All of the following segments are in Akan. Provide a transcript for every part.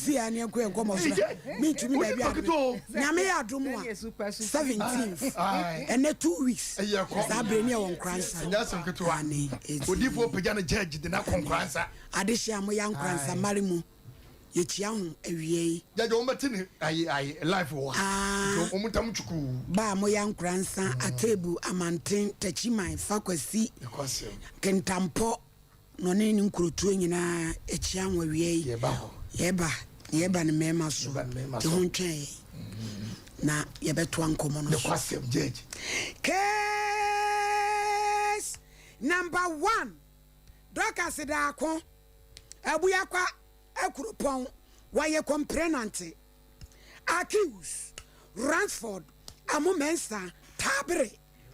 Yɛnsi ha ne yɛnkɔ yɛn nkɔmmɔ so na mentumi baabi a Nyame yɛ adom a 17th ɛnɛ 2 weeks saa berɛ ne yɛwɔ Nkoransa. Ɛnyɛ asɛm ketewa. Ane, enti- Odiifoɔ pagya no judge de no akɔ Nkoransa. Adehyɛ a moyɛ Nkoransa mmare mu, yɛkyia ho awiei. Judge, wɔn bɛte ne ayi ayi life wɔ ha. Ah. Nti wɔn tam twukuu. Ba a moyɛ Nkoransa, Atebu, Amanten, Takyiman, Fakwasi, Ɛkɔ asɛm. Kentampɔ na ɔne ne nkurotuo nyinaa akyia ho awiei. Yɛba hɔ. Yɛba yɛba ne mmarima so. Yɛba ne mmarima nti so. ho ntwɛn yɛn na yɛbɛtoa nkɔmmɔ no Ne so. kɔ asɛm, judge. Case number 1, Dorcas Daako, Abuakwa Akuropɔn, wɔyɛ complainant. Accused, Ransford Amomensa, Tabere,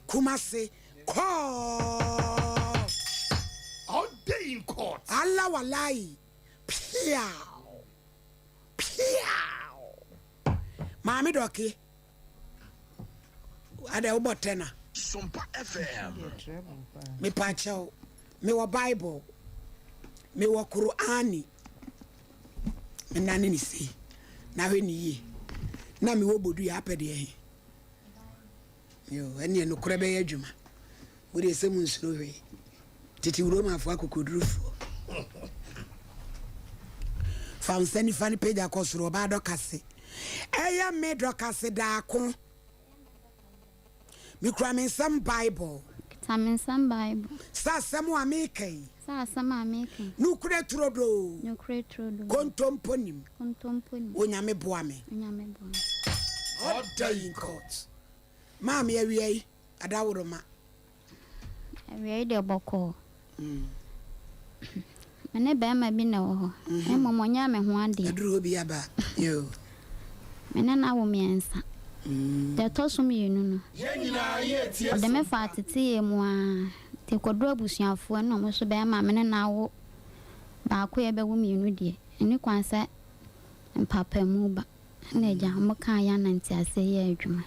Kumase. Kɔɔ. All day in court. Allah walai, piaw piaw. Maame dɔke ada wobɔ tɛna. Sompa FM. Mepakyɛw, mewɔ Bible, mewɔ Korani, menane ne sei na hwɛ ne yie na mewɔ bodu yɛ apɛ deɛ he. Yo, ɛneɛ nokorɛ bɛyɛ adwuma. Wode sɛ mu nsuro hwee. Tete Romafoɔ akokodurufoɔ, fa wo nsa nifa no pagya kɔ soro. Ɔbaa dɔkase, ɛyɛ me Dɔkase Daako, mekura me nsɛm Bible. Kita me nsam Bible. Sɛ asɛm a meka yi, Sɛ asɛm a meka yi, nokorɛ turodoo, nokorɛ turodoo, kontompo nim, kontompo nim, Onyame boa me. Onyame boa me. Order in court. Maame, awia yi adaworoma. Awia yi deɛ, bɔkɔɔ. Me ne bɛrima bi na ɛwɔ hɔ. Mmom ɔnyɛ me ho adeɛ. Aduru hɔ bi aba yo. Me ne no awo mmiɛnsa. Deɛ ɛtɔ so mmienu no, Yɛn nyinaa yɛ tie. ɔde me fa ateteyɛ mu ara. Nti kɔduru abusuafoɔ na ɔmo nso bɛrima me ne no awo baako yɛ bɛwo mmienu deɛ, ɛni kwan sɛ mpapamu ba. Na agya, ɔmo kaa yɛ anante ase yɛ adwuma.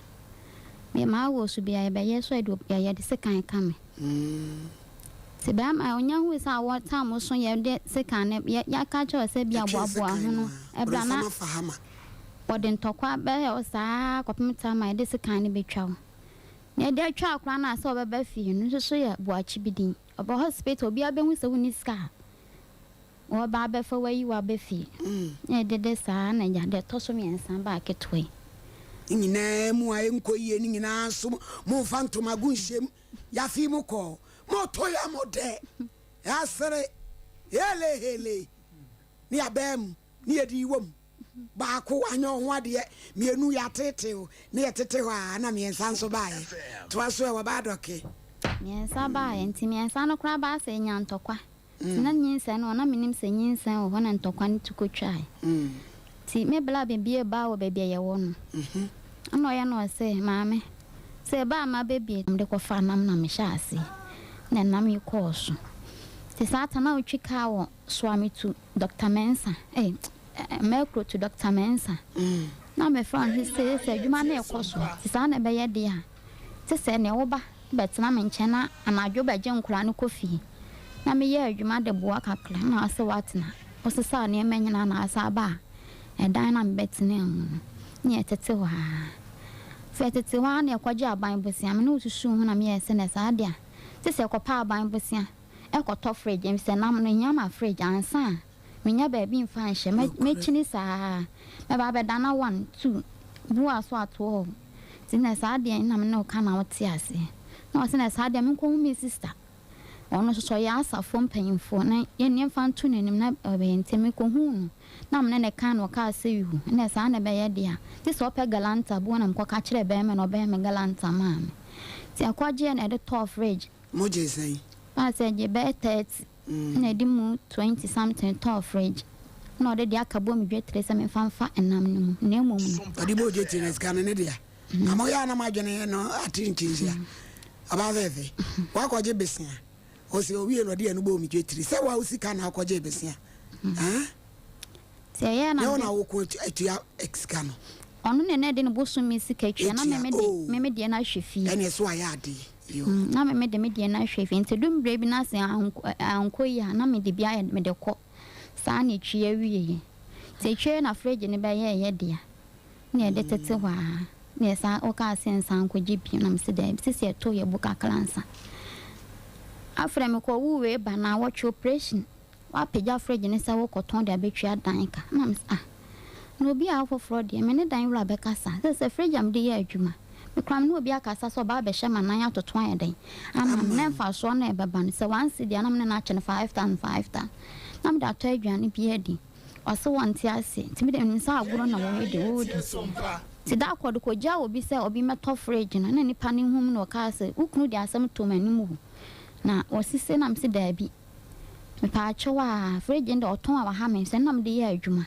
Me maa wɔ so bia yɛbɛyɛ so ɛde yɛde sekan ka me. Nti bɛrima onya hu sɛ awɔ tam so yɛde sekan no yɛ yɛaka kyerɛ sɛ bi aboaboa ho no ɛbra na Borɔnsam afa hama. Wɔde ntɔkwa bɛyɛ wo saa kɔpem tam a yɛde sekan no bɛtwa wo. Na yɛde atwa akora no a sɛ ɔbɛba fie no nso so yɛ boakye bi din. Ɔbɛ hospital, obiara bɛhu sɛ wonni sika a wɔba abɛfa wayi wo aba fie. Na yɛde de saa na agya deɛ ɛtɔ so mmiɛnsa baa ketewa yi. Ne nyinaa mu a ɛnkɔ yie ne nyinaa nso, momfa ntomago nhyɛm. Yɛafe mu kɔɔ moto yɛ mo dɛ yɛasere helehele ne yɛabaa mu ne yɛde yi wɔ mu. Baako anyɛ wo ho adeɛ, mmienu yɛatetew ne yɛtete hɔ a, na mmiɛnsa nso baeɛ. Toa so ɛ, wɔbaa dɔke. Mmiɛnsa baeɛ, nti mmiɛnsa no koraa baa sɛ ɛnya ntɔkwa. Nti na nyinsɛn no wɔ na menim sɛ nyinsɛn wɔ hɔ na ntɔkwa no tu kɔtwae. Nti me bla bebie baa wɔ baabi a yɛwɔ no. Ɛna ɔyɛ no ɔsɛ maame sɛ ɛbaa ma bebie mede kɔfa nam na mehyɛ ase na nam yi kɔɔ so. Nti saa ta na ɔtwi kaa wɔ Soame to Dr. Mensa, Mɛkuro to Dr. Mensa. Na mefrɛ no sɛ adwuma no ɛkɔ so. Nti saa na ɛbɛyɛ deɛ a, te sɛ nea woba bɛtena me nkyɛn na anadwo bɛgye nkwadaa no kɔ fie. Na meyɛ adwuma de boa kakra na ɔsɛ woatena. Wosesaa nneɛma nyinaa na asa aba a ɛdan na mebɛtena mu no. Ne yɛtete hɔ ara. Sɛ yɛtete hɔ ara na yɛkɔgye aban bosea, me ne wo susuw ho na meyɛɛ sɛ na saa deɛ a, te sɛ yɛkɔpɛ aban bosea ɛkɔtɔ fridge efisɛ nam no hia ma fridge ansa a menya baabi mfa nhyɛ. Mɛkyini saa mɛba abɛda na one two bua so ato hɔ. Nti na saa deɛ na me ne wo ka na wote aseɛ. Na ɔsɛ na saa deɛ menkɔhu me sister. Ɔno nso so ɔyɛ asafoɔ mpanyimfoɔ na yɛn yɛmfa nto n'anim na ɔbɛyɛ. Nti mekɔhuu no na me ne ne ka na ɔkaa sɛ yuhu na saa na ɛbɛyɛ deɛ a, gye sɛ ɔpɛ galanta buo na mekɔka kyerɛ bɛrima na ɔbɛyɛ me galanta maa me. Nti ɛkɔgyeɛ na ɛde tɔɔ fridge. Mogye sɛn? Baa sɛ gye bɛyɛ 30 na ɛde mu 20 something tɔɔ fridge na ɔde deɛ aka bɔ me dwetire sɛ memfa mfa ɛnam no mu na mmom no. Ɔde bɔ dwetire na sika no ne dea. Na moyɛ a na moadwene no ate nkyinhyia. Ɔbaa fɛɛfɛ, woakɔgye besea. Ɔsɛ owie na ɔde ɛno bɔɔ me dwetire sɛ wa wo sika na akɔgye besea. Nti ɛyɛ na Nyɛ wo na woko atua sika no. Ɔno na ɛna de ne bosome sika tua na Etua, meme de oh. meme deɛ no ahwɛ fie. Ɛne so ayɛ adeɛ. Yo. Na meme de me deɛ no ahwɛ fie, nti dum berɛ bi na sɛ ankɔ yi a, na mede bi ayɛ mede kɔ saa na ɛtwi awie. Nti Nti akyire na fridge no bɛyɛɛ yɛ dea na yɛde tete hɔ ara na yɛsan wokaa sɛ yɛnsan nkɔgye bio na mese daabi sisi yɛtoo yɛ bo kakra ansa. Afei mekɔwoo wei ba naawɔtwe operation Woapagya fridge no sɛ wokɔtɔn de abɛtua dan ka. Na mese, Ah, na obi a ɔfoforɔ deɛ, me ne dan wura bɛkasa. Sɛ sɛ fridge a mede yɛ adwuma, me koraa me ne obi akasa sɛ ɔba abɛhyɛ m'anan atoto ayɛ dɛn ama me, na mfasoɔ no a ɛbɛba no, sɛ one cedi a na me ne no akyɛ no 5,000, 5,000, na mede atɔ aduane bi adi. Ɔse wɔnte aseɛ, nti me deɛ menim sɛ agorɔ na wɔyɛ de wɔredi. Nti da koro ɔde kɔgyaa obi sɛ obi mmɛtɔ fridge no, na nipa no hu me na ɔkaa sɛ, wo kunu de asɛm too m'anim o, na ɔse sei, na mese daabi. Mepaakyɛw a, fridge no de ɔtɔn a waha me sɛ na mede yɛ adwuma.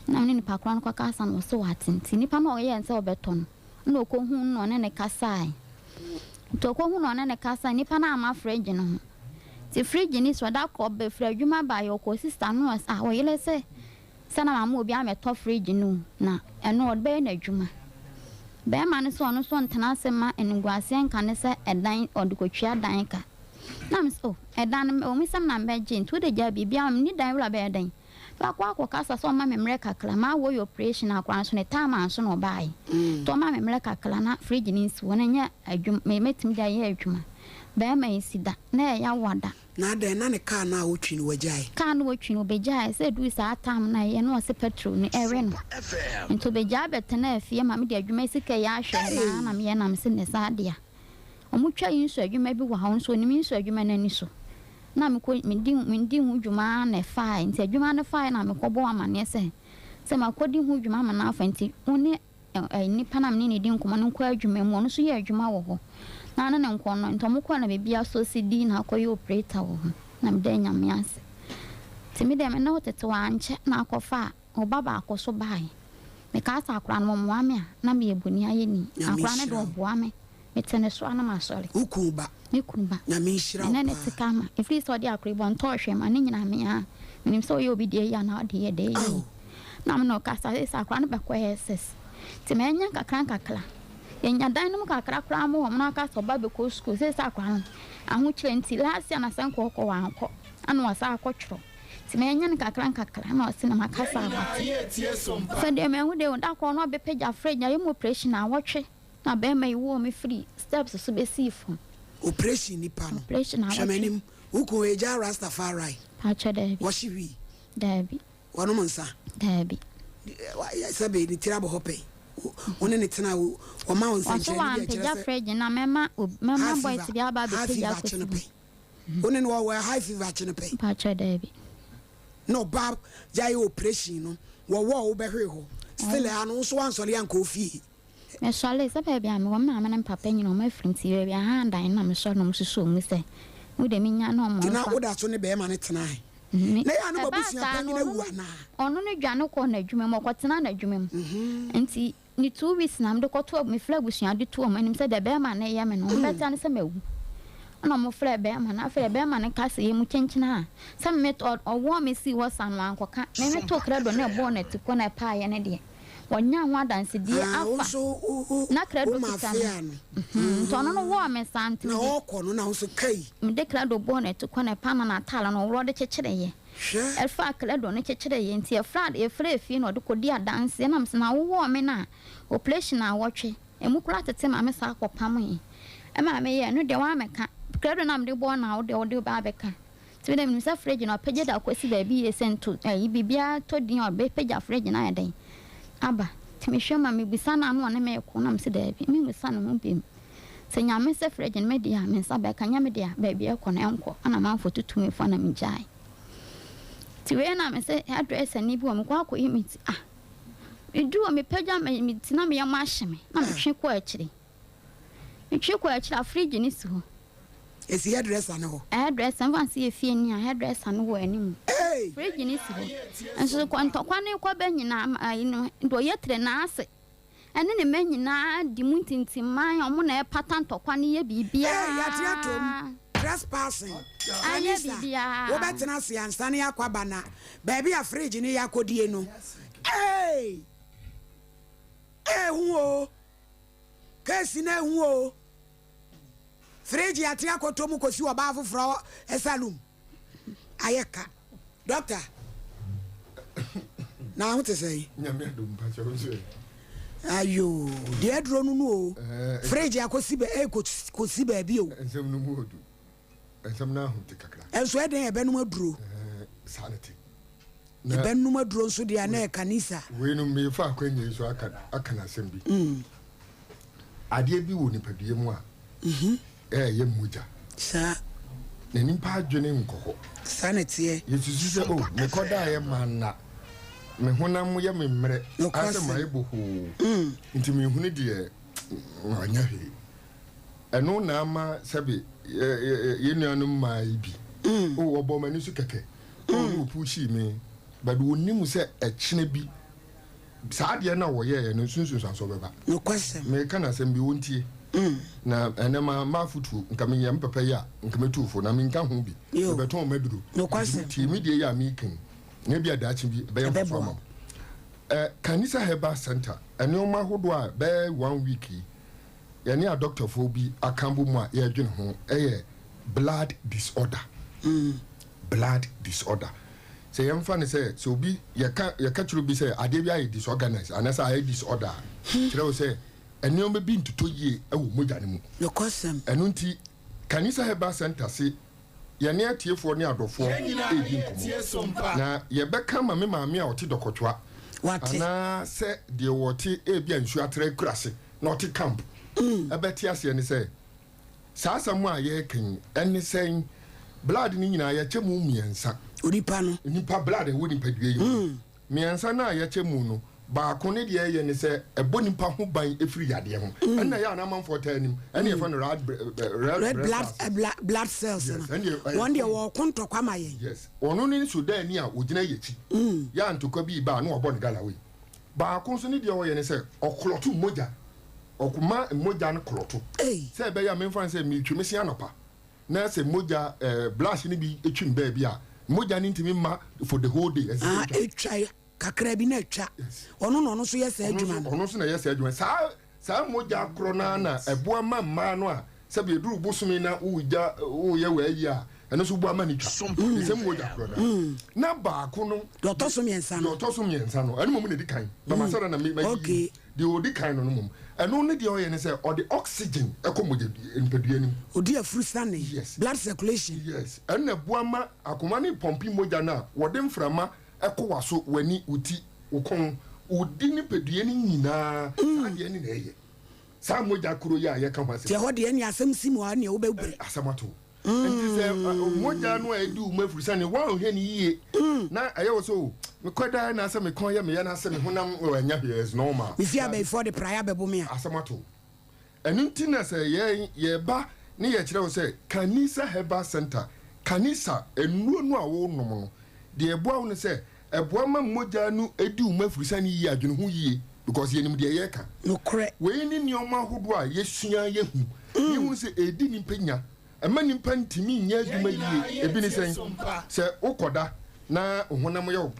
Na me ne nipa korɔ no kɔka asa na ɔse wate nti nipa no a ɔyɛɛ no sɛ ɔbɛtɔ no na ɔkɔhu no na ɔne no kasae. Nti ɔkɔhu no ɔne no kasae nipa no amma fridge no ho. Nti fridge no si hɔ da koro ɔbɛfiri adwuma baeɛ ɔkɔɔ sister no ɔse ah ɔyere se sɛ na mama obi amɛtɔ fridge no o na ɛno ɔde bɛyɛ n'adwuma. Bɛɛma no sɛ ɔno nso ntena ase mma animguaseɛ nka no sɛ ɛdan ɔde kɔtua dan ka. Na mese oh ɛdan no ɛwɔ mu sɛ me na mebɛgye nti wode gyaa biribiara ma me ne dan wura bɛyɛ dɛn? Mɛkɔ akɔkasa sɛ ɔmma me mmerɛ kakra mawɔ yɛ operation akora nso ne time anso na ɔbaeɛ nti ɔma me mmerɛ kakra na fridge no nsi hɔ na ɛnyɛ adwuma mɛtumi de ayɛ adwuma. Bɛɛma yi si da na ɛyɛ awa da. Na adɛn, na ne kaa no a ɔtwi no wagyae? Kaa no ɔtwi no ɔbɛgyae, sɛ ɛduru saa time no a ɛyɛ na ɔse petrol no ɛwe no, nti ɔbɛgyae bɛtenaa fie ma mede adwuma sika yi ahwɛ no naa na meyɛ na mese nnɛ saa dea ɔmo twa nsu adwuma bi wɔ ha ɔno nso ɔnim nsu adwuma no ani so na mekɔ medi medi ho dwuma ara na ɛfae nti adwuma no fae na mekɔbɔ amaneɛ sɛ sɛ makɔdi ho dwuma ama no afa nti wo ne Nipa no a me ne no di nkɔmmɔ no nkɔ adwuma mu, ɔno nso yɛ adwuma wɔ hɔ, na ne ne nkɔ no, nti ɔmo kɔɔ na baabi asɔ si di na akɔyɛ operator wɔ hɔ, na meda Nyame ase. Nti me deɛ me ne wo tete hɔ ankyɛ na akɔfa a ɔba baako so baeɛ. Mekaa sɛ akora no ɔmmoa me a, na meyɛ boniayɛni. Nyame Akora no nhyira deɛ wo. ɔboa me, mete ne so a na masɔre. Wo kunu ba. Me kunu ba. Nyame nhyira Me wo ne no te paa. kama. Ɛfiri sɛ ɔde akora yi bɔ ntɔɔ hwee ma ne nyinaa me ara. Menim sɛ ɔyɛ obi deɛ yie anaa ɔde yɛ deɛ yie. Ao. Na me ne ɔkasa seesei akora no bɛkɔ SS nti manya nkakra nkakra. Yɛnya dan no mu kakra koraa ma wɔn na aka sɛ ɔba bɛkɔ sukuu seesei akora no ahokyerɛ nti last year na sɛ nka ɔkɔ wankɔ ɛna wasan akɔtwerɛ nti manya no nkakra nkakra na ɔse na makasa abate. Afei deɛ mahu deɛ da koro na ɔbɛpagya fridge ayɛ mu operation naawɔtwe na bɛrima yi wɔɔ me firi steps so bɛsii fam. Operation nipa no Operation hwɛ naawɔtwe. m'anim wo kun egya Rastafari Pakyɛ daabi. wɔhye wii. Daabi. Wɔnom nsa? Daabi. Sɛbe ne tiri abɔ hɔ pɛn. Wo ne ne tena a, wɔma wo Ɔse nsɛnkyerɛnne bi a ɛkyerɛ wampagya sɛ fridge no a, mɛma ob mɛma high boys fever, bi aba high abɛpagya fever akye akɔsi no hɔ. pɛn. Wo ne no wɔ high fever akye no pɛn. Mpakyɛ daabi. Na ɔba yɛayɛ operation no, wɔwɔ wo bɛhwee hɔ. Still Ɛɛ. a no, wo nso woansɔre ankɔ wo fie. Mesɔree, sɛ baabi a mewɔ, me maame ne me papa nyina ɔmo afiri nti baabi a hann dan no na mesɔre na ɔmo susuo mu sɛ me deɛ menya na ɔmo Nti na mfa. woda so ne bɛɛma no tenae? Me, Na ɛyɛ a na ɛbaa m'abusua saa no panyin ɔno awu no anaa? ɔno no dwane kɔɔ n'adwuma mu, ɔkɔtenaa n'adwuma mu. Nti ne 2 weeks na mede kɔtoo, mefrɛɛ abusua de too ɔmo anim sɛ deɛ bɛɛma no reyɛ me no, ɔmo bɛte ane sɛ mawu. Ɛna ɔmo frɛɛ bɛɛma no, afei deɛ bɛɛma no ka sɛ yɛmu kyenkyen a, sɛ me ɔwɔɔ me sii hɔ saa no wankɔka, me metoo krado na ɛbɔɔ n'atikɔ na ɛpaeɛ no deɛ. Wɔnyaa ho adansedie Ah, wo afa. nso wo wo Na krado wo ma kita afea no. no. Mhm, Nti ɔno no wɔɔ me saa nti Na mede ɔrekɔ no na wo nso kai. mede krado bɔɔ n'atukɔ na ɛpaa na n'ataare no ɔworɔ de kyekyereeɛ. Hwɛ. Ɛfaa krado no kyekyereeɛ nti ɛfra ɛfiri efie na ɔde kɔdii adanseɛ na mese na wowɔɔ me no a operation awɔtwe ɛmu koraa tete ma me saa kɔpamoeɛ ɛma meyɛɛ ɛno deɛ woammɛka krado no a mede bɔɔ no a wo deɛ wode ba abɛka. Nti me deɛ menim sɛ fridge no ɔpagya de akɔsi baabi yie sɛ nto ayi biribiara tɔ din a ɔbɛpagya fridge no ayɛ dɛn aba. Nti mehwɛ ma mebisa no a na ɔne me reko na mese daabi memmisa ne ho biom. Sɛ Nyame sɛ fridge no me deɛ a me nsa bɛka nyɛ me deɛ a baabi a ɛkɔ no ɛnkɔ ɛna amanfoɔ tutu me fo na megyae. Nti wei na mese hairdresser ni bi wɔ mekɔ akɔyi me ti ah meduru hɔ mepagya me ti na me yam ahye me na metwe kɔ akyire. Metwe kɔ akyire a fridge no si hɔ. Esi hairdresser no hɔ. Hairdresser, mfa no sɛ yɛ fie ni a, hairdresser no wɔ anim. Hey! Fridge no si hɔ. Nso kɔ ntɔkwa no kɔ bɛ nyinaa, ayi no, deɛ ɔyɛ tire n'ase ɛne ne mma nyinaa di mu ntintimman, ɔmo na ɛpata ntɔkwa no yɛ Hey, yɛate atom. biribiara. Trespassing. Anyɛ Anisa, biribiara. wobɛtena ase ansa na yɛakɔ aba na baabi a fridge no yɛ akɔdie no. Hey! Ehu o. Case no ehu o. Fridge ate akɔtɔ mu kɔsi ɔbaa foforɔ saloon. Ayɛ ka. Doctor. Na ho te sɛn? Nyame adom mpakyɛ wo nso ɛ? Ayoo, deɛ aduro no no o. Fridge akɔsi bɛ eh kɔsi baabi o. Nsɛm no mu odu. Nsɛm no aho te kakra. Ɛnso ɛdɛn ɛbɛnom aduro. Saa na te. Ɛbɛnom aduro nso deɛ na ɛkanisa. Wei no mefa akwanya yi so aka aka n'asɛm bi. Adeɛ bi wɔ nipadua mu a ɛyɛ mogya. Saa. Na nipa adwene nkɔ hɔ. Saa na ɛteɛ. Yɛsusu sɛ o mekɔdaeɛ manna me honam yɛ me mmerɛ asɛ mayɛ bohoo nti menhunu deɛ anyɛ hwee. Ɛno na ama sɛbe yɛn nuanom mmaa yi bi o ɔbɔ m'ani so kɛkɛ o ne ɔpuuhyii me but wɔnnim sɛ ɛkyena bi saa adeɛ no a wɔyɛeɛ no nsunsunsuansoɔ bɛba. Nokwasɛm. Meka no asɛm bi, wɔntie. Na ɛnɛ ma m'afotuo, nka meyɛ me papa yi a, nka mɛtu wo fo, na menka ho bi. Mebɛtɔn m'aduro. Nokwasɛm. Tie me deɛ yi a meka yi, na ebia daakye bi ɛbɛyɛ mfasoɔ ama wo. Ɛ, Kanisa Herbal Centre, nneɛma ahodoɔ a bɛyɛ one week yi, yɛne adɔktafoɔ bi aka abɔ mu a yɛredwene ho yɛ blood disorder. Blood disorder. Sɛ yɛmfa no sɛ, sɛ obi, yɛka, yɛka kyerɛ obi sɛ adeɛ bi ayɛ disorganized anaasɛ ayɛ disorder a, kyerɛ wo sɛ nneɛma bi ntotɔ yie wɔ mogya no mu. Nokwasɛm. Ɛno nti, Kanisa Herbal Centre se yɛne atiefoɔ ne adɔfoɔ redi nkɔmmɔ, na yɛbɛka ama me maame a ɔte Dɔkɔtwa, anaa sɛ deɛ ɔte ebia nsuo atrɛ akurase na ɔte camp bɛte aseɛ ne sɛ, Saa asɛm a yɛreka yi, ɛne sɛn? Blood no nyinaa, yɛkyɛ mu mmiɛnsa. Onipa no. Nipa, blood a ɛwɔ nipadua yi mu no, mmiɛnsa no a yɛkyɛ mu no, baako ne deɛ ɛyɛ ne sɛ, ɛbɔ nipa ho ban firi yadeɛ ho. Ɛno na ɛyɛ a na amanfoɔ taa nim. Ɛno yɛfrɛ no red, red, Red blood cells. Blood cells no. Yes, ɛno deɛ ɛyɛ Wɔn deɛ wɔreko ntɔkwa ma yɛn. Yes, ɔno ne sodaani a ɔgyina yɛn akyi. Yɛ a ntɔkwa bi reba a, na wabɔ ne galloway. Baako nso ne deɛ ɔyɛ ne sɛ, ɔklɔto mogya. Ɔma mogya no klɔto. Sɛ ɛbɛyɛ a memfa no sɛ meretwi me se anɔpa na sɛ mogya eh, blush no bi twim baabi a, mogya no ntumi mma for the whole day. Ɛsɛ sɛ Ah, ɛtwa. etwa kakra bi na atwa. Yes. Ɔno na ɔno nso yɛ saa Ɔno adwuma nso, no. ɔno nso na ɛyɛ saa adwuma no. Saa, saa mogya korɔ no ara na ɛboa ma mmaa no a sɛbi ɛduru bosome na wogya, woyɛ w'ayi a, ɛno nso boa ma no twa. The same mogya korɔ no ara. Na baako no, Deɛ ɔtɔ so mmiɛnsa no. deɛ ɔtɔ so mmiɛnsa no, ɛno mmom na ɛdi kan. Ba masara na me, mayiyi. Okay. Deɛ ɔdi kan no no mmom, ɛno ne deɛ ɔyɛ ne sɛ ɔde oxygen kɔ mogya nipadua no mu. Ɔdi afurusane, Yes. blood circulation. Yes, ɛno na ɛboa ma akoma no pɔmpe mogya no a wɔde mframa kɔ w'aso, w'ani, wo ti, wo kɔn, wo di nipadua no nyinaa, saa deɛ no na ɛyɛ. Saa mogya koro yi a yɛka ho asɛm Nti ɛhɔ deɛ ɛneɛ asɛm si mu a ɛneɛ wobɛbrɛ. Asɛm ato wo. Nti sɛ mogya no a ɛdi wo mu afurusane, woanhwɛ no yie na ɛyɛ wo sɛ o, mekɔ daa na asɛ me kɔn yɛ me ya na asɛ me honam o, ɛnyɛ hwee, it's normal. Me fie abayifoɔ de praeɛ abɛbo me a. Asɛm ato wo. Ɛno nti na sɛ yɛn yɛba ne yɛkyerɛ wo sɛ Kanisa Herbal Center, Kanisa nnuro no a wonom no, deɛ ɛboa wo ne sɛ Ɛboa ma mogya no di wo mu afurusane yie, adwene ho yie because yɛnim deɛ yɛreka. Nokorɛ. Wei ne nneɛma ahodoɔ a yɛsua yɛhu na yɛhunu sɛ ɛredi nnipa nya, ɛma nnipa ntumi nyɛ adwuma yie. Ebi ne sɛn? Sɛ wokɔda na wo honam yɛ wo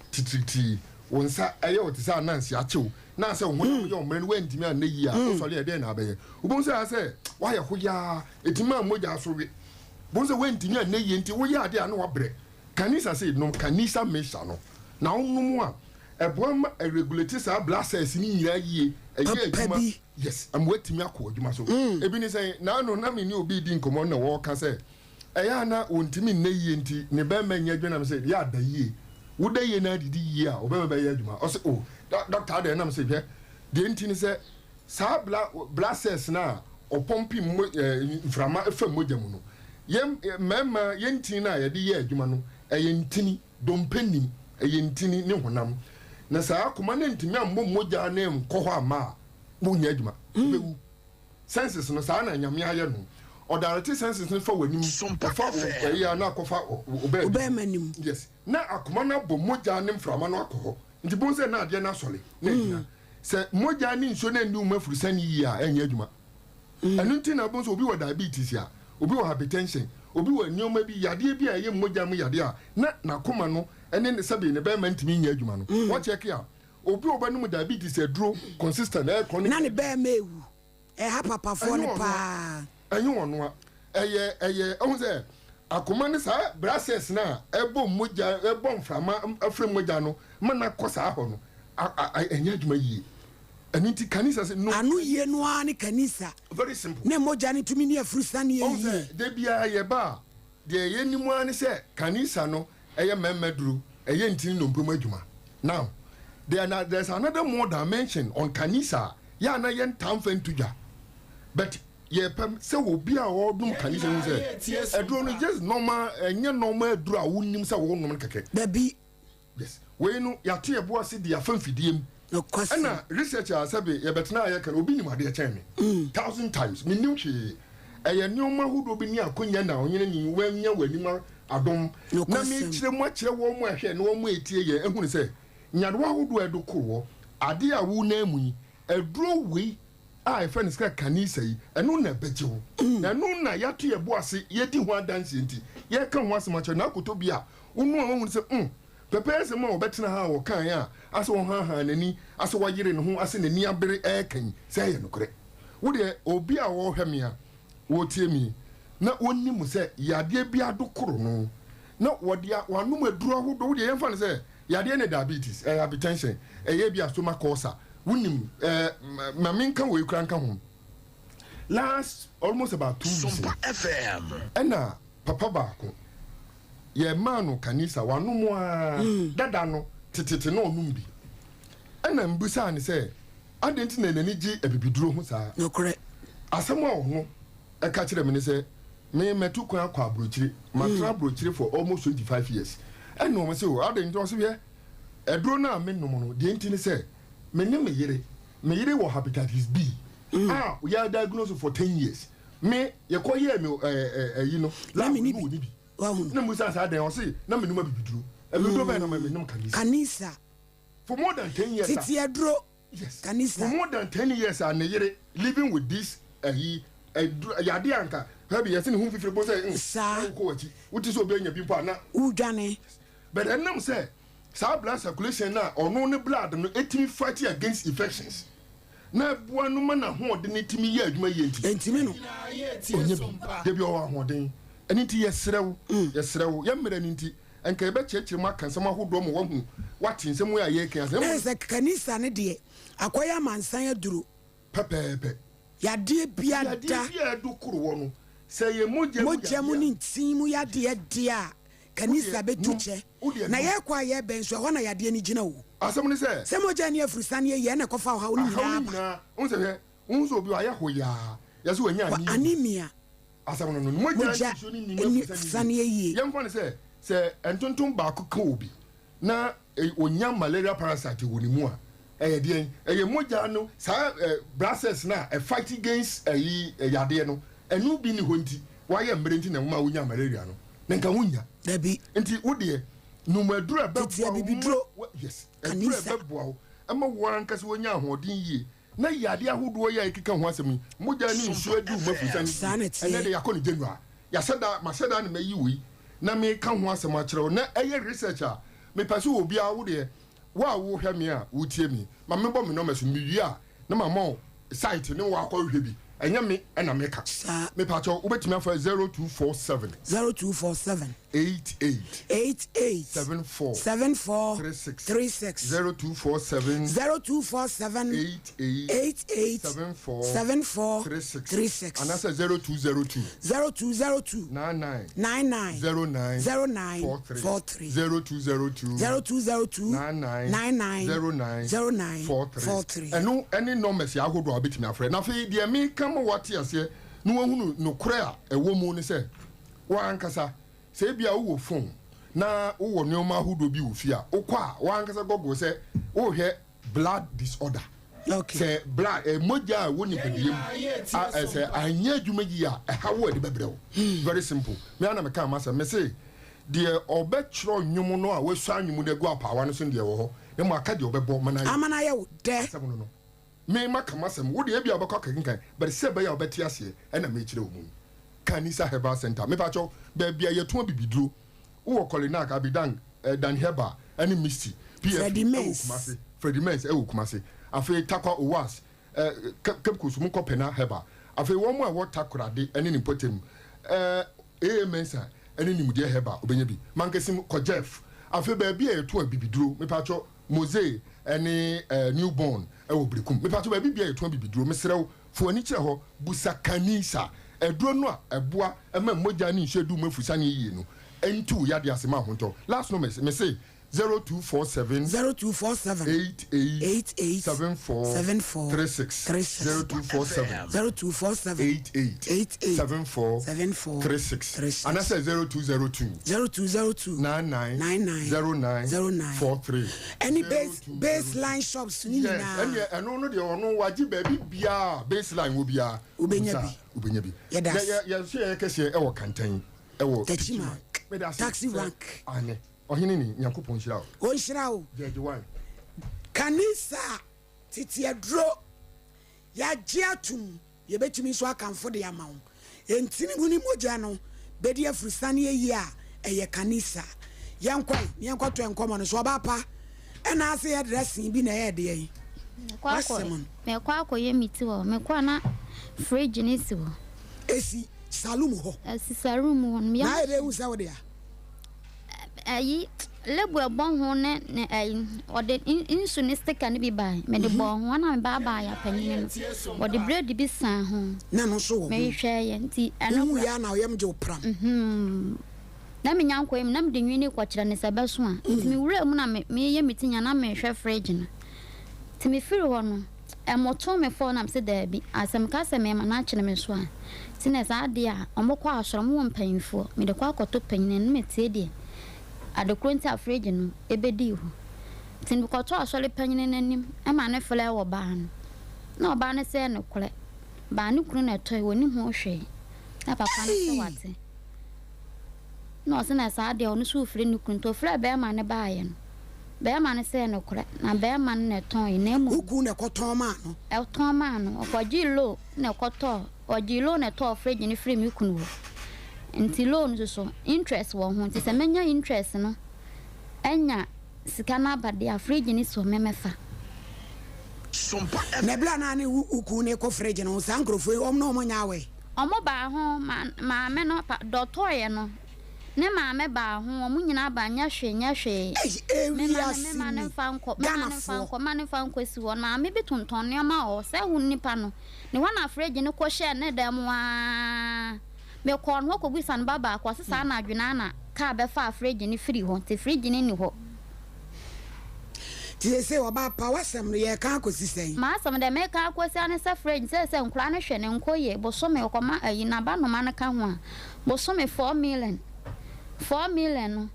titiritii, wo nsa yɛ wo te sɛ ananse akye wo, na sɛ wo honam yɛ wo mmerɛ na woantumi annɛ yie a, wosɔre a ɛdeɛn na abɛyɛ? Wobɛhu sɛ ayɛ sɛ woayɛ hoyaa, ɛtumi ma mogya so we. Wobɛhu sɛ woantumi annɛ yie nti woyɛ adeɛ a na woabrɛ. Kanisa sei, nom Kanisa Mesa no, na wo nom a, ɛboa ma ɛregulate saa blood cells no nyinaa yie, ɛyɛ Papa adwuma, bi. yes, ama watumi akɔ adwuma so. Ebi ne sɛn, naano na me ne obi redi nkɔmmɔ na wɔreka sɛ, ɛyɛ a na wɔntumi nnɛ yie nti ne bɛrima nyɛ adwuma, na me sɛ, yɛ a da yie, woda yie na adidi yie a, wo bɛrima bɛyɛ adwuma. Ɔse, oh, doctor adɛn, na me se, hwɛ, deɛ nti ne sɛ, Saa bla blood cells no a ɔpɔmpe mo eh, mframa fa mogya mu no, yɛn mmarima yɛn ntini no a yɛde yɛ adwuma no, ɛyɛ ntini, dompe nnim, ɛyɛ ntini ne honam. Na saa akoma no antumi ammɔ mogya no ankɔ hɔ amma a, wonyɛ adwuma, wobɛwu. Senses no, saa na Nyame ayɛ no. Ɔdarete senses no fa w'anim, ɛfa wo ɛyi a na akɔfa wo baabi mu. Yes, na akoma no abɔ mogya ne mframa no akɔ hɔ. Nti bohu sɛ na adeɛ no asɔre na agyina. Sɛ mogya ne nsuo no anni wo mu afurusane yie a, ɛnyɛ adwuma. Ɛno nti na wobɛhu sɛ obi wɔ diabetes a, obi wɔ hypertension, obi wɔ nneɛma bi, yadeɛ bi a ɛyɛ mogya mu yadeɛ a, na n'akoma no ne ne sɛbe ne bɛrima ntumi nyɛ adwuma no. Wɔkyɛke a, obi a ɔbɛnom diabetes aduro consistent, ɛyɛ chronic. Na ne bɛrima awu. Ɛha papafoɔ no paa. Ɛnyɛ ɔnoa. Ɛyɛ, ɛyɛ, ɛhu sɛ. Akoma no saa brassers no a ɛbɔ mogya, ɛbɔ mframa afiri mogya no ma no akɔ saa hɔ no, ɛnyɛ adwuma yie. Ɛno nti kanisa sɛ no. Ano yie no ara ne kanisa. Very simple. Ne mogya no tumi ne afurusane yɛ Ɔhu yie. sɛ da biara yɛba a, deɛ yɛnim ara ne sɛ kanisa no ɛyɛ mmarima duro, ɛyɛ ntini nnompe mu adwuma. Now, there na there's another more dimension on kanisa a yɛ a na yɛntaa mfa nto dwa. But yɛpɛ sɛ obi a ɔnom kanisa hu sɛ aduro no just normal, ɛnyɛ normal aduro a wonim sɛ wonom no kɛkɛ. Dabi. Yes. Wei no yɛato yɛn bo ase de afa mfidie mu. Nokwasɛm. Ɛna research a sɛbe yɛbɛtena a yɛka no obi nim adeɛ kyɛn me thousand times mennim hwee. Ɛyɛ nneɛma ahodoɔ bi ne akonya na ɔhene ni wanya w'anim adom na Nokwasɛm. mekyerɛ mu akyerɛ wɔn a ɛhwɛ ne wɔn a ɛtie yɛn ahunu sɛ nyarewa ahodoɔ a ɛdo koroɔ adeɛ a wonam mu yi aduro wei a yɛfrɛ no sɛ kanisa yi ɛno na ɛbɛgye wo na ɛno na yɛato yɛn bo ase yɛdi ho adanseɛ nti yɛka ho asɛm akyerɛ na akɔtɔ bi a wonu a woahunu sɛ mm pɛpɛɛsɛm a wɔbɛtena ha a wɔkaeɛ a asɛ ɔhaahaa n'ani asɛ wayere ne ho asɛ n'ani abere ɛreka yi sɛ ɛyɛ nokorɛ. Wo deɛ obi a ɔrehwɛ me a ɔretie me yi na ɔnim sɛ yadeɛ bi adokoro no na wɔde a wanom aduro ahodoɔ wo deɛ yɛmfa no sɛ yadeɛ ne diabetes ɛyɛ hypertension ɛyɛ bi a stomach ulcer wonim ɛɛ ma menka wei kora nka ho last almost about 2 weeks Sompa FM. ɛna papa baako yɛmaa no kanisa wanom a dada no tetete na ɔnom bi ɛna mbisaa ne sɛ adɛn nti na n'ani gye abibiduro ho saa. Nokorɛ. Asɛm a ɔno ɛka kyerɛ me ne sɛ me mɛtu kwan akɔ aburokyire matena aburokyire for almost 25 years ɛna ɔmo sɛ o adɛn nti ɔsɛ hwɛ aduro no a menom no deɛ nti ne sɛ me ne me yere wɔ hepatitis B a yɛ diagnose for 10 years. Me yɛkɔ yɛɛ me ɛɛ ɛyi no Na me ni lab bi. no wɔ ni bi. Wahu. Na musa saa dɛn ɔse na menom abibiduro. Abibiduro bɛn na menom? Kanisa. Kanisa. For more than 10 years a Tete aduro. Yes. Kanisa. For more than 10 years a ne yere living with this ɛyi ɛduro yade anka hɛbi yɛsɛ ne ho fifiri bo sɛ Saa. Wokɔ w'akyi wote sɛ obi anya bi mpo a na wodwane. But ɛnam sɛ saa blood circulation na ɔno ne blood no etimi fight against infections na ɛboa no ma n'ahoɔden no timi yɛ adwuma yie nti Ɛntimi no. Ɔnyɛ bi debi ɔwɔ ahoɔden. Ɛno nti yɛsrɛ wo, yɛsrɛ wo, yɛmmerɛ no nti nka yɛbɛkyerɛkyerɛ mu aka nsɛm ahodoɔ ma wahu wate nsɛm yi a yɛreka ase. Na sɛ kanisa ne deɛ akɔyɛ amansan aduro. Pɛpɛɛpɛ. Yadeɛ bia da. Yadeɛ bi a ɛdo koro wɔ no sɛ yɛ mogya mu mogya mu yadeɛ ne ntin mu yadeɛ deɛ a kanisa Wodeɛ bɛtu nom, kyɛ wodeɛ na nom. Yɛkɔ a yɛbɛn nso ɛhɔ na yadeɛ no gyina o. Asɛm ne sɛ sɛ mogya ne afurusane yɛ yɛ na ɛkɔfa ɔhaw no ahaw no nyinaa ba. Nyinaa wohu sɛ hwɛ wohu sɛ obi wayɛ hoyaa yɛsɛ wanya Wɔ anemia. Anemia. Asɛm no mogya Mogya nsuo no nim ni afurusane sane yie. yie. Yɛmfa no sɛ ntontom baako ka obi na onya malaria parasite wɔ ne mu a ɛyɛ deɛn? Ɛyɛ mogya no saa blood cells na ɛ fight against ɛyi yadeɛ no ɛno bi ni hɔ nti wayɛ mmerɛ nti na ɛma wonya malaria no na nka wonya. Dabi. Nti wo deɛ nom aduro a Tete ɛbɛboa wo abibiduro. Yes, aduro a Kanisa. ɛbɛboa wo ɛma wo ankasa wonya ahoɔden yie na yadeɛ ahodoɔ yi a ɛkeka ho asɛm yi mogya ne nsuo adi wo mafusa Saa na no ɛteɛ. ɛnɛ de yɛakɔ no January yɛahyɛ da mahyɛ da ne mayi wei na meka ho asɛm akyerɛ wo na ɛyɛ research a mepɛ sɛ obiara wo deɛ wo a wohwɛ me a wotie me ma mebɔ me nɔmɛ so mewie a na mama wo site ne woakɔhwɛ bi ɛnyɛ me ɛna meka. Saa. Mepakyɛw wobɛtumi afa 0247 0247 88 88 74 74 36 36 0247 0247 88 88 74 74 36 36 anaasɛ 0202 0202 99 99 09 09 43 43 0202 0202 99 99 09 09 43 43. Ɛno ɛne numbers yɛ ahodoɔ a wobɛtumi afrɛ. Na afei deɛ meka ma woate aseɛ na woahunu nokorɛ a ɛwɔ mu ne sɛ woankasa sɛ ebia wowɔ phone na wowɔ nneɔma ahodoɔ bi wɔ fie a wokɔ a woankasa Google sɛ wohwɛ blood disorder sɛ blood mogya a ɛwɔ nipadua mu a sɛ anyɛ adwuma yie a ɛha wo a ɛde bɛbrɛ wo. Very simple. Me ana meka ama sɛ mese deɛ ɔbɛkyerɛ nnwom no a wasua nnwom no agu apaawa no so no deɛ ɛwɔ hɔ na mu aka deɛ ɔbɛbɔ ma no ayɛ Ama no ayɛ wo dɛ. Asɛm no me maka masɛm wo deɛ ebia wobɛkɔ akɛkenkan but sɛ ɛbɛyɛ a wobɛte aseɛ ɛna mekyerɛ wo mu. Kanisa Herbal Center mepakyɛw baabi a yɛtɔn bibiduro wowɔ Kɔlinak Abidang Dan Herbal ɛne Misty PFP Freddie ɛwɔ Mens. Kumase Freddie Mens ɛwɔ Kumase afei Takwa Owas Cape Coast mu nkɔ Pena Herbal afei wɔn a ɛwɔ Takoradi ɛne ne mpɔtam AA Mensa. ne Nimdeɛ Herbal wobɛnya bi. Mankasim kɔ Jeff. Afei baabi a yɛtɔn abibiduro, mepakyɛw, Mose ne New Born wɔ Berekum. Mepakyɛw baabi biara a yɛtɔn abibiduro, mesrɛ wo, fa w'ani kyerɛ hɔ, busa Kanisa. Aduro no a ɛboa ma mogya ne nsuo du mu afusane yie no ntu wo yadeɛ ase ma wo ho ntɔ. Last no mese, mese 0247 0247 88 88 74 74 36 36 0247 0247 88 88 74 74 36 36 anaasɛ 0202 0202 99 99 09 09 43 Ɛne base baseline shops no Yes, nyinaa. ɛneɛ ɛno no deɛ ɔno wagye baabi biaa baseline wɔ biaa Wobɛnya Wobusa bi. a, wobɛnya bi. Yɛda Yɛ ase. yɛ yɛnso yɛyɛ kɛseɛ ɛwɔ Kantɛn ɛwɔ Techiman. Techiman. Meda ase Taxi sɛ rank. Ane. Ɔhene ni Nyankopɔn nhyira wo. Ɔnhyira wo. Judge one. Kanisa tete aduro yɛagye atom yɛbɛtumi nso akamfo de ama wo. Ntini mu ne mogya no bɛdi afurusane ayie a ɛyɛ kanisa. Yɛnkɔe na yɛnkɔtɔ nkɔmmɔ no so. Ɔbaa pa ɛna ase yɛ dressing bi na ɛyɛ deɛn? W'asɛm no. Mekɔ akɔyɛ me ti wɔ hɔ. Mekɔ a na fridge no si hɔ. Esi saloon hɔ. Esi saloon hɔ no. Na ayɛ dɛ ehu sɛ wo dea. Ayi label ɛbɔ ho ne ne ayi ɔde nsu ne sticker no bi bae mede mhm. bɔɔ ho ɛna me baabaa yɛ apanyin no wɔde bread bi san ho. Na no nso wɔ ho. Mehwehwɛ yɛ nti ɛno. Wohu yɛ na ɔyam gye wo pram. Mhm. Na menya nkɔɛ mu na mede nwini kɔkyerɛ ne sɛ bɛso a nti mm. mewura mu na meyɛ me ti nya na mehwɛ fridge no nti mefiri hɔ no Ɛmoto me fɔɔ na mese daabi, asɛ meka sɛ mema no akyere me so a, nti na saa adeɛ a ɔmo kɔ asɔre ɔmo wɔ mpanyinfoɔ, mede kɔ akɔto panyini no metie deɛ ade korɔ nti a fridge no ɛbɛdii hɔ. Nti mekɔtoo asɔre panyini no anim ma no frɛɛ ɔbaa no, na ɔbaa no sɛ ɛyɛ nokorɛ, baa ne kunu na ɛtɔe ɔnim ho hwee, na papa no sɛ wate. Na ɔse na saa deɛ ɔno nso refiri ne kunu nti ɔfrɛɛ bɛɛma no baeɛ no bɛɛma no sɛ nokorɛ na bɛɛma no na ɛtɔn na mmom. Wo kunu na ɛkɔtɔn maa no. Ɛtɔn maa no ɔkɔgyee loan na ɛkɔtɔɔ ɔgyee loan na ɛtɔɔ fridge no firii me kunu hɔ nti loan no nso so interest wɔ ho nti sɛ mɛnya interest no anya sika no aba deɛ a fridge no si hɔ mɛmɛfa. Na ɛberɛ a na ne wo kunu no rekɔ fridge no ho saa nkurɔfoɔ yi wɔn ne wɔn nyɛ aware. Ɔmo baa ho, ma maame no pa dɔ tɔeɛ no, ne maame baa ho, ɔmo nyinaa baa nyɛ hwee nyɛ hwee. Ei Me ma no, me ewiase ma no ni mfa nkɔ, me ma no mfa Ghanafoɔ. nkɔ, me ma no mfa nkɔ si hɔ. Maame bi tontɔn nneɛma wɔ hɔ, sɛ wo nipa no, ne hɔ na fridge no kɔ hyɛɛ ne dan mu aa. Me kɔɔ ne hɔ kɔ bisa ne ba baako, ɔse saa anadwo no ara na car bɛfaa fridge no firii hɔ, nti fridge no nni hɔ. Nti seesei ɔbaa pa w'asɛm no yɛreka akɔsi sɛn? M'asɛm deɛ meka akɔsi ara ne sɛ fridge seesei nkwadaa no hwɛ no nkɔ yie bosome ɔkɔma ayi n'abanoma no ka ho a bosome 4 million 4 million no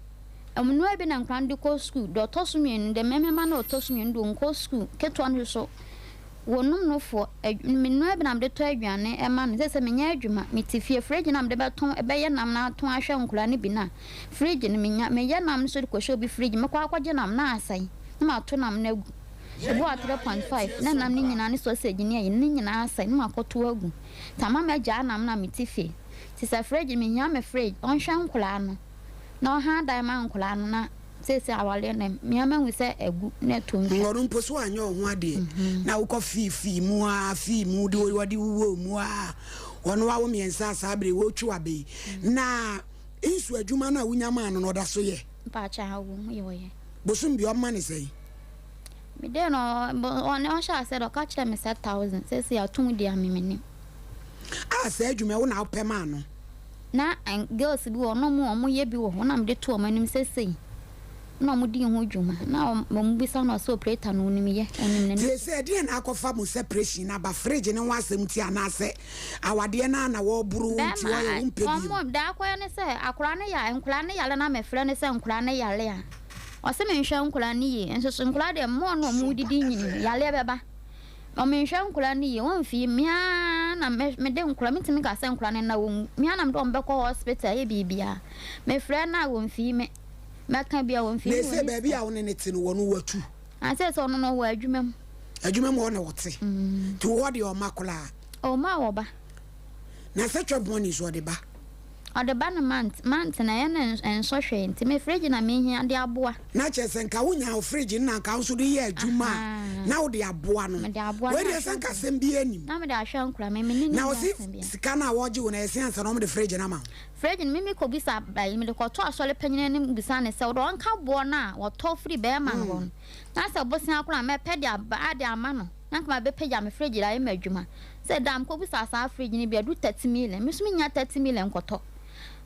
ɛnoa bi na nkwadaa no de kɔ sukuu deɛ ɔtɔ so mmienu deɛ mɛmɛma no ɔtɔ so mmienu deɛ ɔnkɔ sukuu ketewa no nso wɔnum nofoɔ menoa bi na mede tɔ aduane ɛma no seesei menyɛ adwuma mete fie fridge na mede bɛtɔn ɛbɛyɛ nam na atɔn ahwɛ nkwadaa no bi na Fridge no menya meyɛ nam no so de kɔhyɛ obi fridge mɛkɔ akɔgye nam na asɛe na mato nam no agu ebi wɔ 3.5 na nam no nyinaa ne sausage ne ayi ne nyinaa asɛe na makɔto agu nti ama magyaa nam no a mete fie nti sɛ fridge mehia me fridge ɔnhwɛ nkoraa no na ɔha dan ma nkoraa no na seesei awareɛ no mea mahu sɛ agu na ɛto ntwa. Ɔno mpo so anyɛ wo ho adeɛ na wokɔ fii fii mu aa fii mu de wɔde wo wɔ mu aa ɔno awo mmiɛnsa a saa bere wɔretwi w'abɛ yi na Nsu adwuma no a wonya maa no no ɔda so yɛ? Mpakyɛ awo mu yɛ ɔyɛ. Bosom bia ɔma no sɛn? Me de no ɔne ɔhyɛ aseɛ de ɔka kyerɛ me sɛ thousand sɛsei ato mu deɛ a me menim. Ah saa adwuma wo na wopɛ maa no? Na girls bi wɔ hɔ na ɔmo ɔmo yɛ bi wɔ hɔ na mede to ɔmo anim sɛ sei na ɔmo dii ho dwuma na ɔmo bisa no ɔsɛ operator no onim yɛ onim n'ani. Tie sɛ ɛdeɛn na akɔfa mo separation no aba fridge no ho asɛm nti anaasɛ Awadeɛ no ara na wɔreboro wo nti wɔyɛ wo mpɛ bio. Bɛɛma, deɛ akɔyɛ ne sɛ, akwadaa no yare, nkwadaa no yare na mefrɛ no sɛ nkwadaa no yare a, ɔse menhwɛ nkwadaa no yie, nso so nkwadaa deɛ mmoa no ɔmo didi nyini, yareɛ bɛba. Ɔmenhwɛ nkwadaa no yie, wɔmfii, me ara na mede nkwadaa, mentumi nka sɛ nkwadaa no nna wɔn, me ara na mede wɔn bɛkɔ hospital ayɛ biribiara. Mefrɛ no a wɔmfii me, mɛka bi a wɔmfii me. Na ɛsɛ baabi a wo ne no te no wɔn watu? Ansɛ sɛ ɔno no ɔwɔ adwuma mu. Adwuma mu hɔ na ɔte. Nti wo hɔ deɛ ɔma koraa. Ɔma a ɔba. Na sɛ twɛ bɔne nso ɔde ba. Ɔde ba no month month na ɛyɛ no ɛnsɔ hwee nti me fridge na me hia de aboa. Na kyerɛ sɛ nka wo nya wo fridge no na nka wo nso de yɛ adwuma a. Na wode aboa no. Mede aboa Wei no deɛ ahwɛ sɛ nka nkwadaa. asɛm biara nnim. Na mede ahwɛ nkwadaa, me me ne no Na nni ɔse asɛm biara. sika no a wɔgye wo no ɛyɛ sɛn ansa na wɔde fridge no ama wo? Fridge no me me kɔ bisa ayi mede kɔto asɔre panyin anim bisa no sɛ ɔde ɔnka boɔ no a wɔtɔ firi bɛɛma no hɔ no na sɛ bosea koraa a mɛpɛ de aba ade ama no na nka mabɛpagya me fridge de ayɛ m'adwuma sɛ da a mekɔ bisa saa fridge no bi adu 30 million me nso mennya 30 million nkɔtɔ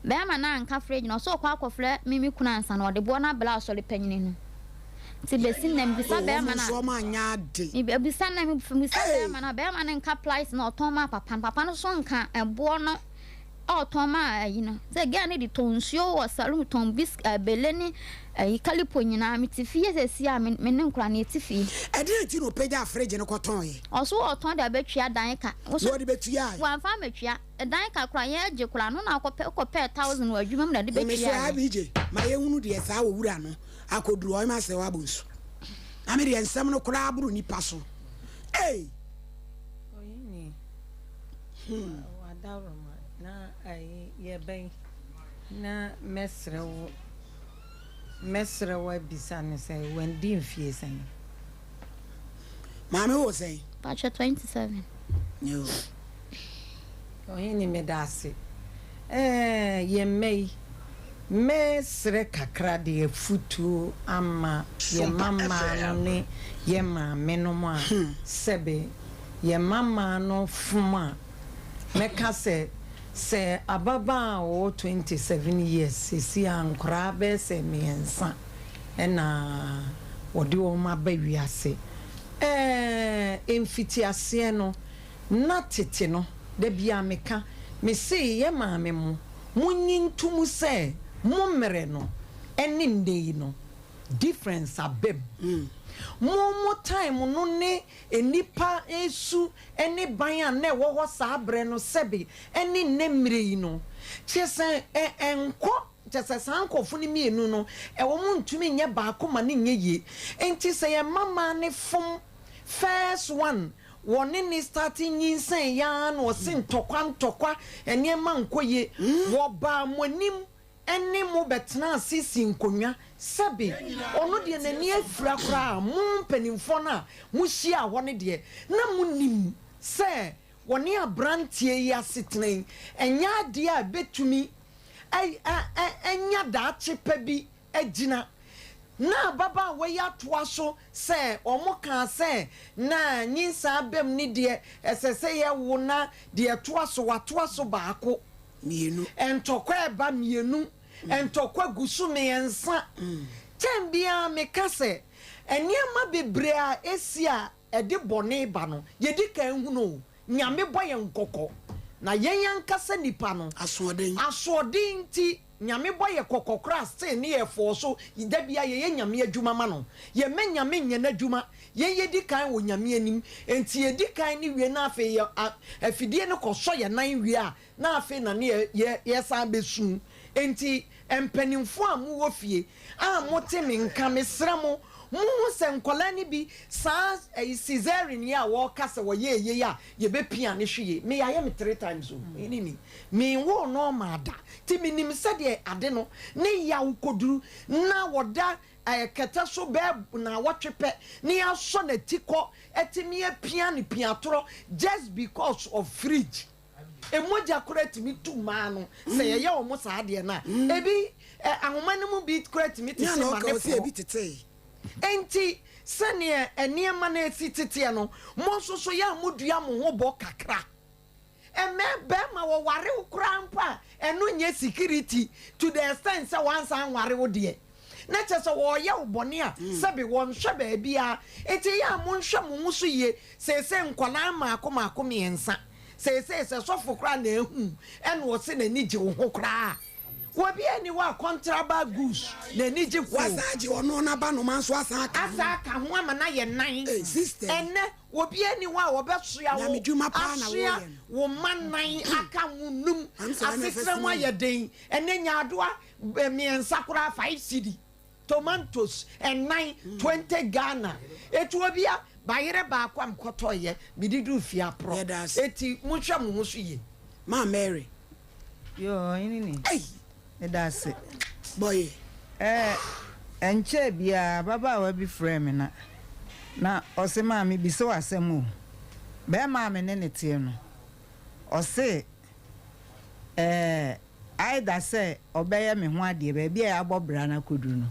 bɛɛma no anka fridge no ɔsɛ ɔkɔ akɔfrɛ me me kunu ansa na ɔde boɔ no abrɛ asɔre panyin no nti bɛsi nnɛ mebisa Oh, wɔn bɛɛma no nso a wɔn anyɛ ade. mebisa nnɛ mebisa Hey! bɛɛma no a bɛɛma no nka price na ɔtɔn maa papa no papa no nso nka ɛboɔ no a ɔtɔn maa ayi no sɛ girl no de tɔn nsuo wɔ saloon tɔn bis ɛbele ne ayi kalipo nyinaa me te fie sɛsi a me me ne nkora no yɛte fie. Ɛdeɛn nti na ɔpagyaa fridge no kɔtɔn yɛ? Ɔso ɔtɔn de abɛtua dan ka. Na ɔde bɛtuae? Wamfa ammɛtua. Dan ka koraa yɛ gye koraa no na ɔkɔpɛ wokɔpɛɛ thousand wɔ adwuma mu na de Home so bɛtuaeɛ. IBJ ma yɛnhunu deɛ saa owura no akɔduru ɔhema sɛ wabɔ nsu na me deɛ nsɛm no koraa boro nipa so ei. Ɔhene w'adaworoma na ayi yɛbɛn na mɛsrɛ wo mɛsrɛ wo abisa no sɛ wandi mfie sɛn. Maame wo sɛn? Pakyɛ 27. Yoo. Ɔhene meda ase. Ɛɛ yɛn mma yi mɛsrɛ kakra de afutuo ama yɛn mma mmaa no ne yɛn maame nom a sɛbe yɛn mma mmaa no fom a, mɛka sɛ, sɛ ababaa a ɔwɔ 27 years seesei a nkoraa bɛyɛ sɛ mmiɛnsa na wɔde wɔn aba wiase. Ɛɛ, mfitiaseɛ no, na tete no, da biara meka, mese yɛn maame mo, monyi nto mu sɛ mo mmerɛ no ne nnɛ yi no, difference aba mu. Mo mo time no ne Nnipa su ne ban a na ɛwɔ hɔ saa berɛ no sɛbe ne nnɛ mmerɛ yi no, kyerɛ sɛ ɛnkɔ, kyerɛ sɛ saa nkorɔfo no mmienu no, wɔn ntumi nyɛ baako ma no nyɛ yie. Nti sɛ yɛn mmammaa no fom first one, wɔne no starte nyinsɛn yɛ ara na ɔse ntɔkwa ntɔkwa, nneɛma nkɔ yie, wɔbaa mo anim ne mo bɛtenaa ase sii nkonnwa, sɛbe ɔno deɛ n'ani afira koraa, mo mpanimfoɔ no a mohyiaa hɔ no deɛ, na monim sɛ wɔne aberanteɛ yi asetena yi, ɛnyɛ adeɛ a ɛbɛtumi anya daakye pa bi agyina. Na ababaawa yi atoa so sɛ, Wɔkaa sɛ na nyinsɛn abam ne deɛ ɛsɛ sɛ yɛwo na deɛ ɛtoa so, watoa so baako. Mmienu. Ntɔkwa reba mmienu, ntɔkwa gu so mmiɛnsa. Tɛm biara meka sɛ, nneɛma bebree a ɛsi a ɛde bɔne ba no, yɛdi kan hunu o. Nyame bɔ yɛn kɔkɔ, na yɛn ankasa nipa no, Asoɔden. asoɔden nti, Nyame bɔ yɛ kɔkɔ koraa still ne yɛ fɔɔ so, da biara yɛyɛ Nyame adwuma ma no. Yɛmma Nyame nyɛ n'adwuma, yɛn yɛdi kan wɔ Nyame anim. Enti yɛdi kan no wie na afei yɛ a afidie no kɔ sɔ yɛn nan wie a, na afei na ne yɛ yɛ yɛsan bɛsu. Enti mpaninfoɔ a mowɔ fie a mote me nka, mesrɛ mo, monhu sɛ nkwadaa no bi saa ɛyi cesarean yi a wɔka sɛ wɔyɛɛ yei a yɛbɛpia no hwe yei, me yɛayɛ me three times o, mene ni, menwoo normal da, nti menim sɛdeɛ ade no ne yaw kɔduru na wɔda ɛɛ kɛtɛ so bɛɛ naawɔtwe pɛ na yɛasɔ n'atikɔ atumi apia no piatorɔ just because of fridge. Mogya koraa tumi tu mmaa no sɛ yɛyɛ wɔn saa adeɛ no a, ebi ahoma no mu bi koraa tumi tete ma ne porɔ. Enti sɛdeɛ nneɛma no si teteɛ no, mo nso so yɛ a modua mo ho bɔ kakra. Ɛmɛ bɛrima wɔware wo koraa mpo a, ɛno nyɛ security to the extent sɛ wansan anware wo deɛ. Na kyerɛ sɛ wɔreyɛ wo bɔne a, sɛbe wɔnhwɛ baabiara. Enti ɛyɛ a monhwɛ mo ho so yie. Seesei nkwadaa mmaako mmaako mmiɛnsa, seesei sɛ sɔfo koraa na ahu ɛna ɔse n'ani gye wo ho koraa a, obiara nni hɔ a kɔntraba goose n'ani gye ho o. Wasan agye ɔno n'abanoma nso asan aka ho. Asan aka ho ama no ayɛ nan. Ei sister yi. Ɛnnɛ obiara nni hɔ a ɔbɛsoa wo, Nyamedwuma paa na asoa woyɛ no. wo mma nan aka ho num. Am sɛ ɛna Asetena mu fɛsi ayɛ den. Ɛnnɛ nyaadoa mmiɛnsa koraa five cedi. Tomatoes ɛnan 20 Ghana eti obia bayerɛ baako a mekɔtɔɔyɛ mede duu fie aporɔ Yɛda ase. eti monhwɛ mo ho so yie. Maa Mary. Yoo ɔhene ni. Ei. Meda ase. Bɔye. Ɛɛ ɛnkyɛɛ biara ababaawa bi frɛɛ me na. Na ɔse maame bisa wo asɛm o, bɛɛma a me ne no teɛ no, ɔse ɛɛ either sɛ ɔbɛyɛ me ho adeɛ, baabi a yɛabɔ bra no akɔduru no,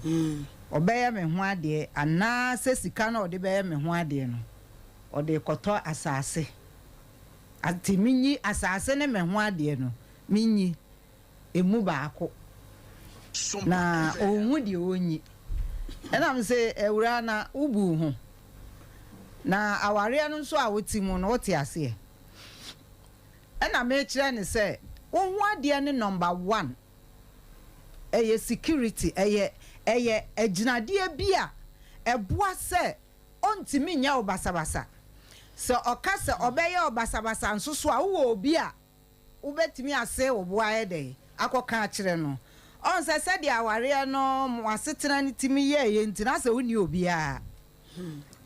ɔbɛyɛ me ho adeɛ anaa sɛ sika no a ɔde bɛyɛ me ho adeɛ no, ɔde rekɔtɔ asaase. Nti menyi asaase ne me ho adeɛ no, menyi. Emu baako, na ɔnhu deɛ ɔnyi. Ɛna mese, Awuraa, na wobu wo ho? Na awareɛ no nso a wote mu no, wote aseɛ? Ɛna mekyerɛ no sɛ, wo ho adeɛ ne number one, ɛyɛ security, ɛyɛ ɛyɛ agyinadeɛ bi a ɛboa sɛ ɔntumi nyɛ wo basabasa. Sɛ ɔka sɛ ɔbɛyɛ wo basabasa nso so a, wowɔ obi a Wobɛtumi ase wo bo ayɛ dɛn akɔka akyerɛ no? Ɔhu sɛ sɛdeɛ awareɛ no mo asetena no tumi yɛeɛ nti no asɛ wonni obiara.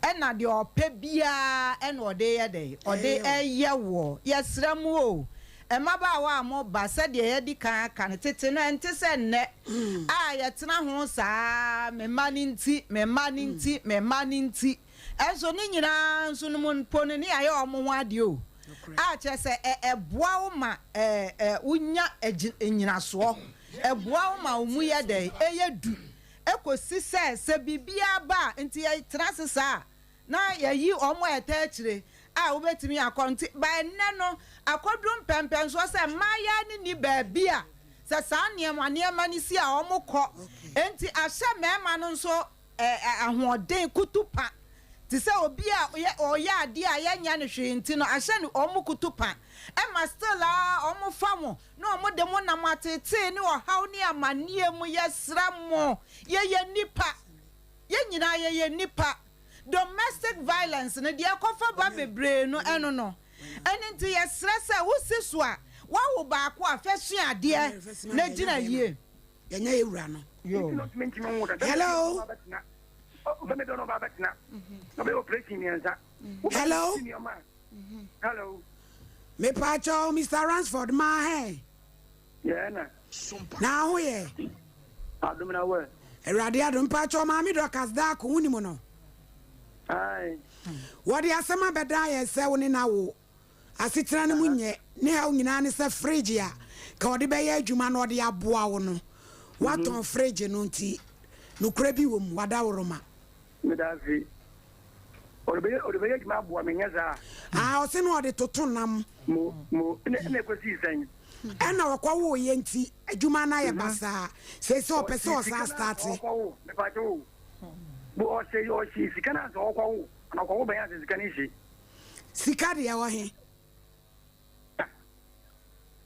Ɛna deɛ ɔpɛ biara ɛna ɔde yɛ dɛn? Ɔde yɛ woɔ. Yɛsrɛ mo o, mmabaawa a moba, sɛdeɛ yɛadi kan aka no, tete no ɛnte sɛ nnɛ a yɛtena ho saa, me mma no nti, me mma no nti, me mma no nti. Nso ne nyinaa nso no mu mpo no ne yɛayɛ wɔn ho adeɛ o, a kyerɛ sɛ ɛ ɛboa wo ma ɛ ɛ wonya agyi nnyinasoɔ, ɛboa wo ma wo mu yɛ dɛn, ɛyɛ du, ɛkɔsi sɛ sɛ biribiara ba a, nti yɛtena ase saa a, na yɛayi wɔn a ɛtaa akyire a wobɛtumi akɔ, nti ba ɛnnɛ no akɔduru mpɛnpɛnsoɔ sɛ mmaayaa no nni baabi a sɛ saa nneɛma nneɛma no si a wɔkɔ, nti ahyɛ mmarima no nso ahoɔden kutupa te sɛ obi a ɔyɛ adeɛ a yɛnyɛ no hwee nti no ahyɛ no wɔn kutupa ɛma still aa wɔn fa mo na wɔn de mo nam ateetee ne ɔhaw ne amaneɛ mu yɛsrɛ mo yɛyɛ nnipa yɛn nyinaa yɛyɛ nnipa domestic violence no deɛ ɛkɔfa ba bebree no ɛno no ɛno nti yɛsrɛ sɛ wosi so a woawo baako a fɛ sua adeɛ na gyina yie. Yɛnyɛ yɛ wura no. Hello. Hello. Mepaakyɛw Mr. Ransford maa hɛn. Na ho yɛ. Awurade adom mpaakyɛw maame Dorcas Darko wonim no. Wɔde asɛm abɛdan yɛn sɛ wo ne no awo. Asetena no mu nyɛ. Ne haw nyinaa ne sɛ fridge a ka ɔde bɛyɛ adwuma na ɔde aboa wo no, woatɔn fridge no nti nokorɛ bi wɔ mu, wadaworoma. Medase. Ɔde bɛyɛ ɔde bɛyɛ adwuma aboa me nyɛ saa. Ah ɔse na ɔde toto nam. Mo mo ɛna ɛna ɛkɔsii sɛn? Ɛna ɔkɔwoeɛ nti adwuma no ayɛ basaa. Seesei ɔpɛ sɛ ɔsan starte. Ɔse sika no ansa ɔkɔwo mepakyɛw o. Bo ɔse ɔse sika no ansa ɔkɔwo ana ɔkɔwo bɛn ansa sika no hye. Sika deɛ ɛwɔ he?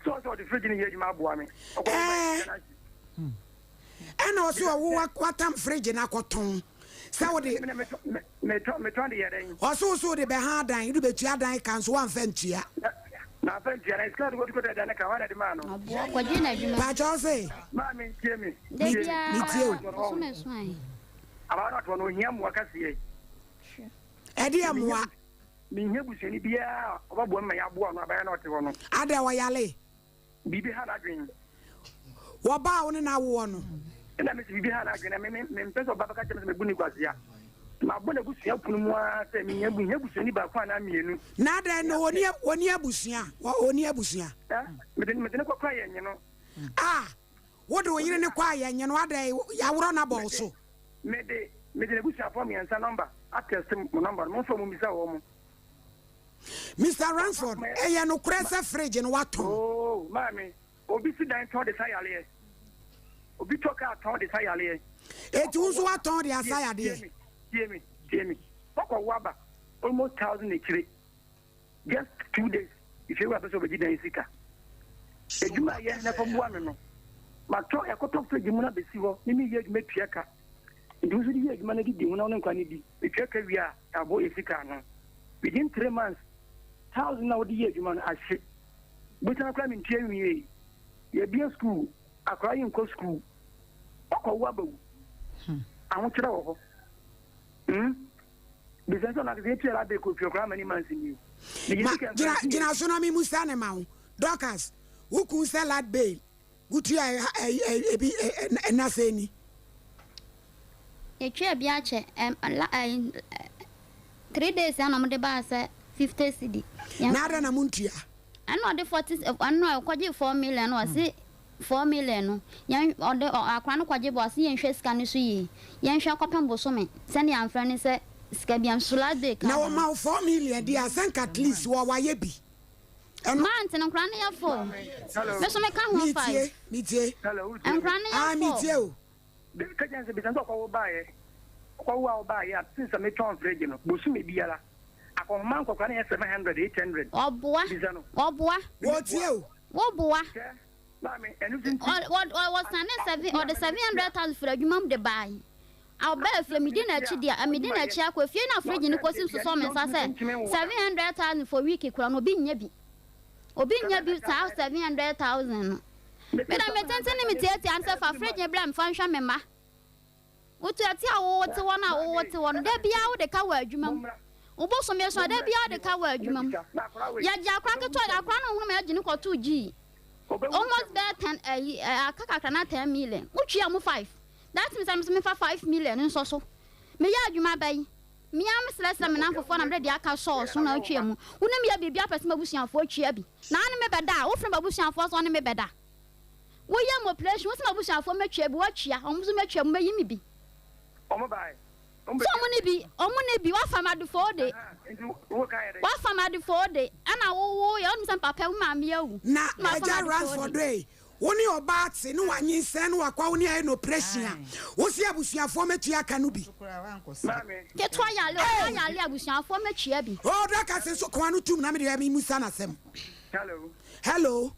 Sɛ ɔsɛ ɔde fridge no yɛ adwuma aboa me. Ɛɛ ɛna ɔsɛ ɔwo watam fridge no akɔtɔn sɛ wode. Metɔn de yɛ dɛn? Ɔsɛ wo so wode bɛha adan wode bɛtua adan ka nso woamfa ntua. Na afa ntua na sika de kɔtu dan ka hɔ na de maa no. Ɔboɔ kɔgye n'adwuma. Pakyɛ ɔse. Maame tie me. Da biara Metie o. bosome so ahe. Abaa no atoɔ no ohia mmoa kɛseɛ. Ɛdeɛ mmoa. Menhia busuani biara a ɔbɛboa me ma yɛaboa no abɛyɛ na ɔte hɔ no. Adɛn, ɔyare? Biribi ha n'adwene. Wɔba a wo ne no awoɔ no. Ɛna mese biribi ha n'adwene na me mempɛ sɛ ɔba bɛka kyerɛ me sɛ mebu no kwasea. Mabɔ n'abusua pono mu ara sɛ mehia mehia busuani baako anaa mmienu. Na adɛn na ɔnni ɔnni abusua? Ɔnni abusua? Ɛ, mede mede no kɔkɔ a yɛnnye no. A, wode wo yere no kɔ a yɛnnye no, adɛn, yɛaworɔ no abɔ wo so? Mede mede n'abusuafoɔ mmiɛnsa nɔmba atɛste mo nɔmba no, momfa mu mmisa wɔn. Mister Ransford, ɛyɛ nokorɛ sɛ fridge no watɔn? Oh, maame, obi si dan tɔn de sa yareɛ. Obi tɔ kaa tɔn de sa yareɛ. Eti wo nso watɔn de asa yadeɛ? Tie me, tie me, tie me. Wakɔwo aba almost thousand akyire. Just 2 days, efiewura pɛ sɛ ɔbɛgye dan sika. Adwuma a yɛ na ɛfa boa me no, matɔ ɛkɔtɔ fridge mu na bɛsi hɔ ne meyɛ adwuma tua ka. Nti wo nso de yɛ adwuma no de di ho na wo ne nkwa no di. Metua ka wie a, ɛabɔ yɛ sika ano. Within 3 months, thousand na wode yɛ adwuma no ahye. Bosan koraa mentua nwiei. Yɛabue school, akwaraa yi nkɔ school. Ɔkɔwo abawu. Ahokyerɛ wɔ hɔ. Bisa sɛ ɔno ankasa yɛtua la bɛkɔ fie koraa ma ne months nie. Meyɛ Ma sika mfa gyina nsie. gyina so na me musa ne ma wo. Dorcas, wo kun sɛ lad bail wotua ebi ɛna sɛn ni? Yɛtwaa bi akyɛ ɛm la ɛɛ. 3 days a na ɔmo de baa sɛ 50 cedi. Na adɛn na montua? Ɛna ɔde 40, ɛna ɔkɔgye 4 million na ɔse 4 million no yɛn ɔde akora no kɔgye bɔ, ɔse yɛnhwɛ sika no so yie, yɛnhwɛ kɔpem bosome sɛnea yɛamfrɛ no sɛ sika bi nso last day ka. Na wɔma wo 4 million deɛ a, sɛ nka at least wɔ wayɛ bi. Ɛno. Mant no, nkora no yɛ four, me so meka ho five. Metie, metie. Hello, wotie nkora me? No Ah, yɛ four. Metie o. Ka kyerɛ no sɛ bisa sɛ ɔkɔwo baeɛ. Ɔkɔwo a ɔbaeɛ a, since sɛ metɔn fridge no, bosome biara, akɔnhoma nkɔkora no yɛ 700, 800. Ɔboa. Bisa no. Ɔboa. Wɔtie o. Woboa. Hwɛ, maame, ɛno nso nti. Wɔsane seven, ɔde 700,000 firi adwuma mu de bae. Ɔbaa fie, medi n'akyi deɛ, medi n'akyi akɔ fie na fridge no kɔsi sosɔ me nsa sɛ 700,000 for week kora no, obi nyɛ bi. Obi nyɛ bi saa 700,000 no. Meda me tenten ne me tiatia no sɛ fa fridge no brɛ me fa nhwɛ me mma. Wotu ɛte a wowɔ te hɔ no a wowɔ te hɔ no, da biara wode ka wɔ adwuma mu. Wobosome so a, da biara wode ka wɔ adwuma mu. Yɛgye akora ketewa, akora no nhunu ma yɛgye no kɔtoo gyii. Almost bɛyɛ 10 ɛyi aka kakra na 10 million. Wotwia mu five. That means sɛ mefa 5 million nso so. Meyɛ adwuma bɛyi. Mea mesrɛsrɛ me namfofoɔ na mede deɛ aka sɔɔ so na wotwia mu. Wonim yɛ biribi apɛ sɛ m'abusuafoɔ twia bi. Na ane me bɛda a, wofrɛ m'abusuafoɔ sɛ ɔne me bɛda. Woyɛ mo operation, wo sɛ m'abusuafoɔ mɛtwia bi, woatwia, ɔmo nso mɛtwia mu, mɛyi me bi. Ɔmo bae. Sɛ ɔmo ne bi, ɔmo ne bi, wafa me adefoo de. Nti wo ka yɛ dɛ? Wafa me adefoo de, ɛna wo yɛ, ɔnim sɛ papa wo maame awu. Na Na wafa me agya adefoo Ransford de. ei, wo ne ɔbaa te ne wanyinsɛn ne wakɔ wo ne ayɛ no operation a, wo se abusuafoɔ mɛtua ka no bi. Maame. Ketewa yale, ɔbaa yale, abusuafoɔ mɛtua bi. Oh, Dorcas nso koa no tum na mede memusa n'asɛm. Hello. Hello.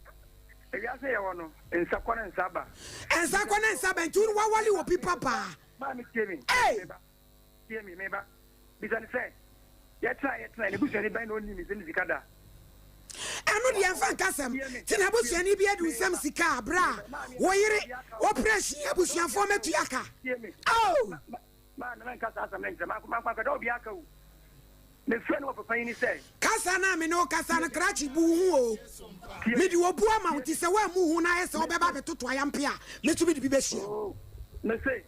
Ewiase yɛ wɔ no, nsa kɔ ne nsa ba. Nsa kɔ ne nsa ba, nti wo wawale wɔ bi papa. Maame, tie mi. Hey! Meba. Tie mi, meba. Bisa ne sɛ, yɛtena yɛtena, ne busuani bɛn na ɔnni me nsam sika da? Ɛno deɛ mfa nka sɛm nti na abusuani bi adu nsɛm sika a berɛ a wo yere operation, abusuafoɔ mɛtua ka. Tie mi. Oh! Maame, mɛnka saa asɛm no nkyerɛ. Mankɔda obi aka o. Mefrɛ no wɔ papa yi ni sɛ. Kasa no a me ne wo kasa no, krakye, bu wo ho o. Mede obu ama wo nti sɛ woammu wo ho na ayɛ sɛ wobɛba abɛtoto ayampe a, me nso mede bi bɛhyia. Oh, mese,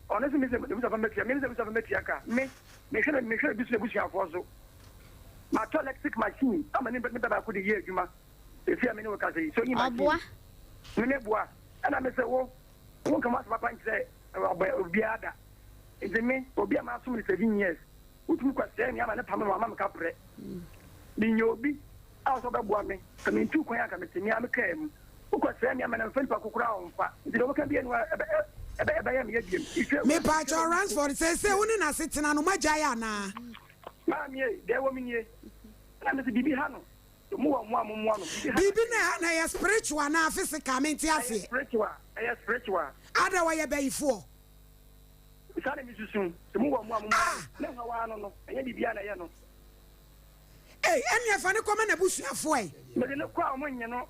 ɔno se me sɛ n'abusuafoɔ mɛtua, me ne sɛ abusuafoɔ mɛtua ka. Me, mehwɛ no, mehwɛ obi so n'abusuafoɔ so. Matɔ electric machine ama ne ne ba baako de yɛ adwuma. Efi a me ne wo kasa yi, sewing machine. Ɔboa. Me me boa. Ɛna me sɛ wo, wo nka mo asɛm apa nkyerɛ ɔbɛ obiara da. Nti me, obi a masom no 7 years, wotumi kɔsɛɛ me ama ne pam no ama me ka prɛ. Menya obi a ɔsɛ ɔbɛboa me, sɛ mentu kwan anka mete me a me kaa mu. Wokɔsɛɛ me ama na mfa nipa kokoro a ɔmfa. Nti deɛ wɔka bia no ɛbɛyɛ me yɛ biam. Mepaakyɛw Ransford, seesei wo ne n'asetena no moagyae anaa? Maame ei, deɛ ɛwɔ me nie. Ɛna mese biribi ha no. Mo wɔ mmoa a mommoa no. Biribi ha no. Biribi na ɛha no, ɛyɛ spiritual anaa physical? Mente Ɛyɛ aseɛ. spiritual, ɛyɛ spiritual. Ada wɔyɛ bayifoɔ? Saa na mesusu. Sɛ mo wɔ mmoa a mommoa Ah! no. Ne haw ara no no, ɛnyɛ biribiara na ɛyɛ no. Ei, ɛnneɛ fa no kɔma n'abusuafoɔ ɛ. Mede no kɔ a, wɔnnye no.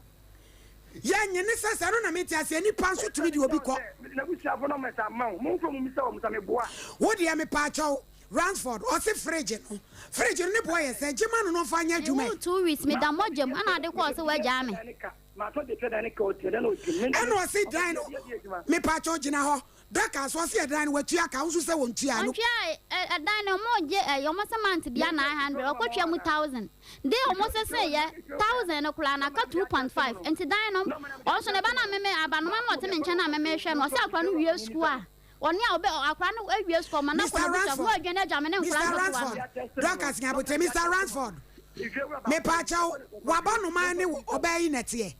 Yɛnnye ne sɛ sɛ ɛno na mente aseɛ, nipa nso tumi de obi kɔ. Mede n'abusuafoɔ nɔmɛs ama wo. Momfrɛ wɔn mmisa wɔn sɛ meboa. Wo deɛ mepaakyɛw, Ransford, ɔse fridge no, fridge no ne boɔ yɛ sɛn? Gye ma no na ɔmfa nyɛ adwuma ɛ. Mewoo 2 weeks, meda mogya mu, ɛna ade kɔɔ sɛ woagyaa me. Ɛna ɔse dan no, mepaakyɛw gyina hɔ, Dorcas, ɔse ɛdan no watua ka, wo nso sɛ wɔntua no. Ɔntua ɛdan no, ɔmo gye ɛyɛ ɔmo sɛ month bia 900, ɔkɔtua mu 1,000. De ɔmo sese yɛ 1,000 no koraa na aka 2.5, nti dan no, ɔnso ne ba na meme abanoma na ɔte me nkyɛn na meme hwɛ no, ɔsɛ akora no wie sukuu a, ɔne a ɔbɛ akora no awie sukuu ɔma no akɔ Mr. n'abusua mo Ransford, adwane agya me ne nkora Mr. nketewa no. Ransford, Dorcas Nyabote, Mr. Ransford, mepaakyɛw, w'abanoma ne ɔbaa yi na ɛteɛ?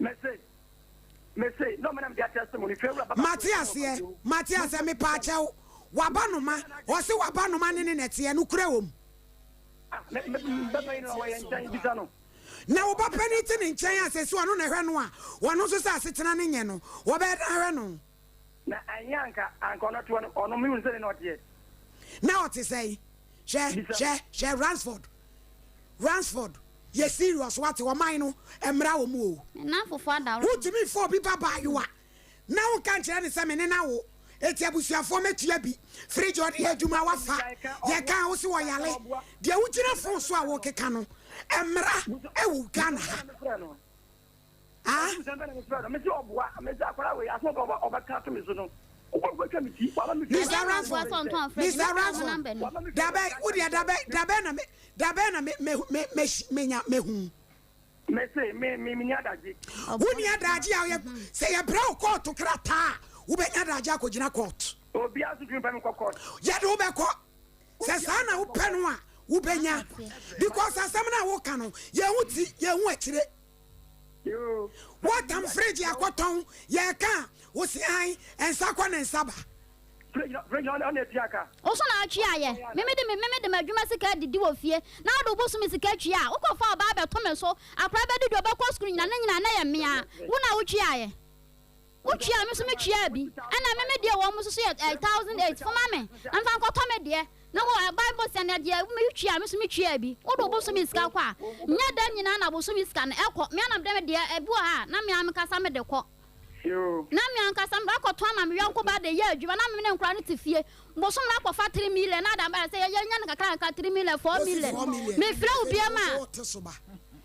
Mate aseɛ, mate aseɛ, mepaakyɛw, w'abanoma, ɔse w'abanoma ne ne na ɛteɛ, nokorɛ wɔ mu? Na wo ba panin te ne nkyɛn a sɛsi ɔno na ɛhwɛ no a, ɔno nso sɛ asetena no nyɛ no, wɔbɛyɛ dɛn ahwɛ no? Na ɛnyɛ anka anka ɔno toɔ no ɔno mehu sɛ ne na ɔteɛ. Na ɔte sɛn? Hwɛ, hwɛ, hwɛ Ransford, Ransford, yɛ serious wate, ɔman no mmra wɔ mu o. Me nnamfofoɔ adaworo. Wotumi fa obi ba baayewa na wonka nkyerɛ no sɛ me ne no awo, enti abusuafoɔ mɛtua bi, fridge ɔde yɛ adwuma wafa, yɛka a wose ɔyare, deɛ wogyina phone so a wokeka no, mmra wɔ Ghana ha. Ah? Mr. Ransford, Mr. Ransford, dabɛ wo deɛ dabɛ dabɛ na me dabɛ na me me me me menya mehu. Me se me me me ni adagye. Wo ni adagye a yɛ sɛ yɛbrɛ wo kɔɔto krataa a wobɛnya adagye akɔgyina kɔɔto. Obiara nso tumi pɛ me kɔ kɔɔto. Yɛde wo bɛkɔ. Sɛ saa na wopɛ no a wobɛnya because asɛm no a woka no yɛn ho ti yɛn ho akyire. Woatam fridge akɔtɔn yɛka a wose an nsa kɔ ne nsa ba. Wo so na wotwe ayɛ. Me mede me mede m'adwuma sika adidi wɔ fie na wode wo bosome sika twi a, wokɔfa ɔbaa bɛto me so, akwadaa bɛdidi ɔbɛkɔ sukuu nyina ne nyina na ɛyɛ me a, wo na wotwe ayɛ. Wotwe a me nso metwea bi. Ɛna me me deɛ wɔn nso so yɛ 1008 fo ma me na mfa nkɔtɔ me deɛ. Na wɔ Bible sɛ na deɛ metwe a me nso metwea bi. Wode wo bosome sika kɔ a, nyɛ da nyinaa na bosome sika no ɛkɔ. Me ara na mede me deɛ ebi wɔ ha a na me ara menkasa mede kɔ. Na me ankasa mede akɔtɔn ama me yɔnko ba de yɛ adwuma na me ne nkwadaa no te fie. Bosom no akɔfa 3 million na ada sɛ yɛnya no kakra kakra 3 million 4 million. Mefrɛ wo biam a,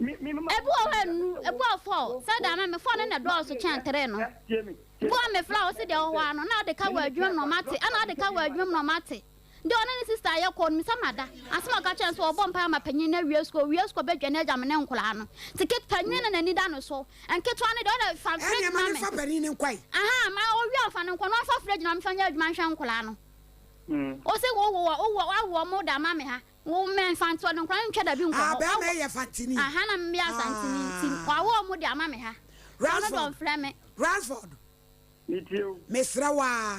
ebi wɔ hɔ a ɛnnu, ebi wɔ 4 sɛ da ma me 4 no na ɛdɔɔso kyɛn 3 no. Ebi wɔ a mefrɛ a wose deɛ ɛwɔ hɔ ara no na ɔde ka wɔ adwuma mu na ɔmate ɛna ɔde ka wɔ adwuma mu na ɔmate. Deɛ ɔne ne sista yɛ kɔɔ no, misa mada. Asɛm a ɔka kyerɛɛ no sɛ ɔbɔ mpaeɛ ama panyin no awie sukuu, ɔwie sukuu ɔbɛdwane agya me ne nkwadaa no. Nti ket panyin no na n'ani da no so. Nketewa no deɛ ɔde fa fridge Ɛnneɛ ma ma no me. mfa panin no nkɔe. Ahaa, ma ɔwie a ɔfa no nkɔ na ɔmfa fridge na ɔmfa nyɛ adwuma nhwɛ nkwadaa no. Ɔse wo wo wo wo awoɔ mo de ama me ha. Wo me mfa nti ɔde nkwadaa no ntwa dabi nkɔ Ah, hɔ. bɛrima Wawo yi yɛ fantini. Ahaa na me yɛ Asanteni nti wawoɔ mo de ama me ha. Ɔno deɛ Ransford, ɔmfrɛ me. Ransford. Metie wo. Mesrɛ wo aa,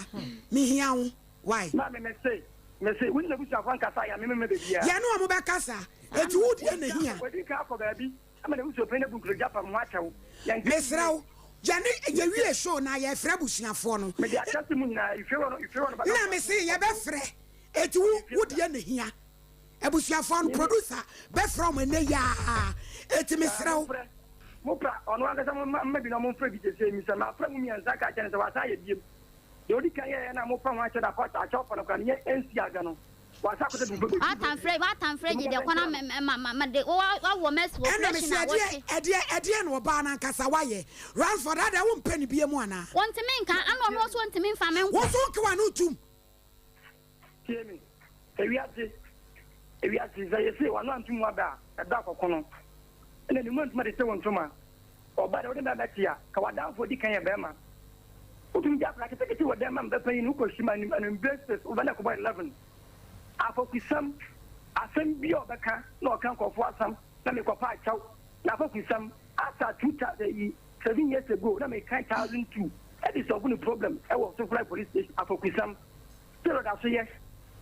mehia wo, wai. Maame, mese, mese, wo ne n'abusuafoɔ nkasa yɛ a, me memma baabiara. Yɛne wɔn bɛkasa, enti wo deɛ na ehia. Wadi kan akɔ baabi ama n'abusuapanin abu nkotodwe apam ho akyɛ wo. Yɛnka Mesrɛ yiye. wo, yɛne, yɛwie show no a, yɛrefrɛ abusuafoɔ no. Mede akyɛ se mo nyinaa, efiewura no, efiewura no bɛka Na mese yɛbɛfrɛ, enti wo, wo deɛ na ehia. Abusuafoɔ no, producer bɛfrɛ wɔn ɛnnɛ yi ara, enti mesrɛ wo. Mo pra ɔno ankasa mo mma mma bi na ɔmo mfrɛ bi sesei misa mafrɛ mo miɛnsa aka akyerɛ no sɛ wasan ayɛ biom deɛ odi kan yɛɛ na mo pa ho akyɛ da kɔ akyɛw pa no koraa no nyɛ ɛnsi aga no wasan akɔtɔ bi bɛgu Watan frɛ watan frɛ gye deɛ kɔ na mɛ ma ma ma de wo wa wɔ mɛsi wɔ Ɛna mese operation a ɛdeɛ wɔte. ɛdeɛ ɛdeɛ na ɔbaa no ankasa wayɛ Ransford adɛn wompɛ no biom anaa. Wɔntumi nka ɛna ɔno nso ɔntumi nfa me nkɔ. Wo nso wonke w'ano ntom. Tie me, ewiase, ewiase, sɛ yɛse w'ano anto mu ada a, ɛda kɔkono, ɛna ne mu antumi atete wo ntoma. Ɔbaa deɛ wode bɛma te a, ka w'adamfo adi kan yɛ bɛrima. Wotumi gya akwadaa ketekete wɔ dɛm ma me bɛpanyin no, wokɔ hyim anim anwummere six, wobɛ na ɛkɔbɔ 11. Afɔkusɛm, asɛm bi a ɔbɛka na ɔka nkurɔfoɔ asɛm na mekɔpa akyɛw. Na afɔkusɛm, asa 2000 yi, seven years ago na mekan 1002 ɛde solve ne problem ɛwɔ Sofrai police station afɔkusɛm. Still ɔda so yɛ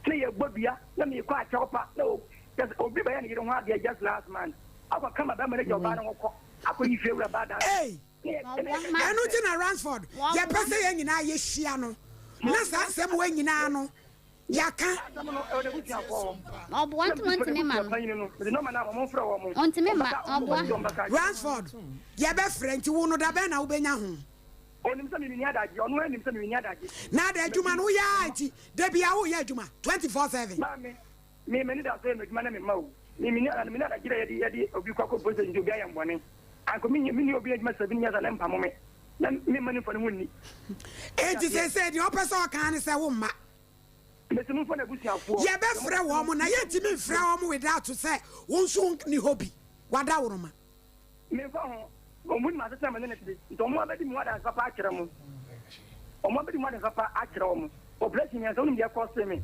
na yɛbɔ dua na mekɔ akyɛw pa na o kyɛ sɛ obi bɛyɛ ne yere ho adeɛ just last month akɔ kama bɛrima no agya ɔbaa no ho kɔ akɔ yi fie wura baa dan Ei! na yɛ na yɛka kyerɛ Ɛno no nti sɛ na Ransford, yɛpɛ sɛ yɛn nyinaa yɛhyia no na saa nsɛm wei nyinaa no yɛaka. asɛm no ɛwɔ n'abusuafoɔ hɔ Ɔboa na nti mede ɔntumi mma n'abusua no. panyin no mede nɔma no ama wɔn mfrɛ wɔn Ɔntumi wɔn mma, bɛka wɔn ɔboa. bɛka wɔn bɛka akyerɛ Ransford, yɛbɛfrɛ nti wo no da bɛn na wobɛnya ho? Onim sɛ me menni adagye ɔno ara nim sɛ me menni adagye Na ada adwuma no woyɛ ara nti da biara woyɛ adwuma 24 seven. Maame, me m'ani da so yɛ m'adwuma na me mma o. Me menni ada menni adagye dɛ yɛde yɛde obi kɔ akɔ police station nti obi ayɛ me bɔne. Anka me menni obi adwuma 7 years a na ɛmpamo me na me mma no mfa ne ho nni. Enti seesei deɛ ɔpɛ sɛ ɔka ara ne sɛ wo mma. Mese momfa n'abusuafoɔ. Yɛbɛfrɛ wɔn na yɛntumi mfrɛ wɔn without sɛ wo nso nni hɔ bi. W'adaworoma. Memfa ho, wɔn nim asetena a me ne no te, nti wɔn abɛdi me ho adanse papa akyerɛ mo. Wɔn abɛdi me ho adanse papa akyerɛ wɔn. Operation mmiɛnsa, wonim deɛ ɛkɔstee me?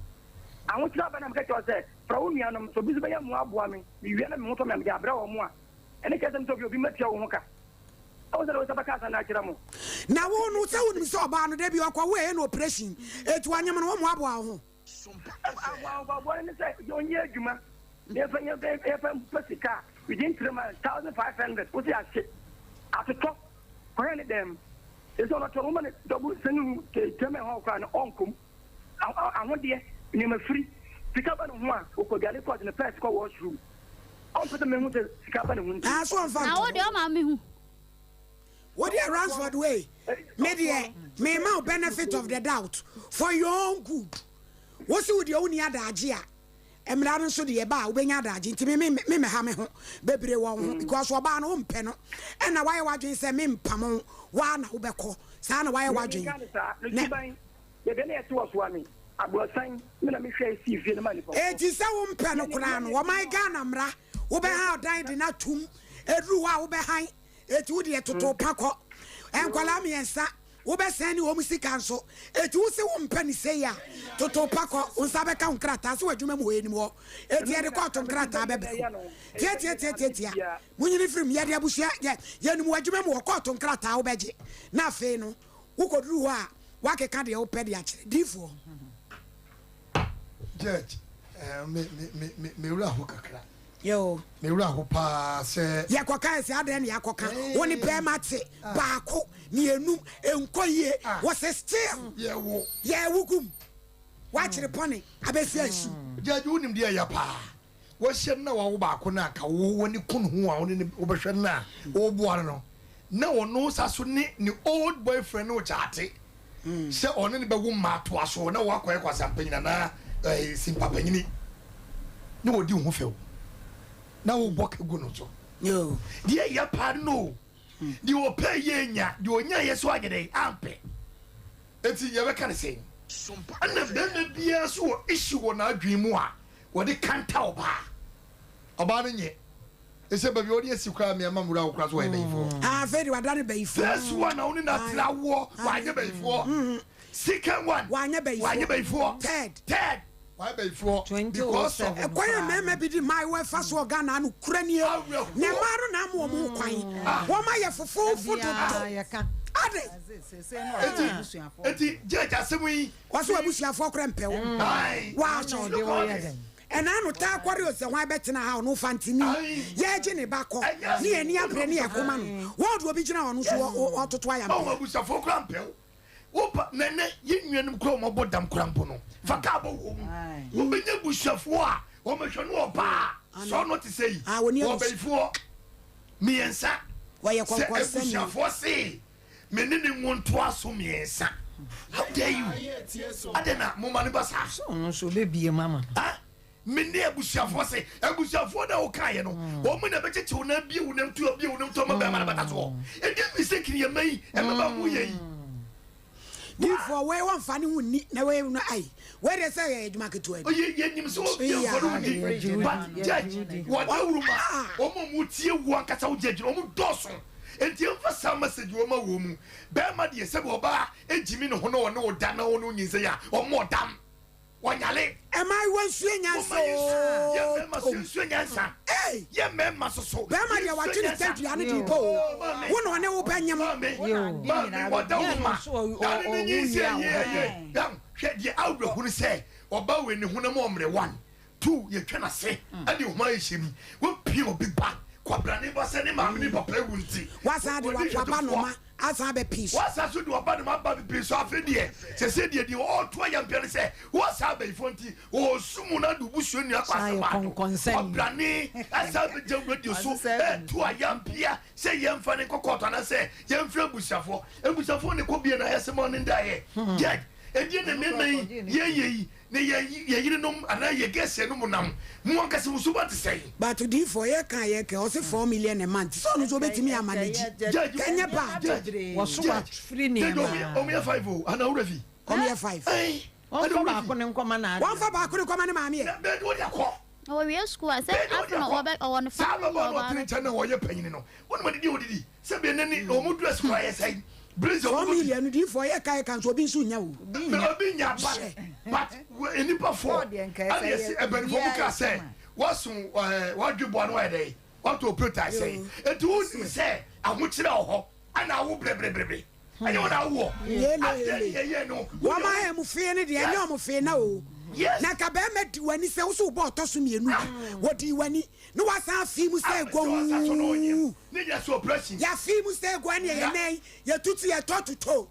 Ahokyerɛ aba na meka kyerɛ wo sɛ, frɛ wo nuanom, sɛ obi nso bɛyɛ mmoa aboa me, mewie na me ho tɔ me a, mede abrɛ wɔn a, ɛne kyerɛ sɛ mesɛ obi obi mmɛtua wo ho ka. Ɛwɔ sɛ na wo nsa bɛka asɛm no akyerɛ mo. Na wo no, sɛ wonim sɛ ɔbaa no, da bi ɔkɔwo ɛyɛ no operation, enti wanyem no, wommoaboa wo ho? Ahobammɔ no ne sɛ yɛnyɛ adwuma na yɛmfa yɛmfa mpɛ sika a within 3 months 1500 wosi ahye atotɔ kɔhɛ ne dɛm ɛsɛ ɔno tɔ no woma ne double single room tɛmɛ hɔ koraa no ɔnkɔm ahodeɛ nneɛma firi sika ba ne ho a ɔkɔdwale kɔɔte ne pɛs kɔ washroom ɔmpɛ sɛ mehu sɛ sika ba ne ho nti. Na wo deɛ ɔma mehu. Wo deɛ Ransford wei, me deɛ me ma wo benefit of the doubt for your own good. Wo se wo deɛ wo ni adagye a, mmara no nso deɛ ɛba a wobɛnya adagye nti me me me mɛha me ho bebree wɔ wo ho because ɔbaa no wo mpɛ no ɛna wayɛ w'adwene sɛ me mpamo wo waa na wobɛkɔ saa na wayɛ w'adwene. Ne suban. Baabi a na yɛte wɔ Soame, aborɔsan, me na mehwɛe sii fie no maa nnipa kɔ. Enti sɛ wompɛ no koraa no, ɔman Ghana mmara, wobɛhan ɔdan de no atom, ɛduru hɔ a wobɛhan, enti wo deɛ toto pa kɔ. Nkwadaa mmiɛnsa, wobɛsɛn ne wɔn sika nso, enti wo se wompɛ no sei a, toto pa kɔ, wo nsa bɛka wo nkrataa, sɛ w'adwuma mu hɔ yɛnim hɔ, enti yɛde kɔɔto nkrataa bɛbrɛ wo. Tiatiatiatiatia, monyini mfiri mu, yɛde abusua, yɛ, yɛnim w'adwuma mu hɔ, kɔɔto nkrataa wobɛgye, na afei no, Wokɔduru hɔ a, woakeka deɛ wopɛ de akyerɛ diyifoɔ. Judge, eh, me, me, me, me, me wura ho kakra. Yo. Me wura ho paa sɛ. Yɛkɔka ɛsɛ adɛn na yɛakɔka. Wo ne bɛrima te ah. baako, mmienu, nkɔ yie. Ah. Wɔsɛ still. Yɛwo. Yɛwo gum. Woakyere pɔne abɛsi asu. Judge, wonim deɛ ɛyɛ paa. Wahyia no na wawo baako no a ka wo w'ani ku ne ho a wo ne no wobɛhwɛ no a woboa no no na ɔno sa so ne ne old boyfriend no kyaate sɛ ɔne no bɛwo mma atoa so na wakɔyɛ kwasampanyin anaa ɛɛ simpapanyini na wɔdi wo ho fɛw na wobɔ ka gu no so deɛ ɛyɛ paa no deɛ ɔpɛ yɛ nya deɛ ɔnya yɛ so anyɛ dɛ ampɛ eti yɛbɛka ne sɛn ɛna bɛrima biara so wɔ issue wɔ n'adwene mu a Wɔde kanta ɔbaa. Ɔbaa no nyɛ. Ɛsɛ baabi a wɔde asi koraa mmea ma nwura wo koraa so wɔyɛ bayifoɔ. Ah, afei de wadane bayifoɔ. First one a wo ne no atena awoɔ, wanyɛ bayifoɔ. Second one, wanyɛ bayifoɔ. Wanyɛ bayifoɔ. Third. Third, wayɛ bayifoɔ because of. Ɛkwan a mmarima bi de mmaayewa fa so wɔ Ghana no kura nie. Na mmaa no na ama wɔn ho kwan. Wɔn ayɛ fofoofo dodo. Adɛn? Eti, eti judge asɛm yi. Wɔse w'abusuafoɔ korɛ mpɛ wo. Waa Ɛna no taa kɔre o sɛ hwan bɛtena ha ɔno fantini yɛgye ne ba kɔ ne yɛn ani abere ne yɛko ma no wɔn de obi gyina hɔ no nso ɔtoto ayampɛ. Ɔwɔ abusuafoɔ koraa mpɛ wo. Wo ba na ɛnɛ yɛn nuanom koraa wɔn abɔ dam koraa mpo no fa kaa bɔ wɔn mu. Wɔbɛnya abusuafoɔ a wɔbɛhwɛ no ɔbaa sɛ ɔno te sɛ yi ɔbɛyifoɔ mmiɛnsa sɛ abusuafoɔ see Me ne no nwo ntoa so mmiɛnsa. How dare you? Adɛn na moma no ba saa? Sɛ ɔno nso ɔbɛbie mu ama no. Ah, me ne abusuafoɔ se, abusuafoɔ na wokaeɛ no, wɔn na ɛbɛkyekye wo nan, abie wo nam tu, abie wo nam tu ama bɛrima no bɛda soɔ. Ɛdeɛ mistake ne yɛma yi, ɛmɛba ho yɛ yi. Difoɔ wei wɔnfa ne ho nni na wei no ai wei deɛ sɛ yɛ adwuma ketewa bi. Oye yɛ nim sɛ obi nfa ne ho nni but judge wɔ dawuro ma wɔn a wɔn tie wo ankasa wo judge no wɔn dɔɔso nti nfa saa message wɔ ma wɔn mu bɛrima deɛ sɛbi ɔbaa egyimi ne ho na ɔne wo da na ɔne wo nyinsɛn a ɔmo ɔdam. Wɔnyale. Mmaayewa nsua nyansa Momma yɛnsua, yɛn oo mmarima tom. so yɛnsua nyansa. Ei! Yɛn mmarima so so Barima deɛ yɛnsua wagye ne nyansa. tadua no de rebɔ oo. Oh, maame. Wo na ɔne wo bɛnyem. Maame, Wo na ade maame, nyinaa wɔda wo bɛdi. ma. So ɔ- Na ɔ- ne ne ɔwo nyinsɛn wie a yɛ ɔbɛka. yɛ. Yam, hwɛ deɛ awerɛho ne sɛ ɔbaa wei ne honam ɔmmerɛ one, two, yɛtwa n'ase ɛde nhoma ayɛ hyɛ mu. Wopia obi ba, kwabrane ba sɛ ne maame ne papa awu nti. Wasan de Wɔde waba hwɛtofoɔ. noma asan abɛ pii so. Wasa so de ɔba no ma aba pii so afei deɛ sɛsɛ deɛ deɛ ɔreto ayampia ne sɛ wɔsa abayifoɔ nti ɔresu mu na de busua nua kɔ San yɛ asɛm ato kɔnkɔnsani. ɔbrane ɛsa bɛgya radio so Ɔse sɛ ɛreto ayampia sɛ yɛmfa ne nkɔ kɔɔto anaasɛ yɛmfrɛ abusuafoɔ abusuafoɔ ne kɔ bie na ayɛsɛm a ɔne ndaeɛ judge ɛdeɛ na mmarima yi yɛyɛ yi Ne yɛn yɛn yerenom anaa yɛn gɛsɛ no mu nam. Mo ankasa mo suban te sɛn? But odiyifoɔ yɛ ka yɛ kɛ ɔse 4 million a month sɛ ɔno nso ɔbɛtumi a manage Judge, kɛ nyɛ bad. Judge, Wɔso Judge, wafiri Judge, nneɛma. ɔmo yɛ ɔmo yɛ five o, anaa wura fi? Ɔmo yɛ five. Ɛn, ɛna Wɔmfa wura baako fi. ne nkɔma n'ade. Wɔmfa baako ne nkɔma ne maame ɛ. Na bɛn de wɔde akɔ. Na wɔwie sukuu a sɛ Bɛn de wɔde afei na akɔ. wɔbɛ ɔwɔ ne Saa family ababaawa no ɔbaa ɔtene bɛ. nkyɛn na ɔyɛ panyini no, wɔn mu didi a odidi, sɛ bɛn n'ani, ɔmo dress koraa yɛ sɛn, blazer 4 ɔmo bɔ bi. million diyifoɔ yɛ ka yɛ ka nso obi nso nya o. Na obi nya but but nnipa fɔ ɛna yɛsi ɛbɛnifo mu kaa sɛ waso ɛɛ wadwe boa no wayɛ dɛ wato operate asɛn eti wo nim sɛ ahokyerɛ wɔ hɔ ɛna awo brebrebrebre ɛnyɛ wɔn awoɔ adeɛ ne yɛyɛ no Wɔn ayɛ mo fee no deɛ ɛnyɛ ɔmo fee na o. Na nka bɛrima di w'ani sɛ woso wobɔ ɔtɔ so mmienu a wɔdi w'ani na wasan afi mu sɛ ne gɔn. nyɛ so operation Yɛafi mu sɛ gɔn ne yɛyɛ nan yɛtutu yɛtɔ toto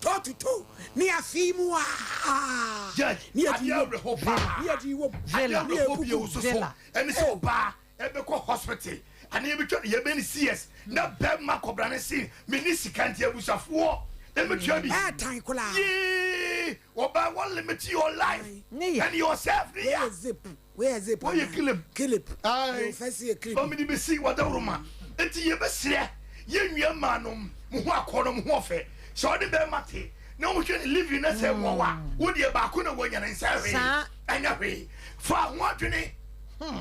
tɔ toto ne yɛafi mu aa judge ne yɛde adeɛ wom awerɛho paa ne yɛde wom adeɛ ne awerɛho bio yɛbubu nso so ɛne sɛ ɔbaa ɛbɛkɔ hospital ane yɛbɛtwa no yɛbɛn no cs na bɛrima kɔbra ne se mene sika nti abusuafoɔ ɛmɛtua bi ɛɛtan koraa yee ɔbaa wɔn limit your life Ne yɛ. and yourself ne weyɛ ya zip weyɛ zip Wɔyɛ anaa? clip. clip Aye. fɛsi yɛ clip ɔmede bɛsi wadawuroma nti yɛbɛserɛ yɛnnua maa nom mo ho akɔ no mo ho ɔfɛ sɛ ɔde bɛrima te na wohwɛ ne living na sɛ ɛboa wo a, wo deɛ baako na woanya no nsɛ hwee, ɛnyɛ hwee. Fa ho adwene,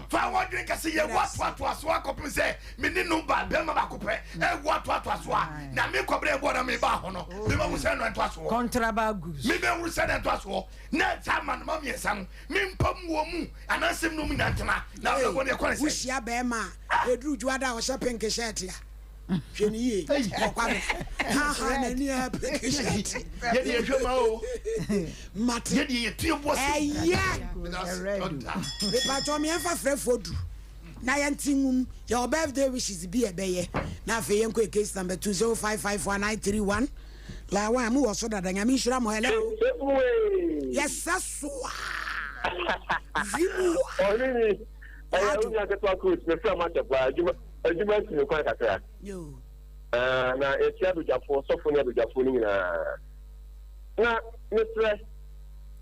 fa ho adwene ka sɛ yɛwo atoatoa so akɔpem sɛ me ne no ba bɛrima baako pɛ ɛwo atoatoa so a, na me kɔbrɛ ɛboɔ na meba ho no, mebɛhu sɛ no ɛntoa soɔ. Mebɛhunu sɛ no ɛntoa soɔ. Na saa mmanoma mmiɛnsa no, mempam wɔn mu anaasɛ me ne wɔn nnya ntena, na abrabɔ no yɛkɔ ne sɛn? Wohyia bɛrima a, ɛduru dwoada a ɔhyɛ pink shirt a, hwɛ no yie. Ɔkwa no. Ha ha n'ani a pink shirt. Yɛde yɛhwɛ ma o. Mate. Yɛde yɛtu yɛn bo ase. Ɛyɛ. Mepatwɔ meɛmfa frɛfoɔ du na yɛnte nwum. Yɛwɔ birthday wishes bi a ɛbɛyɛ. Na afei yɛnkɔ yɛ case number 20551 La one mo wɔ so dada nyame nhyira mo hello. Yɛsɛ so a vimu a. Ɔhene ni ɛyɛ wo nua ketewa Cruz mefrɛ mo akyɛ paa adwuma adwuma asi me kwan kakra. Na yɛkyia abadwafoɔ sɔfo ne abadwafoɔ no nyinaa na mesrɛ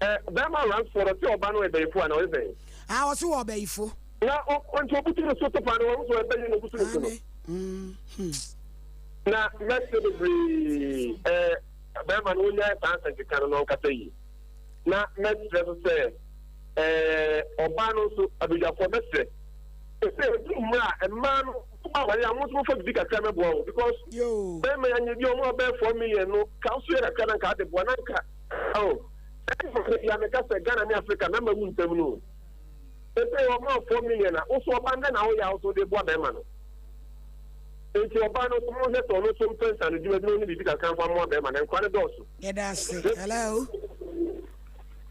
ɛ bɛrima Ransford ɔte ɔba no ɛbɛyifo ana ɔyɛ sɛn? Ah ɔse wɔ ɔbɛyifo. Na ɔ nti obutu ne so topa no wɔn so ɛbɛyi no obutu ne so no. Na mɛsrɛ bebree ɛ bɛrima no ɔnyae saa nsɛnkeka no na ɔnkasa yie. Na mɛsrɛ nso sɛ ɛ ɔbaa no nso, abadwafoɔ mɛsrɛ sɛ ɛduru mmerɛ a mmaa no moba aware a mo nso momfa biribi kakra mɛboa wɔn because bɛrima yi anyɛ bi a wɔn abɛyɛ 4 million no ka nso yɛ kakra na nka ade boa na nka oh ɛnna da bia meka sɛ Ghana ne Africa mɛma wu ntɛm no ɛsɛ wɔn a 4 million a woso ɔbaa ndɛ na woyɛ a woso de boa bɛrima no. Enti ɔbaa no nso, monhwɛ sɛ ɔno nso mpɛ nsaanodwuma bi na ɔnni biribi kakra mfa mmoa barima no. Nkwa no dɔɔso. Yɛda ase. Hello.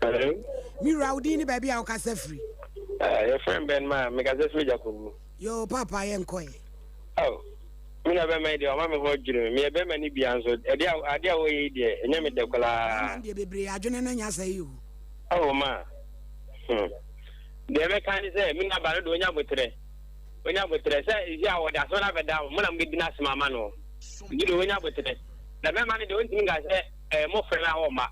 Hello. Me wura, wo din ne baabi a wokasa firi? Uh, yɛfrɛ me Ben ma mekasa firi Jakobu. Yo, papa yɛnkɔ ɛ. Oh, me na bɛma yi deɛ ɔma me ho adwiri me. Meyɛ bɛma no bia nso, ɛde ade a wɔyɛ yi deɛ, ɛnyɛ me dɛ koraa. Bɛma deɛ bebree adwene no nya sɛ yi o. Oh, ma. Deɛ mɛka ne sɛ, me nua ba no deɛ ɔnya aboterɛ. Onya aboterɛ sɛ nsi a wɔde asɛm no abɛda mo na mobɛdi n'asɛm ama no. Nti deɛ ɔnya aboterɛ. Na bɛrima no deɛ ɔntumi nka sɛ ɛɛ mofrɛ no a ɔmma.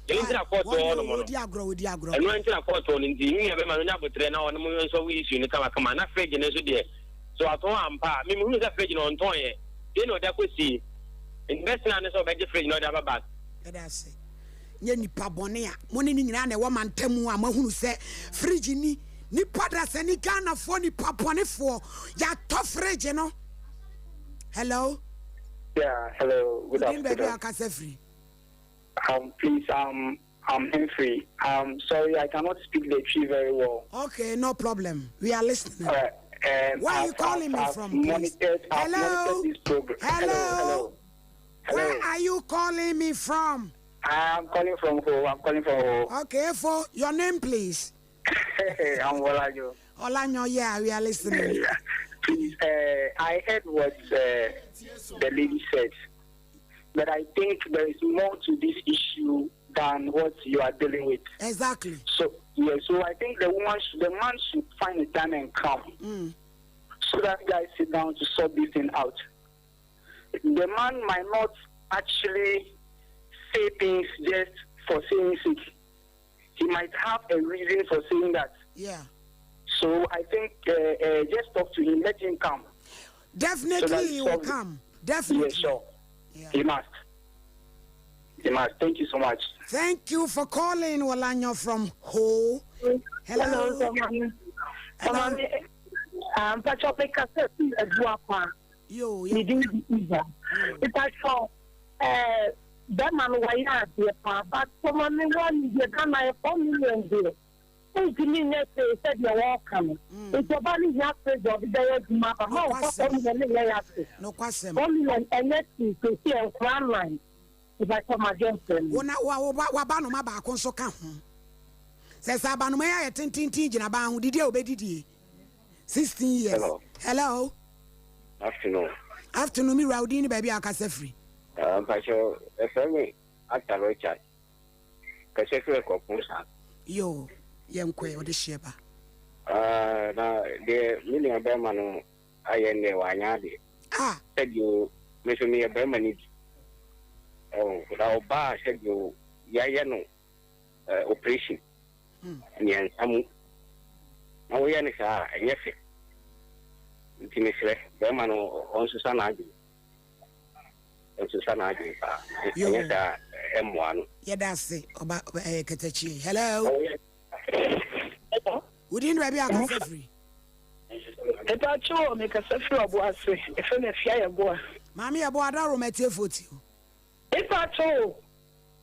Ɛno nti na kɔɔto wɔ hɔnom no. Ɛno nti na kɔɔto wɔ no nti ne nua bɛrima no ɔnya aboterɛ na ɔne mo nsɔlve issue no kamakama. Na fridge no nso deɛ sɛ watɔn ampa a, me mehunu sɛ fridge no ɔntɔn yɛ. Sei na ɔde akɔsie. Nti bɛsena ne sɛ ɔbɛgye fridge no ɔde aba back. Yɛda ase. Nyɛ nipa bɔne a mo ne ne nyinaa na ɛwɔ mantamu a moahunu sɛ fridge ni. Nipa dasani Ghanafoɔ nipa bɔnefoɔ yɛatɔ fridge no. Hello. Yeah, hello. Good afternoon. Baabi akasa firi. Please, I'm Humphrey. Um, sorry, I cannot speak the Twi very well. Okay, no problem. We are listening. Where are you calling me from, please? Hello. Hello. Hello. Hello. Where are you calling me from? I'm calling from Ho. I'm calling from Ho. Okay, for your name, please. I'm Olanyo. Olanyo, yeah, we are listening. Yeah. Please, I heard what the lady said, but I think there is more to this issue than what you are dealing with. Exactly. So, yeah, so I think the woman, should, the man should find a time and come, so that you guys sit down to sort this thing out. The man might not actually say things just for saying it. He might have a reason for saying that. So I think just talk to him, let him come. Definitely so he will come. Definitely. Yeah, sure. Yeah. He must. He must. Thank you so much. Thank you for calling Olanyo from Ho. Hello. Hello. Hello. Mpacho mekasa fi Aduakwa. Yo, Me din de Eva. Mpacho bɛrima no wayɛ adeɛ paa but sɔmɔ ne wɔn deɛ Ghana yɛ 4 million deɛ. Ntumi nyɛ hwee sɛdeɛ wɔreka no. Nti ɔbaa no hia fridge a ɔde bɛyɛ adwuma aba ma ɔmfa 4 million ne nyɛ yɛ ase. Nokwasɛm. 4 million ɛnyɛ tii sɛsi nkora nnan. Mpacho ma dwɛnsɛm. Wo na wa wo ba w'abanoma baako nso ka ho. Sɛ abanoma yi ayɛ tententen gyina ban ho didi a obɛdidie. 16 years. Hello. Hello. Afternoon. Afternoon, mi wura, wo din ne baabi a akasa firi. Mpacho, ɛfɛ me Actor Richard. Kɛsɛ firi kɔpon sa. Yo, yɛnkɔ ɛ, ɔde hyeɛ ba. Na deɛ me nua bɛrima no ayɛ nnɛ wanyɛ adeɛ. Ah. Sɛdeɛ me nso meyɛ bɛrima no bi. Oh, na ɔbaa sɛdeɛ yɛayɛ no operation mmiɛnsa mu. Na woyɛ no saa a, ɛnyɛ fɛ. Nti mesrɛ bɛrima no ɔnsesa n'adwene. Ɔnsesa n'adwene paa. Ɛnyɛ saa. mmoa no. Yɛda ase ɔba ɛɛ katakyie. Hello. Wo din ne baabi a kasa firi? Mepakyɛw o, mekasa firi Ɔboase. Yɛfrɛ me Afia Yeboah. Maame Yeboah, adaworo ma atiefoɔ tie o. Mepakyɛw o,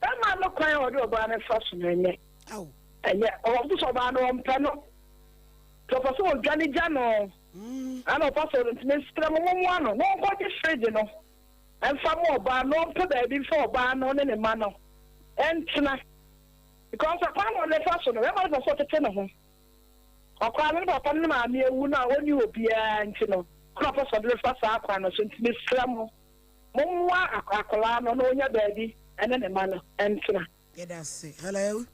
bɛrima no kwan a ɔde ɔbaa no fa so no ɛnyɛ. Ɛnyɛ. Ɔwɔ so sɛ ɔbaa no ɔmpɛ no. Nti ɔpɛ sɛ ɔdwane gya no. Ɛna ɔpɛ sɛ nti mesrɛ mo mommoa no na ɔnkɔgye fridge no mfa ma ɔbaa no na ɔmpɛ baabi mfa ɔbaa no ne ne mma no ntena. Because kwan a ɔde fa so no, bɛrima no pɛ sɛ ɔtete ne ho. Ɔkwan no ne papa ne ne maame awu no a ɔnni obiara nti no, ɛna ɔpɛ sɛ ɔde no fa saa kwan no so. Nti mesrɛ mo, mommoa akwadaa no na ɔnya baabi ne ne mma no ntena. Yɛda ase. Hello.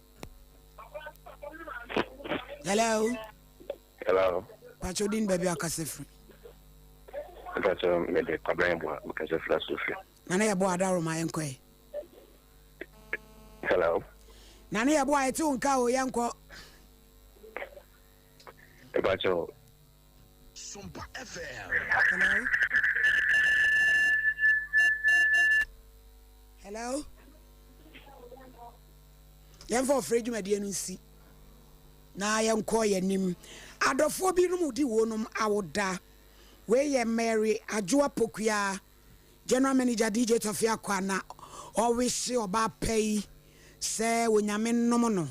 Hello. Hello. Pacho din baabi akasa firi. Pacho mede Kwabena Yeboah mekasa firi Asofie. Nana Yeboah adaworo ma yɛnkɔ ɛ. Hello. Nana Yeboah yɛte wo nka o yɛnkɔ. Pacho. Sompa FM. Hello. Hello. Yɛmfa ɔfrɛ dwumadie no nsi na yɛnkɔ yɛn anim. Adɔfoɔ binom di wɔnom awoda. Wei yɛ Mary Adwoa Pokuaa. General Manager DJ Tɔfe Akwa na ɔwehye ɔbaa pa yi sɛ Onyame nnom no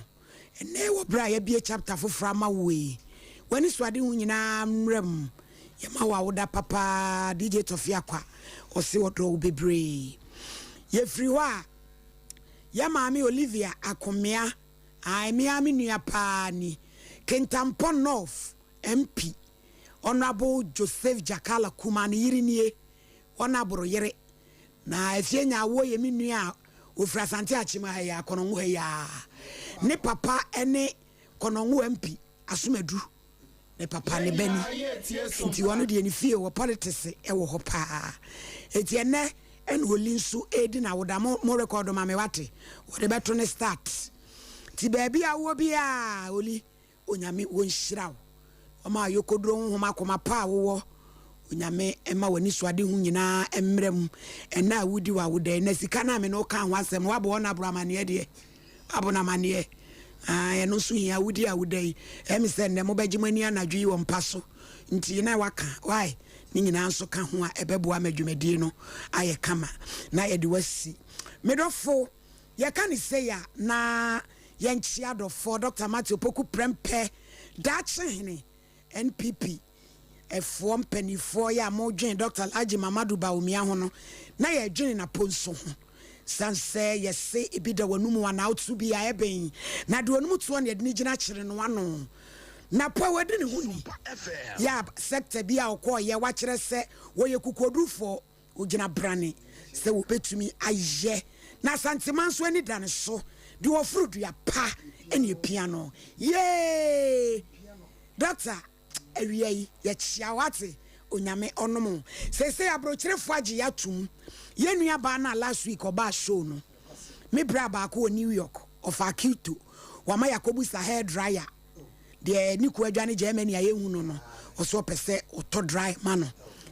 ɛnnɛ wɔ berɛ a yɛabue chapter foforɔ ama woɔ yi. W'anisoadehu nyinaa mmra mu. Yɛma wo awoda papa DJ Tɔfe Akwa ɔse ɔdɔ wo bebree. Yɛfiri hɔ a, yɛ maame Olivia Akomea, ae me ara me nua paa ni, Kintampo North MP, Honourable Joseph Jakala Kumah ne yere nie. Wɔn aboro yere. Na Afie Nyaawoɔ yɛ me nua a ɔfiri Asante Akyem ha yi ara, Kɔnɔngo ha yi ara. Ne papa ne Kɔnɔngo MP Asomadu. Ne papa ne ba ni. Nti ɔno deɛ ne fie wɔ politics wɔ hɔ paa. Nti ɛnɛ ɛna Oli nso ɛredi n'awoda. Mo mo record ma me wate. Wɔde bɛto ne start. Nti baabi a wowɔ biara Oli Onyame wɔnhyira wo. Ɔma ayokoduro honhom akoma pa a wowɔ. Onyame mma w'anisoadehu nyinaa mmra mu ɛnnɛ a wodi w'awoda yi. Na sika no a me ne wo kaa ho asɛm no, woabɔ wɔn aboro amaneɛ deɛ? Woabɔ no amaneɛ? Ae, ɛno nso hia. Wodi awoda yi, ɛyɛ me sɛ nnɛ mobɛgye mo ani anadwo yi wɔ mpa so. Nti na waka, why? Ne nyinaa nso ka ho a ɛbɛboa ma dwumadie no ayɛ kama na yɛde wo asi. Me dɔfo. Yɛka no sei a, na yɛnkyea dɔfoɔ Dɔkta Matthew Opoku Prempeh, Daakye Hene, NPP foɔ mpaninfoɔ yi a modwene Dɔkta Alhaji Mamadu Bawumia ho no, na yɛdwene Napo nso ho. Sane sɛ yɛse ebi da w'anum anaa woto bi a ɛben, na deɛ ɔnum toɔ na yɛde no gyina kyere no ano. Napo a wadi ne ho ni, yɛ a sector bi a ɔkɔɔyɛ wakyerɛ sɛ wɔyɛ kukuodurufoɔ, Ogyina brane sɛ wɔbɛtumi ayɛ na Asanteman nso ani da ne so de wɔforo dua pa ne apia no. Yee! Doctor, awia yi yɛkyea wo ate, Onyame ɔnom wo. Seesei abrokyerefoɔ agye yɛ atom. Yɛn nua baa no a last week ɔbaa show no, me bra baako wɔ New York, ɔfaa Kyoto, wama yɛakɔbusa hair dryer. Deɛ ne kuo adwane Germany a yɛnhu no no, ɔso ɔpɛ sɛ ɔtɔ dryer ma no.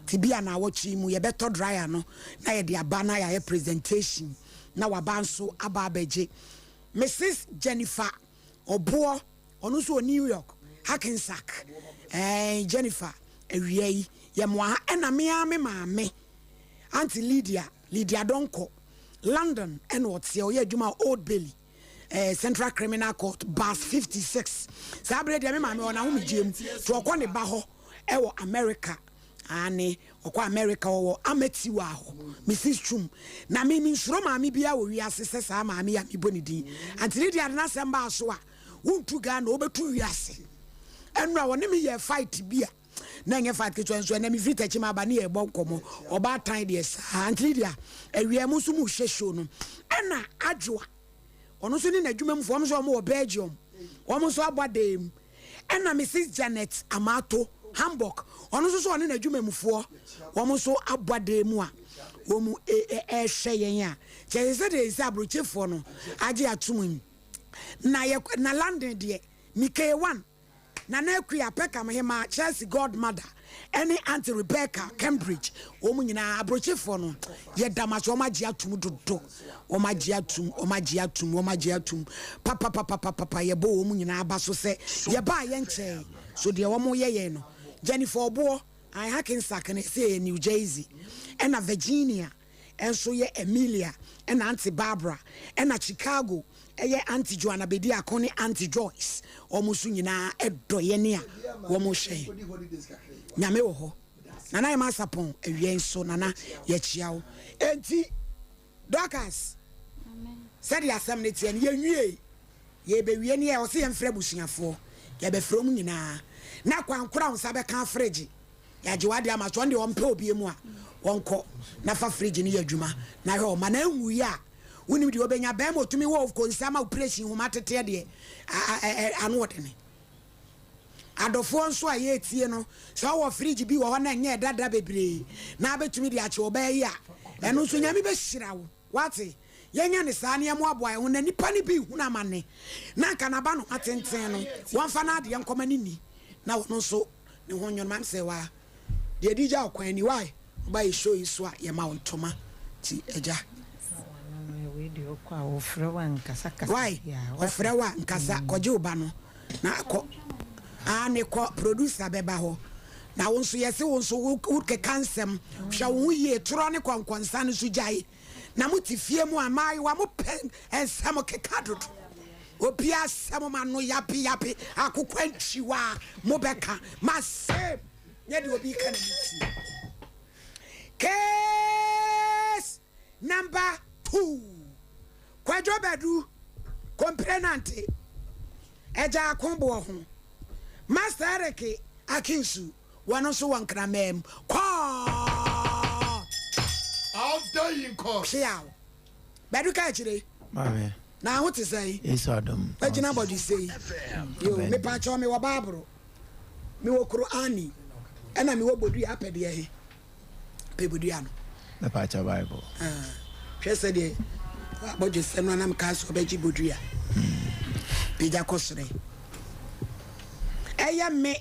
Nti bi a naawɔtwe yi mu yɛbɛtɔ dryer no na yɛde aba na yɛayɛ presentation na waba nso aba abɛgye. Mrs. Jennifer Ɔboɔ, ɔno nso wɔ New York, Hackensack. Ɛɛ Jennifer, awia yi yɛmoa ha. Ɛna me ara me maame, Auntie Lydia, Lydia Donkor, London ɛna ɔteɛ, ɔyɛ adwuma wɔ Old Bailey. eh, Central Criminal Court, Bus 56. Saa berɛ deɛ me maame wɔ n'ahomegyeɛ mu, nti ɔkɔ ne ba hɔ ɛwɔ America. Aane, ɔkɔ America, ɔwɔ Amatiwa hɔ, Mrs. Twum. Na me mensuro maame biara wɔ wiase sɛ saa maame yi a mebɔ ne din. Auntie Lydia de n'asɛm baa so a, wontu Ghana, wobɛtu wiase. Ɛnora ɔne me yɛɛ fight bi a, na ɛnyɛ fight ketewa nso, ɛnɛ mefiri Takyi maba ne yɛrebɔ nkɔmmɔ, ɔbaatan deɛ saa. Auntie Lydia, awia mo nso mohwɛ show no. Ɛna Adwoa, ɔno nso ne n'adwuma mufoɔ, wɔn nso wɔn wɔ Belgium, wɔn nso abɔ adan mu. Ɛna Mrs Janet Amato, Hamburg, ɔno nso so ɔne n'adwuma mufoɔ, wɔn nso abɔ adan mu a wɔn ɛrehwɛ yɛn a, kyerɛ sɛ sɛdeɛ sɛ aburokyefoɔ no agye atom yi. Na yɛ na London deɛ, Mikael One. Nana Akua, Peckham Hemaa, Chelsea Godmother, ɛne Aunty Rebecca, Cambridge, wɔn nyinaa, aburokyefoɔ no, yɛda mo ase, wɔn agye atum dodo, wɔn agye atum, wɔn agye atum, wɔn agye atum, papapapapapa, yɛbɔ wɔn nyinaa aba so sɛ yɛbaa yɛn nkyɛn, so deɛ wɔn yɛ yɛn no, Jennifer Ɔboɔ, I Hackensack no, ɛsɛ yɛ New Jersey, ɛna Virginia, nso yɛ Emilia ɛna Aunty Barbara ɛna Chicago ɛyɛ Aunty Joanna Bediako ne Aunty Joyce wɔn nso nyinaa ɛdɔ yɛn a wɔn hwɛ yɛn. Nyame wɔ hɔ. Nana Emma Asapɔn awia nso Nana yɛkyia wo. Enti Dorcas sɛdeɛ asɛm no teɛ no yɛnwiei yɛbɛwie ne yɛ ɔsɛ yɛmfrɛ abusuafoɔ yɛbɛfrɛ wɔn nyinaa na kwankora wo nsa bɛka afregye Yɛagye w'ade ama so, ɔno deɛ ɔmpɛ obie mu a, ɔnkɔ na fa fridge no yɛ adwuma na hwɛ ɔma no anwuiɛ a, wonim deɛ ɔbɛnya, bɛrima ɔtumi wɔ konsa ma operation nhoma teteɛ deɛ ano ɔdene. Adɔfoɔ nso a yɛretie no, sɛ ɔwɔ fridge bi wɔ hɔ na ɛnyɛ dada bebree na abɛtumi de akyɛ ɔbaa yi a, ɛno nso Nyame bɛhyira wo. Woate? Yɛnyɛ no saa na yɛmmoaboa yɛn ho na nnipa no bi rehunu amane na anka n'abanoma tenten no, wɔmfa n'adeɛ nkɔma no nni na ɔno nso ne ho nwono. Maame Serwaa, deɛ ɛde gya wo kwan ni, why? Woba yɛ show yi so a, yɛma wo ntoma nti agya. Why? Ɔfrɛ wo a, nkasa, kɔgye wo ba no na kɔ. Aane kɔ, producer bɛba hɔ. Na wo nso yɛse wo nso wokeka nsɛm, hwɛ wo ho yie, torɔ ne kɔnkɔnsa no nso gyae. Na mo te fie mu a mmaayewa mo pɛ nsɛm keka dodo. Obi asɛm ma no yape yape akokɔ antwiwa a mo bɛka ma same nyɛ deɛ obi ka na me tie. Case number 2 Kwadwo Badu complainant Agya Ako boɔ ho Master Eric Akinsu Wɔn nso wɔ nkraman mu. Kɔɔ! I'll die in court. Peaw! Badu ka akyire. Maame. Na ho te sɛn? Yesu adom. Wagyina bɔdwe sei. Yo, mepakyɛw mewɔ Baaboro. Mewɔ Kur'ani. Ɛna mewɔ bodua apɛ deɛ he? Pɛ bodua no. Mepakyɛw Bible. Ah, hwɛ sɛdeɛ abɔdwesɛ no anam kaa sɛ ɔbɛgye bodua. Pagya kɔ soro. Ɛyɛ me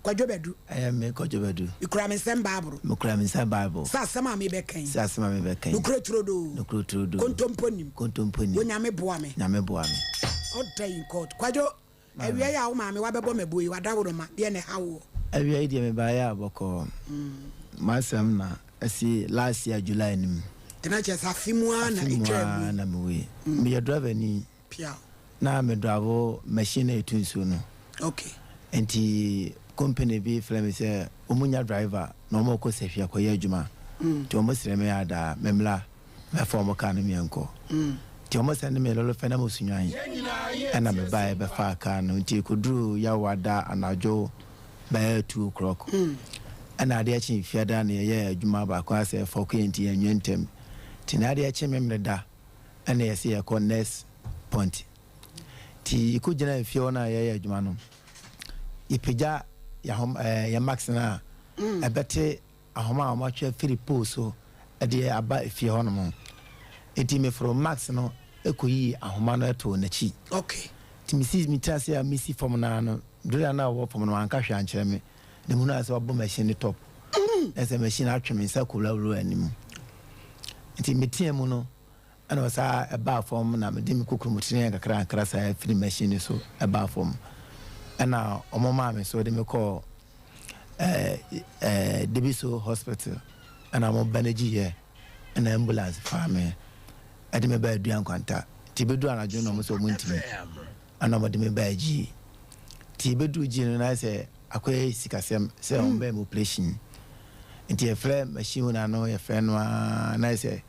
Kwadwo Badu. Ɛyɛ me Kwadwo Badu. Mekura me nsam Bible. Mekura me nsam Bible. Sɛ asɛm a mebɛka yi. Sɛ asɛm a mebɛka yi. Nokorɛ turodoo. Nokorɛ turodoo. Kontompo nnim. Kontompo nnim. Onyame boa me. Nyame boa me. Order in court. Kwadwo, awia yi a wo maame wabɛbɔ me abuo yi, wadaworoma, deɛ na ɛha woɔ? Awia yi deɛ mebaeɛ a bɔkɔɔ. M'asɛm na asi last year July no mu. Nti na kyerɛ sɛ afe mu ara na Afe mu ɛtwaa mu ara yi. na mewui. Meyɛ driver ni. Piaw. Na me dravo machine a etu nsuo no. Okay. Nti company bi frɛ me sɛ wɔn nya driver na wɔn rekɔ Sahwi akɔyɛ adwuma. Nti wɔn srɛ me adaa me mmra mɛfa wɔn car no me nkɔ. Nti wɔn sɛnde me lɔre fɛ na mo Sunyani ɛna me baeɛ bɛfaa car no. Nti ɛkɔduruu Yawoada anadwo bɛyɛ 2:00 ɛna adeɛ kyee Fiada na yɛyɛɛ adwuma baako asɛ fɔkoeɛ nti yɛanwie ntɛm. Nti na adeɛ kye Memreda. ɛna yɛse yɛkɔ next point nti yɛkɔ gyina efie hɔ no a yɛyɛ adwuma no yɛpagya yɛahom ɛɛ yɛn max no a ɛbɛte ahoma a wɔatwe afiri pole so ɛde aba efie hɔ nom nti meforo max no ɛkɔyi ahoma no ɛtoo n'akyi okay nti mesi metena ase a mesi fam no ara no driller no a ɔwɔ fam no wanka hwee ankyerɛ me na mehunu ara sɛ wabɔ machine no top na sɛ machine atwe me nsa kɔwurawura anim nti meteɛ mu no ɛna ɔsaa ɛbaa fam na mede me kokuromotiri yɛ kakra nkra saa firi machine no so ɛbaa fam ɛna ɔmo maa me so de me kɔɔ ɛɛ ɛɛ Debiso hospital ɛna ɔmo bandage yɛ ɛna ambulance faa me ɛde me baa Adua Nkwanta nti ebedu anadwo na ɔmo sɛ ɔmo ntumi ɛna ɔmo de me baa Gyii nti ebeduru Gyii no na ayɛ sɛ akɔyɛ sikasɛm sɛ ɔmo bɛyɛ me operation nti yɛfrɛ machine owner no yɛfrɛ no aa na ayɛ sɛ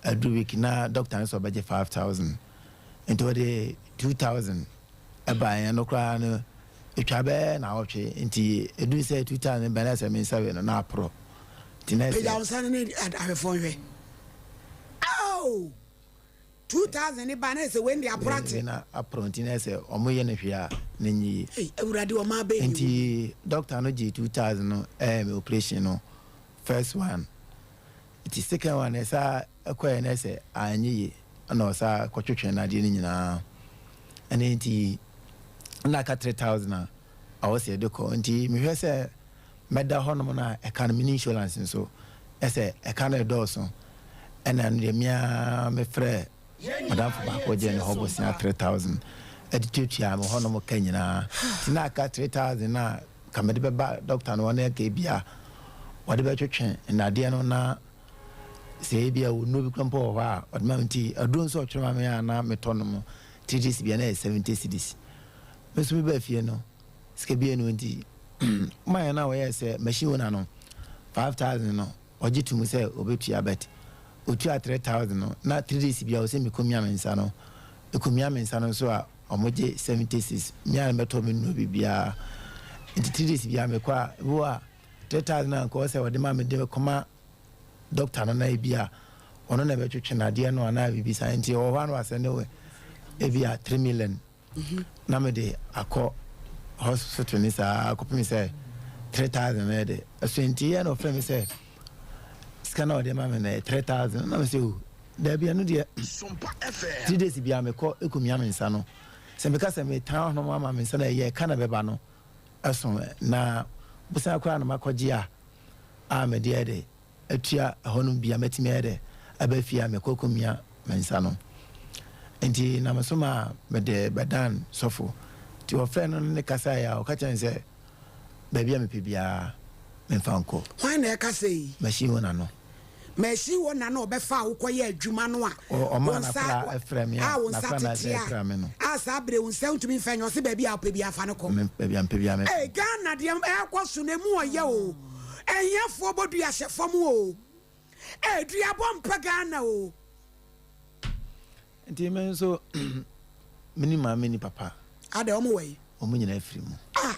aduru week na doctor no sɛ ɔbɛgye 5000 nti ɔde 2000 ɛbaa yɛn no koraa no etwa bɛyɛ naawɔtwe nti eduru sɛ 2000 bɛn na sɛ me nsa wei no na aporɔ nti na Pagya wo ɛsɛ nsa no ne ahwɛfoɔ nhwɛ. Oh! 2000 ne ba na ɛsɛ wei de aporo ate. Wei na aporo nti na ɛsɛ ɔmo yɛ no hwee a na enye yie. Ei awurade ɔmaa bɛn ni wo. Nti doctor no gyee 2000 no ɛyɛ me operation no first one nti second one no ɛsaa ɛkɔɛ na ɛsɛ anyɛ yie ɛna ɔsaa kɔtwetwe nadeɛ no nyinaa ɛne nti na aka 3000 a. ɔwɔ sɛ yɛde kɔ. Nti mehwɛ sɛ mɛda hɔnom no a ɛka no menni insurance nso ɛsɛ ɛka no ɛdɔɔso ɛna ɛno deɛ me ara mefrɛ madamfo baako ɔgyee ne hɔ bosea 3000 ɛde tuatuaa me hɔnom ka nyinaa nti na aka 3000 no a ka mede bɛba dɔkta no hɔ na ɛka ebi a wɔde bɛtwetwe nnadeɛ no na sɛ ebi a nnuro bi kura mpo wɔ hɔ a ɔde ma me nti aduro nso ɔtwerɛ ma me a na metɔ no mo 3 days bia na ɛyɛ 70 cedis me nso mebaa fie no sika bi enu nti mayɛ no a wɔyɛɛ sɛ machine owner no 5000 no ɔgye to mu sɛ obetua but otua 3000 no na 3 days bia ɔsɛ mekomia me nsa no mekomia me nsa no nso a ɔmo gye 76 mea na mɛtɔ me nnuro biribiara nti 3 days bia mekɔ a ebi wɔ a 3000 a nka ɔsɛ ɔde ma me de kɔma doctor no na ebi a ɔno na ɛbɛtwetwe nadeɛ no anaa biribi saa nti ɔwɔ hɔ a na wasɛnde wo ebi a 3 million na mede akɔ hospital ne saa kɔpem sɛ 3000 no yɛ de ɛso nti yɛ na ɔfrɛ me sɛ sika na ɔde ma me no yɛ 3000 na me sɛ o daabi ɛno deɛ 3 days bia mekɔ ɛkɔmia me nsa no sɛ meka sɛ metan hɔnom ama me nsa no ɛyɛ ɛka na bɛba no ɛso na bosan koraa na makɔgye a a mede yɛ de atua ɛhɔnom bi a mɛtumi ayɛ dɛ aba fie a mekɔ kɔmia me nsa no. Nti na me soma a mede bɛdan sɔfo. Nti wɔfrɛɛ no ne no kasaeɛ a ɔka kyerɛɛ no sɛ baabi a mepɛ biara memfa nkɔ. Hwan na ɛkasa yi? Machine owner no. Machine owner no a ɔbɛfaa wo kɔyɛɛ adwuma no a Ɔmaa wo nsa n'akora frɛɛ me a a wo nsa n'akora na tete a ɛfrɛ me no. a saa berɛ wo nsa wontumi mfa nyɛ ɔse baabi a wopɛ biara fa no kɔ. Me baabi a mepɛ biara memfa Ei nkɔ. Ghana deɛ ɛrekɔ so no ɛmu ɔyɛ o. Ahiafoɔ bɔ dua hyɛ fam o. Eh, duabɔ mpɛ Ghana o. Nti me nso me ni maame ni papa. Adɛ wɔn wɔ yi? Wɔn nyinaa firi mu. Ah.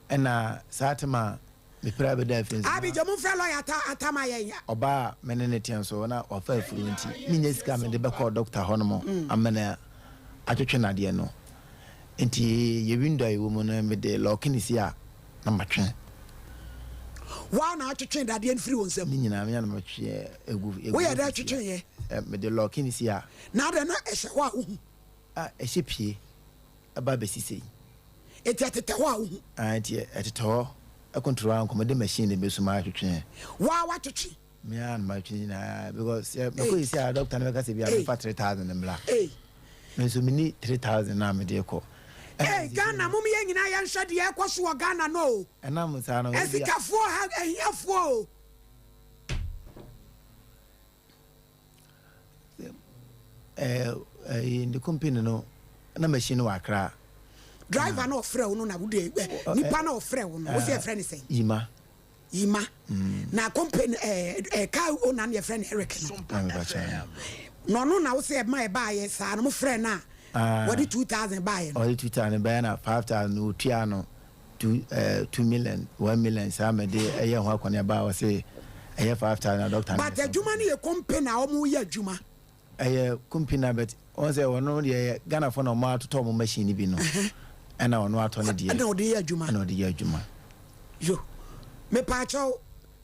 Ɛna saa tem a mepira bɛda afie nso. Abigya mo nfrɛ lɔya ata atama yɛn. Ɔbaa a me ne ne teɛ nso na wafa afuru nti menyɛ sika a mede bɛkɔ dɔkta hɔ nom mm. amena atwetwe nadeɛ no. Nti yɛ window a yɛwɔ mu no mede lɔɔke ne si a na matwe. Woa na atwetwe dadeɛ no firi wo nsam? Ne nyinaa me na matwe egu egu. Woyɛ dɛ twetwe yɛ? Mede lɔɔke ne si a. Na adɛn na ɛhyɛ hɔ a wohu? A ɛhyɛ pie ɛba bɛsi sei. Eti ɛtetɛ hɔ a wohu? Ah, eti ɛtetɛ hɔ ɛkontoro a nka mede machine de bɛsum atwetwe. Woa watwetwe? Me ara na matwe nyinaa because sɛ mekɔ sisi a doctor no bɛka sɛ bia mefa 3000 mmra. Me nso menni 3000 na mede kɔ. Ei Ghana mom yɛn nyinaa yɛnhwɛ deɛ ɛkɔ so wɔ Ghana no o. Ɛnam saa no. Asikafoɔ ha ahiafoɔ o. Ɛɛ ɛɛ ne company no na machine no wɔ Accra. Driver na ɔfrɛ wo no na wode nipa na ɔfrɛ wo no wo sɛ yɛfrɛ ne sɛn? Yima. Yima. Na company ɛɛ ɛɛ car owner no yɛfrɛ no Eric no. Na ɔno na wo sɛ ɛma ɛbaayɛ saa no mo frɛ no a wɔde 2000 baayɛ no. Ɔde 2000 baayɛ na 5000 no otua no two ɛɛ 2 million 1 million saa mɛ de ɛyɛ ho akɔneaba a ɔse ɛyɛ 5000 na doctor no. But adwuma no yɛ company a wɔn yɛ adwuma. Ɛyɛ company na but wɔn sɛ ɔno deɛ ɛyɛ Ghana fo na wɔn atotɔ wɔn machine no bi no ɛna ɔno atɔ ne deɛ. Ɛna ɔde yɛ adwuma. Ɛna ɔde yɛ adwuma. Yo mepaakyɛw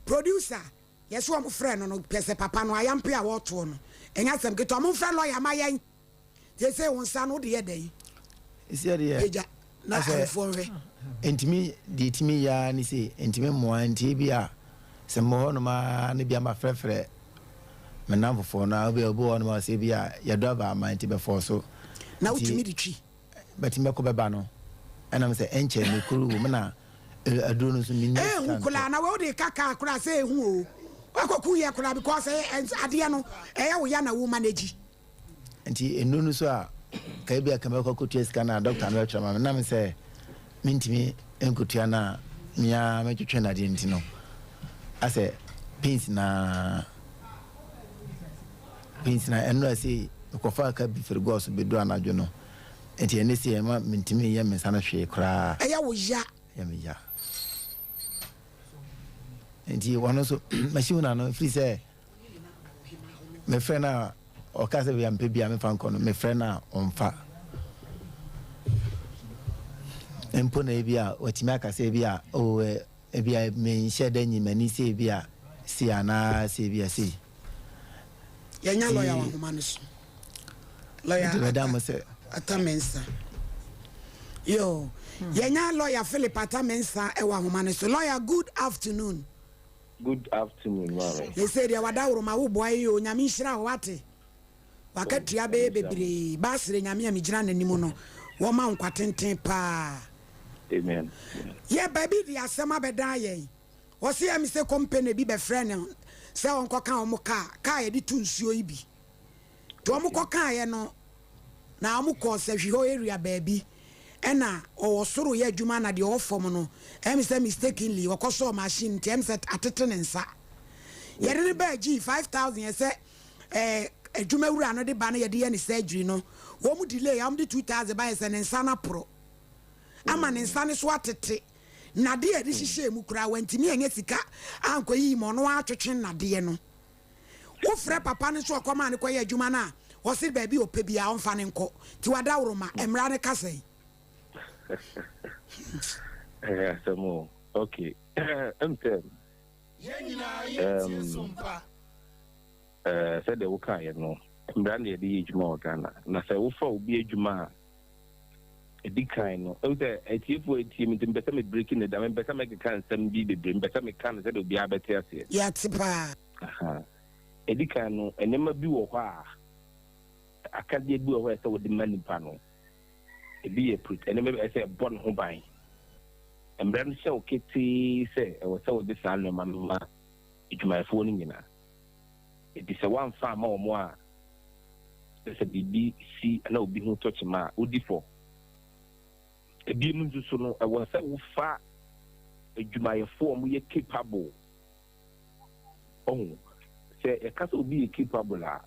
producer yɛsɛ wɔn frɛ no no pɛ sɛ papa no ayampe a wɔtoɔ no ɛnyɛ asɛm ketewa mo nfrɛ lawyer ma yɛn sese wo nsa no wode yɛ dɛn. Ɛsiɛ deɛ pagya na ahwɛfoɔ nhwɛ. Ntumi deɛ ɛtumi yɛ ara ne sei ntumi mmoa nti ebi a sɛ mewɔ hɔnom ara na bi a mafrɛfrɛ me nnamfofoɔ no a obi a obi wɔ hɔnom a ɔsɛ bi a yɛdɔ aba ama nti bɛfɔɔ so. Na wotumi de twi? Bɛtumi bɛkɔ bɛba no ɛnam sɛ ɛnkyɛ mekuru wɔ mu na aduro no nso mennya sika ntɔ. Ehu koraa na wei wode ka kaa koraa sɛ ehu o wakɔku yɛ koraa because ɛyɛ adeɛ no ɛyɛ wo ya na wo manage. Nti nnuru no so a, ka ebia ka mɛkɔ akɔtua sika no a dɔkta no bɛtwerɛ ama me. Nam sɛ mentumi nkɔtua no a, me ara metwetwe no adeɛ nti no, asɛ pains na pains na ɛnora sei mekɔfaa ka bi firi gɔɔ so bɛduru anadwo no. Nti ɛne sei ɛma mentumi nyɛ me nsa no hwee koraa. Ɛyɛ wo ya? Ɛyɛ me ya. Nti wɔno nso machine na no ɛfiri sɛ Mefrɛ no a, ɔka sɛ baabi a mepɛ biara memfa nkɔ no, mefrɛ no a ɔmfa. Mpo na ebi a watumi aka sɛ ebi a oh ebi a menhyɛ da nyi m'ani sɛ ebi a sei anaa sɛ ebi a sei. Yɛnya lɔya wɔ ahoma no so. Lɔya Mede bɛda mo sɛ. Ata Mensah. Yoo, yɛnya lawyer Philip Atta Mensah wɔ ahoma no so. Lawyer, good afternoon. Good afternoon maame. Sesei deɛ wadaworoma wo boa yi o, Nyame nhyira wo wate. Wakatua bɛyɛ bebree. Baasere Nyame a megyina n'anim no, wɔma wo nkwa tenten paa. Amen. Yɛ ba bi de asɛm abɛdan yɛn. Ɔse ɛm sɛ company bi bɛfrɛ no sɛ ɔnkɔka wɔn car, car a yɛde tu nsuo yi bi. Nti wɔn kɔ kaeɛ no, na wɔn kɔɔ Sahwi area baabi, ɛna ɔwɔ soro yɛ adwuma na deɛ ɔwɔ fam no, ɛm sɛ mistakenly ɔkɔ sɔɔ machine nti ɛm sɛ atete ne nsa. Yɛde no baa gyii 5000 yɛ sɛ ɛɛ adwuma wura no de ba no yɛde yɛ ne surgery no, wɔn delay a wɔn de 2000 ba yɛ sɛ ne nsa no aporo ama ne nsa no so atete. Nnadeɛ a yɛde hyehyɛɛ mu koraa wantumi anya sika ankɔyiyi ma ɔno ara atwetwe nnadeɛ no. Wofrɛ papa no nso ɔkɔmaa no kɔyɛ adwuma no a, ɔse baabi a ɔpɛ biara ɔmfa no nkɔ. Nti wadaworoma, mmara no ka sɛn? Ɛyɛ asɛm o. Ok. Ɛm sɛ, um, eh, sɛdeɛ wokaeɛ no, mmara na yɛde yɛ adwuma wɔ Ghana. Na sɛ wofa obi adwuma a, Ɛdi kan no, ehu sɛ atiefoɔ atie me nti mepɛ sɛ me breaki no down, mempɛ sɛ mɛkeka nsɛm bi bebree, mepɛ sɛ meka no sɛdeɛ obiara bɛte aseɛ. Yɛate paa. Aha. Ɛdi kan no, nneɛma bi wɔ hɔ a, akadeɛ bi wɔ hɔ a ɛsɛ sɛ wode ma nipa no. Ebi yɛ pro, nneɛma bi a ɛsɛ sɛ ɛbɔ ne ho ban. Mmara no hyɛ wo ketee sɛ ɛwɔ sɛ wode saa nneɛma no ma adwumayɛfoɔ no nyinaa. Enti sɛ woamfa amma wɔn a, na sɛ biribi si na obi ho tɔ kyema a, wodi fɔ. Ebinom nso so no, ɛwɔ sɛ wofa adwumayɛfo a wɔyɛ capable. Ɔho, sɛ yɛka sɛ obi yɛ capable a,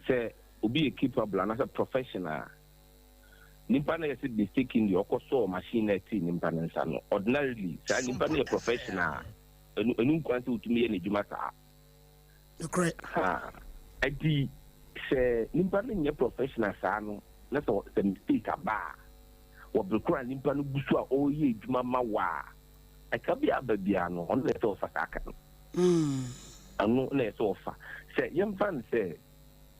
sɛ obi yɛ capable anaasɛ professional a, nipa no yɛ sɛ mistakenly ɔkɔsɔɔ machine na ɛtee nipa no nsa no, ordinarily saa nipa no yɛ professional a, ɛno ɛno nkwan sɛ otumi yɛ n'adwuma saa. Nokorɛ. Ha, ɛnti sɛ nipa no nyɛ professional saa no, na sɛ sɛ mistake aba a, wɔ bere koro a nipa no gu so a ɔreyɛ adwuma ma wo a, ɛka bi aba biara no, ɔno na ɛsɛ ɔfa saa ka no. Ɛno na ɛsɛ ɔfa. Sɛ yɛmfa no sɛ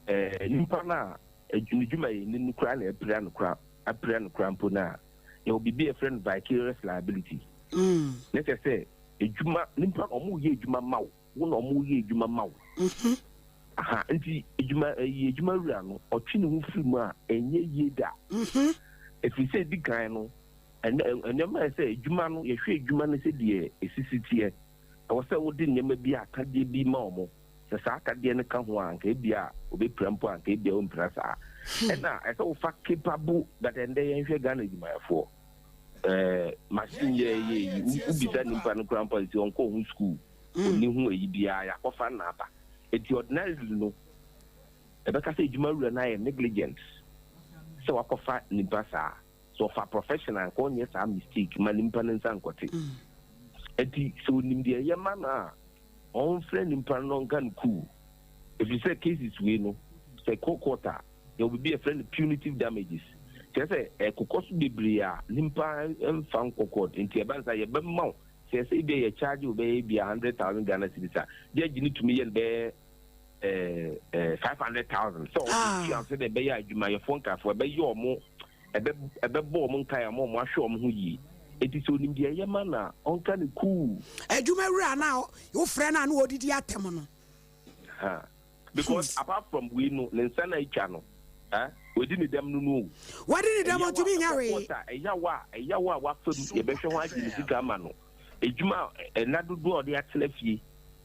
ɛɛ nipa no a ne dwumayɛni no koraa na apira no koraa apira no koraa mpo no a, yɛwɔ biribi a yɛfrɛ no vicarious liability. Ne kyerɛ sɛ adwuma nipa wɔn reyɛ adwuma ma wo. Wo na ɔmo yɛ adwuma ma wo. Aha, nti adwuma ɛyi adwuma wura no ɔtwe ne ho firi mu a ɛnyɛ yie da. Ɛfiri sɛ edi kan no ɛnɛ nneɛma yɛ sɛ adwuma no yɛhwɛ adwuma no sɛ deɛ esisi teɛ. Ɛwɔ sɛ wode nneɛma bi akadeɛ bi ma ɔmo. Sɛ saa akadeɛ no ka ho a anka ebia obepira mpo a anka ebia ompira saa. Ɛna ɛsɛ wofa capable but ɛndɛ yɛnhwɛ Ghana adwumayɛfoɔ. Ɛɛ machine yɛ yɛ yi wobisa nipa no koraa mpo a sisi ɔnkɔɔ ho school. Onni ho ayi biara, yɛakɔfa no na aba. Enti ordinarily no, yɛbɛka sɛ adwuma wura no ayɛ negligent sɛ wakɔfa nipa saa. Sɛ ɔfa professional anka ɔnyɛ saa mistake ma nipa no nsa nkɔte. Enti sɛ onim deɛ ɛyɛ ma no a, ɔmfrɛ nipa no na ɔnka no cool. Ɛfiri sɛ cases wei no, sɛ ɛkɔ court a, yɛwɔ biribi a yɛfrɛ no punitive damages. Kyerɛ sɛ ɛkokɔ so bebree a, nipa mfa nkɔ court. Enti ɛba no saa yɛbɛma wo Sɛ sɛ ebia yɛ charge wo bɛyɛ ebia 100,000 Ghana cedis a, judge no tumi yɛ no bɛyɛ eh, eh, 500,000 sɛ ɔde tua sɛ dɛ ɛbɛyɛ adwumayɛfoɔ nkaefoɔ ɛbɛyɛ ɔmo ɛbɛ ɛbɛbɔ ɔmo nkae ama ɔmo ahwɛ ɔmo ho yie. Eti sɛ onim deɛ ɛyɛ ma no a, ɔnka no cool. Adwuma wura no a wofrɛ no a na ɔdidi atɛm no. Ha. Because apart from wei no, ne nsa na atwa no, eh, wadi ne dɛm no no o. Wadi ne dɛm, ɔntumi nyɛ hwee. Ɛyaw a, ɛyaw a wafa mu, yɛbɛhwɛ ho agye ne sika ama no. Adwuma a, nna dodoɔ a ɔde atena fie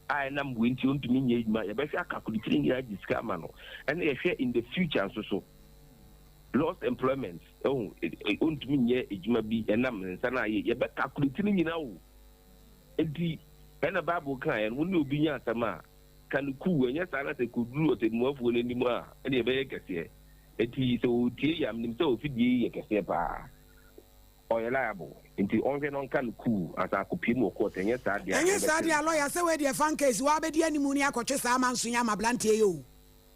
a ɛnam wei nti ɔntumi nyɛ adwuma, yɛbɛhwɛ akakulitiri nyinaa agye sika ama no. Ɛna yɛhwɛ in the future nso so, lost employment, ɛho, ɔntumi nyɛ adwuma bi ɛnam ne nsa no a yɛbɛ calculate ne nyinaa o. Enti, ɛna Bible kaeɛ no, wo ne obi nya asɛm a, ka no kuw, ɛnyɛ saa na sɛ ɛkɔduru ɔtɛmmuafoɔ no anim a, ɛnneɛ ɛbɛyɛ kɛseɛ. Enti sɛ ɔretie yi a, menim sɛ ɔfidie yi yɛ kɛseɛ paa. Ɔyɛ liable, enti ɔnhwɛ na ɔnka no kuw ansa akɔpue mu wɔ court, ɛnyɛ saa deɛ a, Ɛnyɛ saa wɔbɛte deɛ a, no. lɔya, sɛ wei deɛ fan case, woabɛdi animu ne akɔtwe saa amanso yi ama abranteɛ yi o.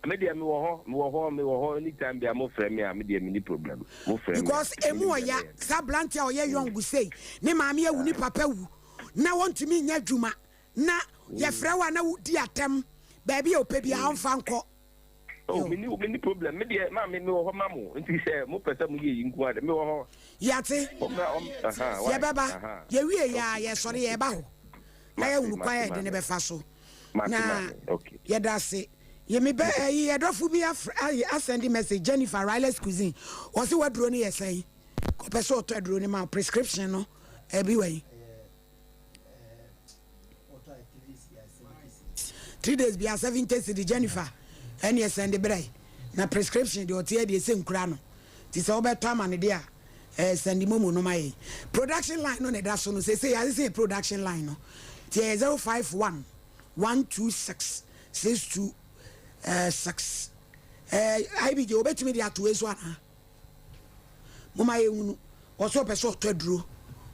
Me deɛ mewɔ hɔ, mewɔ hɔ, mewɔ hɔ, anytime biara mo frɛ me a, me deɛ menni problem, mo frɛ me a, Because emu menim deɛ ɔya, mɛyɛ. saa abranteɛ a ɔyɛ young sei, ne maame awu, ne papa awu, na ɔntumi nyɛ adwuma, na yɛfrɛ wo a na wodi atɛm, baabi a ɔpɛ biara ɔmfa nkɔ. Oh, me ni me ni problem. Me deɛ maame me wɔ hɔ ma mo. Nti sɛ mo pɛ sɛ mo yɛ yi nko ara de me wɔ hɔ. Yate. Ɔmmra ɔm aha why. Yɛbɛba. Aha. Yɛwie yɛ a Okay. yɛsɔre yɛba hɔ. Na Mate yɛhunu kwan mate a yɛde no maame. bɛfa so. Mate Na maame. Okay. yɛda ase. Yɛ me bɛ ɛyi yɛdɔfo bi afrɛ ayi asɛnde message Jennifer Riley's cuisine. Ɔse waduro no yɛ sɛn? Ɔpɛ sɛ ɔtɔ aduro no ma wo prescription no ɛbi wɔ yi. 3 days bia 70 cedi Jennifer ɛneɛ sɛnde brɛ na prescription deɛ ɔteɛ deɛ sɛ nkura no nti sɛ wobɛtɔ ama no deɛ a ɛɛ sɛnde momo no ma yɛn production line no na ɛda so no sese yɛasese yɛ production line no nti ɛyɛ 051 126 62 6 ɛɛ IBJ wobɛtumi de ato wei so anaa Momma yɛnhunu. Ɔsɛ ɔpɛ sɛ ɔtɔ aduro.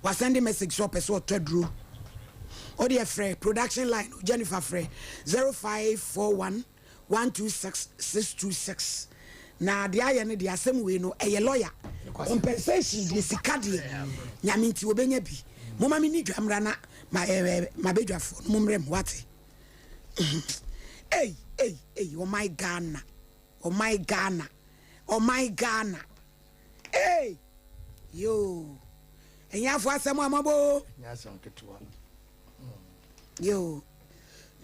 Wasɛnde message sɛ ɔpɛ sɛ ɔtɔ aduro. Ɔdeɛ frɛ production line no, Jennifer frɛ 0541 126 626. Na deɛ ayɛ no deɛ asɛm wei no ɛyɛ lawyer compensation deɛ sika deɛ nyame nti wɔbɛnya bi. Momma menni dwa mmra na ma ɛɛ mabɛdwafoɔ no mommrɛ mu wate. Ei ei ei ɔman Ghana ɔman Ghana. Ɔman Ghana ee yoo Ahiafo asɛm a mɔbɔ o. Ɛnyɛ asɛm ketewa. Yoo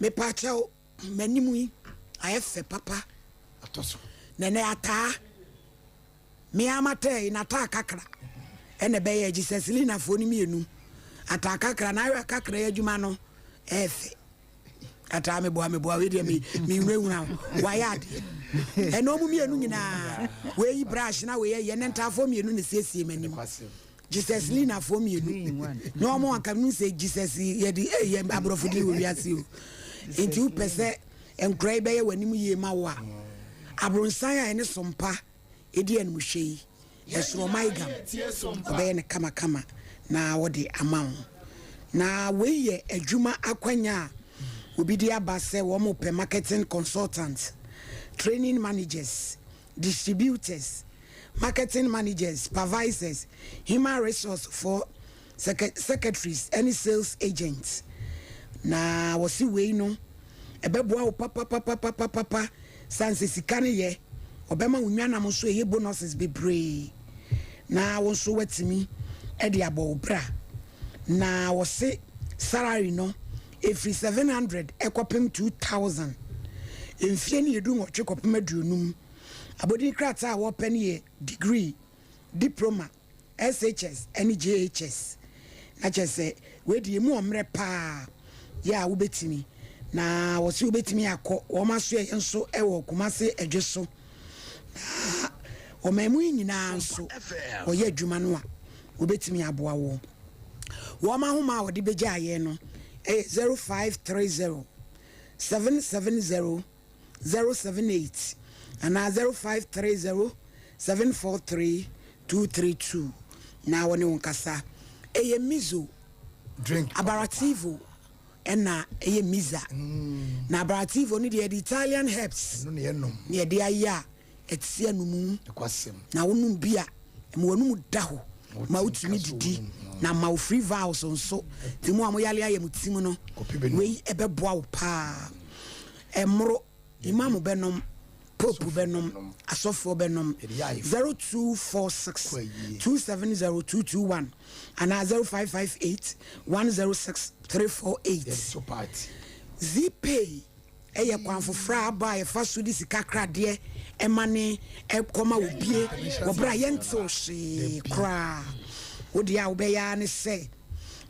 mepa kyɛw m'anim yi ayɛ fɛ papa. Atɔ so. Nɛnɛ ataa me ara mataa yi n'ataa kakra ɛna ɛbɛyɛ Jesus Linafoɔ no mmienu ataa kakra na ayɛ kakra yi adwuma no ɛyɛ fɛ. Ataa meboa meboa wei deɛ me menhunahuna wo wayɛ adeɛ ɛna ɔmo mmienu nyinaa wei brush na wei ɛyɛ ne ntaafoɔ mmienu na siesie m'anim Jesus linafoɔ mmienu na ɔmo anka nu sɛ Jesus yɛde ɛyɛ aborɔfo din wɔ wiase o nti wopɛ sɛ nkora yi bɛyɛ w'anim yie ma wo a abronsan a ɛne sompa Edi animhwɛ yi, ɛsoro Ɔmaegam, ɔbɛyɛ no kamakama na ɔde ama wo. Na wei yɛ adwuma akwanya a obi de aba sɛ wɔpɛ marketing consultants, training managers, distributors, marketing managers, supervisors, human resource foɔ, secretaries ne sales agents. Na wɔse wei no ɛbɛboa wo papapapapapa sane sɛ sika no yɛ ɔbɛma wo nwanam nso ɛyɛ bonuses bebree na wo nso watumi de abɔ wo bra. Na wɔse salary no ɛfiri 700 ɛkɔpem 2000 mfie no yɛ du nwɔtwe kɔpem aduonum. Abɔdin krataa a wɔpɛ no yɛ degree, diploma, SHS ne JHS na kyerɛ sɛ wei deɛ emu ɔmmerɛ paa yɛ a wobɛtumi na wɔse wobɛtumi akɔ wɔn asoɛeɛ nso wɔ Kumase Adwe so na ɔman mu yi nyinaa nso wɔyɛ adwuma no a wɔbɛtumi aboa wɔ wɔn ahoma a wɔde bɛgyaeɛ no ɛyɛ 0530 770 078 anaa 0530 743 232 na wɔne wo nkasa. Ɛyɛ miso, Drink abarativo ɛna ɛyɛ miza. Na abarativo no deɛ yɛde Italian herbs Ɛno na yɛnom. na yɛde ayɛ a ɛte sɛ anomu. Nokwasɛm. Na wonom bi a, ɛma w'anum da hɔ ma Wote wotumi nka sɛ didi wonom. na ama wo free vowels nso. Nti mo a moyale ayɛ mo ti mu no, Kɔpɛ bɛnom. wei ɛbɛboa wo paa. Ɛmmoro, Imam bɛnom, Pope bɛnom, asɔfoɔ bɛnom. 0246 270 221 anaa 0558 106 348. Zeepay yɛ kwan foforɔ a aba a yɛfa so de sika kradeɛ ma ne kɔma obie wɔ berɛ a yɛntew hwee koraa. Wo deɛ a wobɛyɛ ara ne sɛ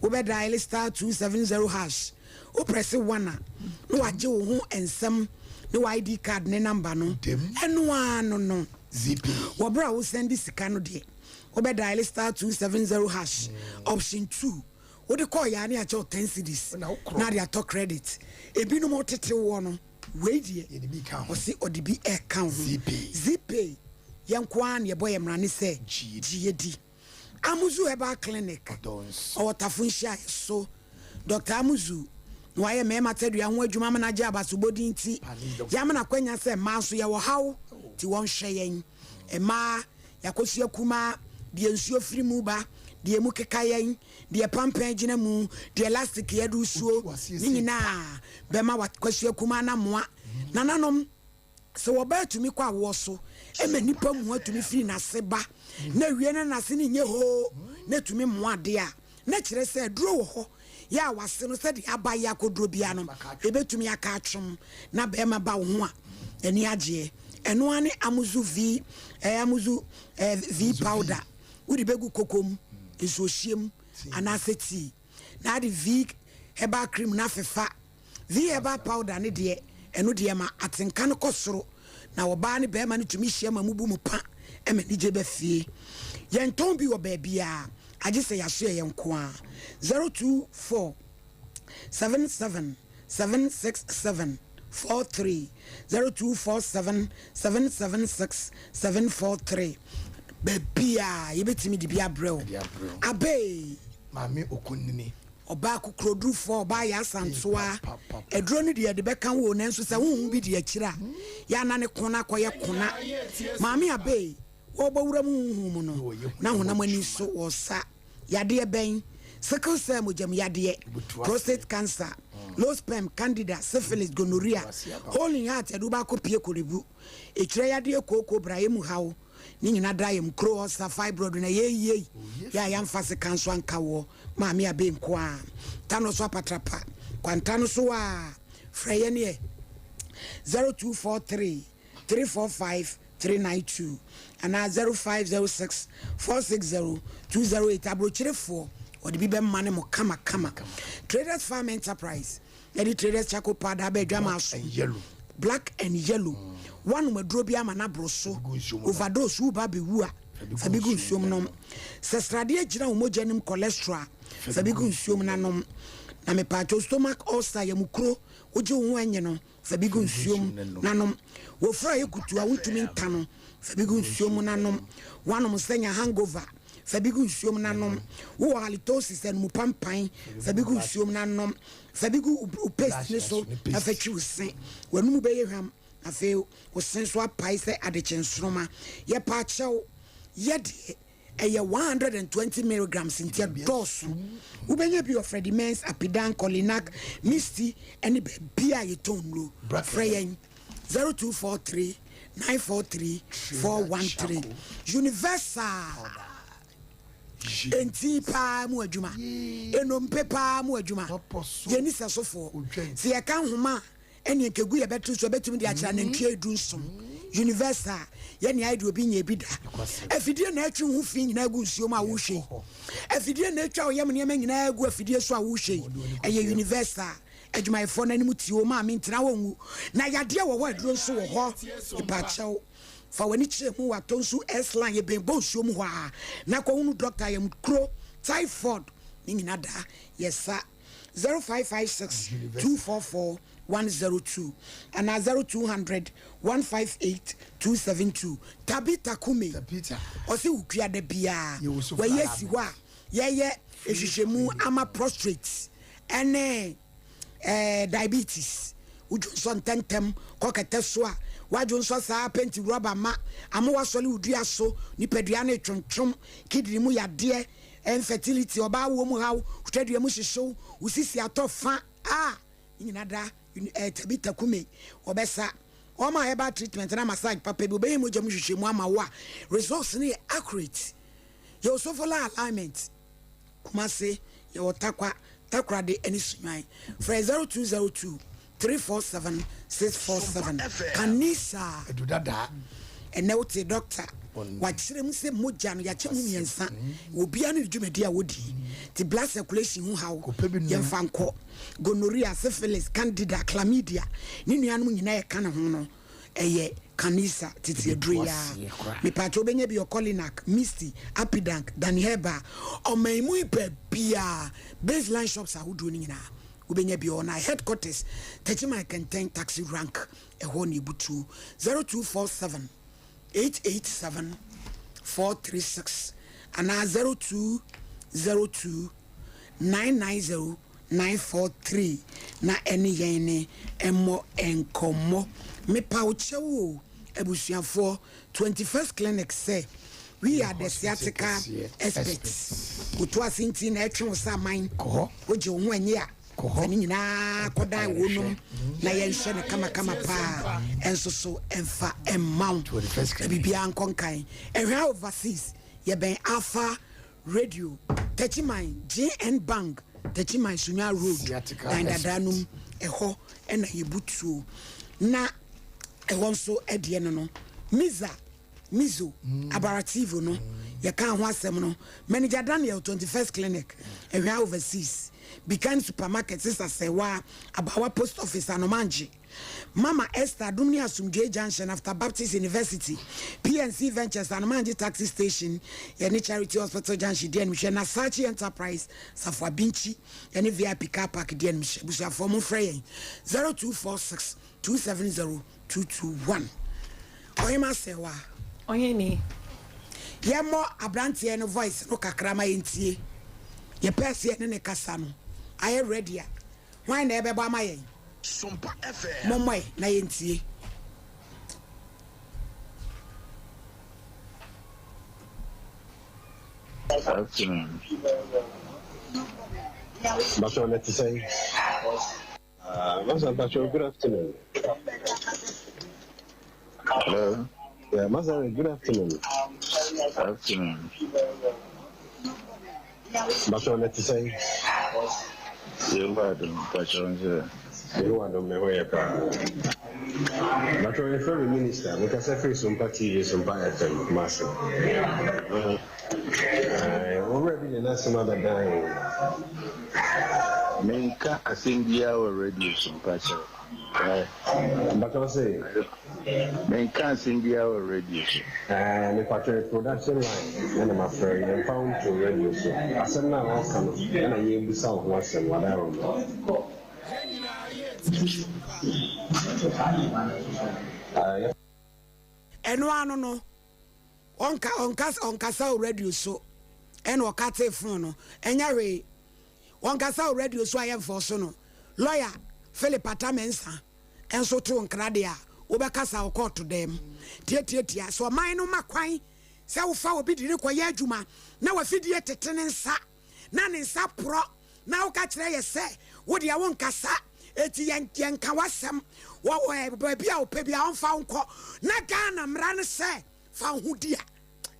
wobɛ dial star 270 hash Wo prɛse one a, na wagye wo ho nsɛm ne wo ID card ne number no. Ɛno ara no no. Wɔ berɛ a wo sɛnde sika no deɛ, wobɛ dial star 270 hash, option 2. Wode kɔɔ yɛ a ne yɛakyɛ wo 10 cedis na ade atɔ credit. Ebinom tete woɔ no, wei deɛ ɔse ɔde bi ɛka wo ho. Zeepay, yɛn nko ara na yɛbɔ yɛn mmara ne sɛ gye yɛ di. Amuzu Herbal Clinic, ɔwɔ Tafo nhyiaeɛ so. Dɔkta Amuzu na wayɛ mmarima tadua ho adwuma ama no agye abasobɔdin nti, yɛama no akwanya sɛ mmaa nso yɛwɔ haw nti wɔnhwɛ yɛn. Mmaa, yɛakɔsua kumaa, deɛ nsuo firi mu ba, deɛ emu keka yɛn, deɛ pampɛn gyina mu, deɛ lastic yɛde resuo, ne nyinaa bɛma wakɔsua kumaa no amoa. Nananom. Sɛ ɔbaa tumi kɔ awoɔ so ma nnipa mua tumi firi n'ase ba na awie na n'ase no nyɛ hoo na ɛtumi mmoa adeɛ a, na kyerɛ sɛ aduro wɔ hɔ yɛ a w'ase no sɛdeɛ aba yɛ akɔduro biara no ɛbɛtumi aka atwom na barima ba wo ho a n'ani agyeɛ. Ɛno ara ne Amuzu V, eh, Amuzu eh, V powder. Wode bɛgu koko mu, nsuohyeɛ mu anaasɛ tii na ade V herbal cream no afefa. V herbal powder no deɛ, ɛno deɛ ɛma atenka no kɔ soro, na ɔbaa ne barima no tumi hyia ma mubu mu pa ma anigye ba fie. Yɛntɔn bi wɔ baabiara, agye sɛ yɛasoɛ yɛn nko ara. 024 77 767 43 0247 776 743 Baabiara yɛbɛtumi de bi abrɛ wo. Abee! Maame Okunini. Ɔbaa kokorodurfoɔ, ɔbaa yɛ asantewa. Aduro no deɛ yɛde bɛka wo o, nanso sɛ wonhu bi di akyire a, yɛ a na ne ko no akɔyɛ kona. Maame Abey, wɔrebɔ wuram honhom mu no, na honam ani so wɔ sa. Yadeɛ bɛn? Sickle cell mogyam yadeɛ, prostate cancer, low sperm, candida, syphilis, gonorrhea, hole in heart, yɛde wo baakɔ pie Korlebu, etwerɛ yadeɛ, kooko, brayɛ mu haw, Ne nyina da yam kuro ɔsa fibroid na yɛ yie yɛ a yɛnfa sekan so anka woɔ maame abe nkoaa ta no so apatrapa kwanta no so aa frɛ yɛn yɛ 0243 345 392 anaa 0506 460 208 abrokyerefoɔ wɔde bi bɛma ne mo kama kama Traders Farm Enterprise Yɛde traders charcoal powder aba adwamaa so. Black and yellow. Woanom aduro bi ama no aboro so. Overdose, woreba abɛwu a, fa bi gu nsuom nom. Sɛ sradeɛ gyina wo mogya no mu, cholesterol a, fa bi gu nsuom na nom. Na mepaakyɛw stomach ulcer, yamukuro, wogye wo ho ɛnye no, fa bi gu nsuom na nom. Wofura ayɛ kutu a wontumi nka no, fa bi gu nsuom na nom. Woanom nsa nya hangover, fa bi gu nsuom na nom. Wowɔ halitosis, anum pampan, fa bi gu nsuom na nom. Fa bi gu wo paste no so na fa twi wo se. W'anum bɛyɛ hwam, na afei wo se nso apae sɛ adekye nsoromma. Yɛpa kyɛw, yɛ deɛ ɛyɛ 120 milligrams nti ɛdɔɔso. Wobɛnya bi wɔ Freddie Mens, Apidan, Colinak, Misty ne baabi a yɛtɔn nnuro. Frɛ yɛn 0243 943 413. Universal Enti paa mu adwuma, nnompe paa mu adwuma, yɛnni sɛsofoɔ. Sɛ yɛka nhoma a, ɛneɛ nka egu yɛbɛto so, ɛbɛtumi de akyerɛ anantwie dunson. Universal, yɛ nea ayɛ deɛ obi nyɛɛ bi da. Afidie na ɛtwe wo ho fi nyinaa gu nsuo mu a wohwɛ yi. Afidie na ɛtwa wo yam nneɛma nyinaa gu afidie so a wohwɛ yi. Ɛyɛ universal. Adwumayɛfoɔ no anim te o, maame ntena hɔ nwu. Na yadeɛ wɔ hɔ, aduro nso wɔ hɔ. Mepakyɛw, fa w'ani kyerɛ mu wɔ Atonsu S-line, yɛbɛn Bonsuo mu hɔ ara, na kɔhunu dɔkta yam kuro, typhoid, ne nyina da yɛ sa. 0556 244 102 anaa 0200 158 272. Tabitha Kumi, ɔse wokua da biara, wayi asi hɔ a yɛyɛ nhwehwɛmu ama prostrate ɛne eh, diabetes. Wodwonsɔ ntɛntɛm kɔ kɛtɛ so a, woadwonsɔ saa penti rɔba ma ama woasɔle wo dua so, nipadua no retwontwom, kidney mu yadeɛ, infertility, ɔbaa awoɔ mu haw, wo twadua mu hyehyew, wo sisi atɔ fa a, ne nyina da eh, Tabitha Kume, wɔbɛsa. Wɔma herbal treatment na massage papa bi, wɔbɛyɛ mogya mu nhwehwɛmu ama wo a, results no yɛ accurate. Yɛwɔ Sofola alignment, Kumasi, yɛwɔ Tarkwa, Takoradi ne Sunyani. Frɛ 0202 347 647. Kanisa. Adu dadaa. Ɛnɛ wote dɔkta wakyerɛ mu sɛ mogya no yɛakyɛ mu mmiɛnsa, obiara ne ne dwumadi a wɔdi. Nti blood circulation ho haw yɛmfa nkɔ. Gonorrhea, syphilis, candida, chlamydia ne nuanom nyinaa ɛka ne ho no ɛyɛ Kanisa tete aduro yi ara. Mepaakyɛ wobɛnya bi wɔ Colinak, Misty, Apidank, Danny Herbal, ɔman mu yi baabiara, Baseline shops ahodoɔ no nyinaa wobɛnya bi wɔ hɔ. Na headquarters Techiman Kɛntɛn taxi rank ɛhɔ na ɛbutuo. 0247 887 436 anaa 0202 990 943 na ɛne yɛn ne mmɔ nkɔmmɔ. Mepa wo kyɛw o abusuafoɔ 21st clinic sɛ we are the sciatica experts. Woto ase nti na ɛtwe wo sɛ aman. Wogye wo ho ɛnye a. Fa ne nyinaa kɔdan wɔnom na yɛnhwɛ no kamakama paa nso so mfa mma wo. Na biribiara nkɔ nkan. Ɛhwɛ Overseas, yɛbɛn Alpha Radio, Techiman, GN Bank, Techiman Sunya Road, dan dadaa no mu, ɛhɔ na yɛbutuo. Na ɛhɔ nso deɛ no no, Miza, Mizo, Abarativo no, yɛkaa ho asɛm no, Manager Daniel, 21st Clinic, Ɛhwea Overseas, Bikan Supermarket, Sisa Sɛwa, Abawa Post Office, Anomangye. Mama Esther, Adom ne Asomdwoe Junction after Baptist University, PNC Ventures, Anomange Taxi Station, yɛne Charity Hospital Junction di animhwɛ, Nasachi Enterprise, Safo Abinkyi, yɛne VIP Car Park di animhwɛ. Abusuafoɔ momfrɛ yɛn 0246 270 221. Ɔhema Asɛwa. Ɔhene. Yɛmmɔ abranteɛ no voice no kakra ma yɛntie. Yɛpɛɛ sɛ yɛne no kasa no, ayɛ ready a, hwan na ɛbɛbɔ ama yɛn? Sompa FM. Mommɔ ɛ na yɛntie. Afternoon. Mpacho na te sɛn? Ah, Masa Mpacho, good afternoon. Hello. Yeah, Masa, good afternoon. Afternoon. Mpakyɛw na ɛte sɛn? Yehowa adom, mpakyɛw nso ɛ? Yehowa adom, me ho yɛ paa. Mpakyɛw yɛfrɛ me Minister, mekasa firi Sompa TV, Sompa FM, Kumasi. Owura bi de n'asɛm abɛdan yɛn. Menka asɛm biara wɔ radio so, mpakyɛw. Mpakyɛw wo se? Menka asɛm biara wɔ radio so. Ɛɛ mepakyɛw production line ɛna mafrɛ yi yɛmfa wo nto radio so asɛm no a wɔka no ɛna yɛrebusa wo ho asɛm wadaworoma. Ɛno ano no ɔnka ɔnka ɔnkasa wɔ radio so ɛna ɔkatee phone no ɛnyɛ hwee ɔnkasa wɔ radio so a yɛnfɔɔso no lawyer Philip Atta Mensah nso too nkra deɛ a wobɛkasa wɔ kɔɔto dɛm tiatiatia sɛ ɔman no ma kwan sɛ wofa obi de no kɔyɛ adwuma na wafidie tete ne nsa na ne nsa porɔ na woka kyerɛ yɛ sɛ wo deɛ wonkasa eti yɛn yɛnka w'asɛm wɔ wɔ baabi a wopɛ bi a ɔmfa wo nkɔ na Ghana mmara no sɛ fa wo ho di a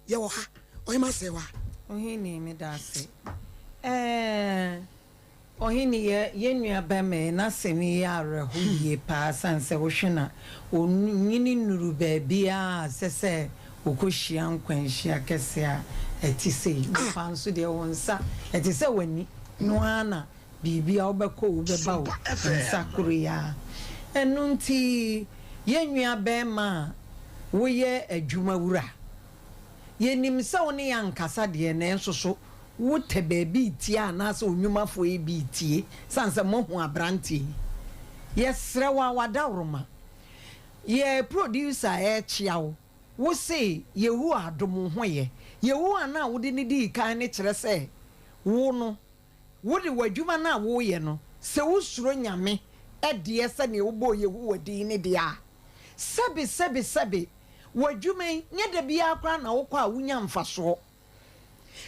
yɛwɔ ha ɔhema sɛ wa. Ohene meda ase ɛɛ. Ɔhene yɛ yɛn nua barima yi n'asɛm yi yɛ awerɛho yie paa sane sɛ wohwɛ no a ɔnyini nnuru baabiara a ɛsɛ sɛ ɔkɔhyia nkwanhyia kɛseɛ a ɛte sei. Nipa nso deɛ wo nsa ɛte sɛ w'ani no ara na biribiara wobɛkɔ o wobɛba o nsa koro yi ara. Ɛno nti yɛn nua barima a woyɛ adwuma wura Yɛnim sɛ wo ne yɛn ankasa deɛ, nanso so wotɛ baabi retie anaasɛ onwumafoɔ yi bi retie sane sɛ moahu aberanteɛ yi? Yɛsrɛ wo a w'adaworoma. Yɛ producer rekyea wo, wo se Yehowa adom wo ho yɛ. Yehowa no a wode no dii kan no kyerɛ sɛ wo no, wode w'adwuma no a woreyɛ no, sɛ wosuro Nyame deɛ sɛdeɛ wobɔɔ Yehowa din no deɛ a, Sɛbe, sɛbe, sɛbe, w'adwuma yi, nyɛ da biara koraa na wokɔ a wunya mfasoɔ.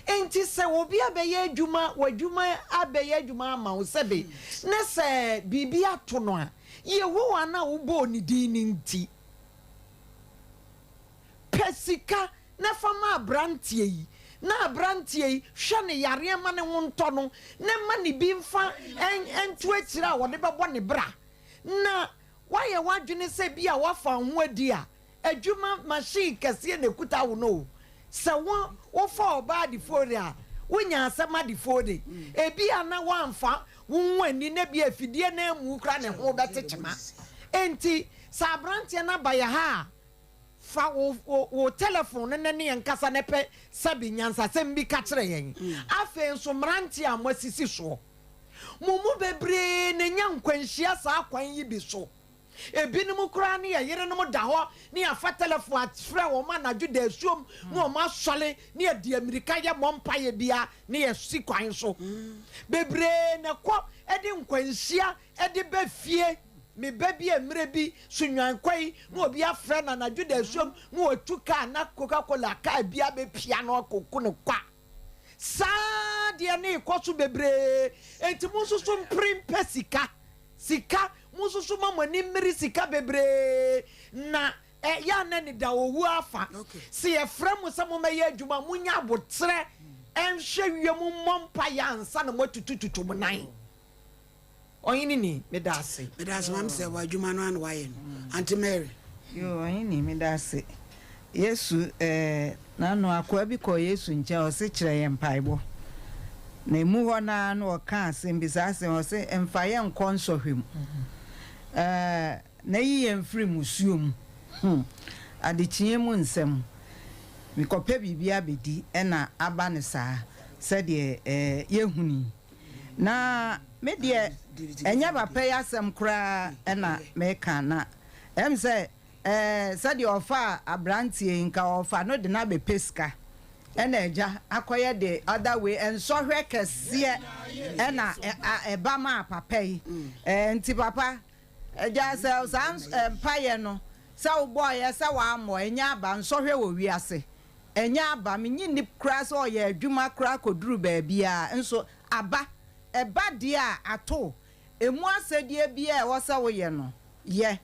Enti sɛ obi abɛyɛ adwuma, w'adwuma abɛyɛ adwuma ama wo, sɛbe, na sɛ biribi ato no a, Yehowa no a wobɔɔ ne din no nti, pɛ sika na fa ma aberanteɛ yi, na aberanteɛ yi hwɛ no yareɛ ma ne ho ntɔ no, na ma ne bi mfa nto akyire a ɔde bɛbɔ ne bra. Na Woayɛ w'adwene sɛ bi a woafa wo ho adi a, adwuma machine kɛseɛ na ɛkuta wo no o. Sɛ wo wofa ɔbaa adefore a, wonya asɛm adefore. Ebi a na woamfa wo ho anni na bi a afidie no ammu koraa na ɛho bɛte kyema. Enti sɛ aberanteɛ no aba yɛ ha a, fa wo wo wo tɛlɛfon no na ne yɛn nkasa na pɛ sɛbe nyansasɛm bi ka kyerɛ yɛn. Afei nso mmeranteɛ a moasisi soɔ. Mo mu bebree na anya nkwanhyia saa kwan yi bi so. Ebinom koraa ne yɛn yerenom da hɔ ne yɛafa tɛlɛfon afrɛ wɔn anadwo dasuom ne wɔn asɔre ne yɛde ammirika yɛ mmɔ mpaeɛ biara ne yɛsi kwan so. Bebree na ɛkɔ de nkwanhyia de ba fie. Me ba bi a mmerɛ bi so nnwan kɔ yi na obi afrɛ no anadwo dasuom na watu kaa na Coca-Cola kaa bi abɛpia no akɔku no kwa. Saa ara. adeɛ no rekɔ so bebree, enti monsoso mpere mpɛ sika, sika, monsoso ma mo ani mmere sika bebree, na ɛyɛ a na anida owu afa. Sɛ yɛfrɛ mo sɛ mommɛyɛ adwuma a, monya aboterɛ nhwɛ wiem mmɔ mpaeɛ ansa na moatutututu mo nan. Ɔhene ni, meda ase. Meda ase maame sɛ w'adwuma no ara na w'ayɛ no. Aunty Mary. Yoo ɔhene meda ase. Yesu eh, n'ano akoa bi kɔɔ Yesu nkyɛn ɔse kyerɛ yɛn mpaebɔ. Na emu hɔ no ara na ɔkaa asɛm bi saa asɛm ɔse mfa yɛn nkɔ nsɔhwɛ mu eh, na yi yɛn firi musuo mu. Hmm, adekyeɛ mu nsɛm. Mekɔpɛ biribi abɛdi ɛna aba no saa sɛdeɛ eh, yɛhunu yi. Na me deɛ ɛnyɛ papa yi asɛm koraa na meka na ɛm sɛ ɛɛ sɛdeɛ ɔfaa abranteɛ yi nka ɔfa no de no abɛpɛ sika ɛna agya akɔyɛ the other way nsɔhwɛ kɛseɛ ɛna ɛba maa papa yi ɛɛ nti papa agya sɛ saa mpaeɛ no sɛ wobɔɔyɛ sɛ wammɔ ɛnyɛ aba nsɔhwɛ wɔ wiase Ɛnyɛ aba, mennye nni koraa sɛ ɔyɛ adwuma koraa kɔduru baabiara, nso aba. Ɛba deɛ a, ato wo. Ɛmu asɛdeɛ biara a ɛwɔ sɛ woyɛ no, yɛ.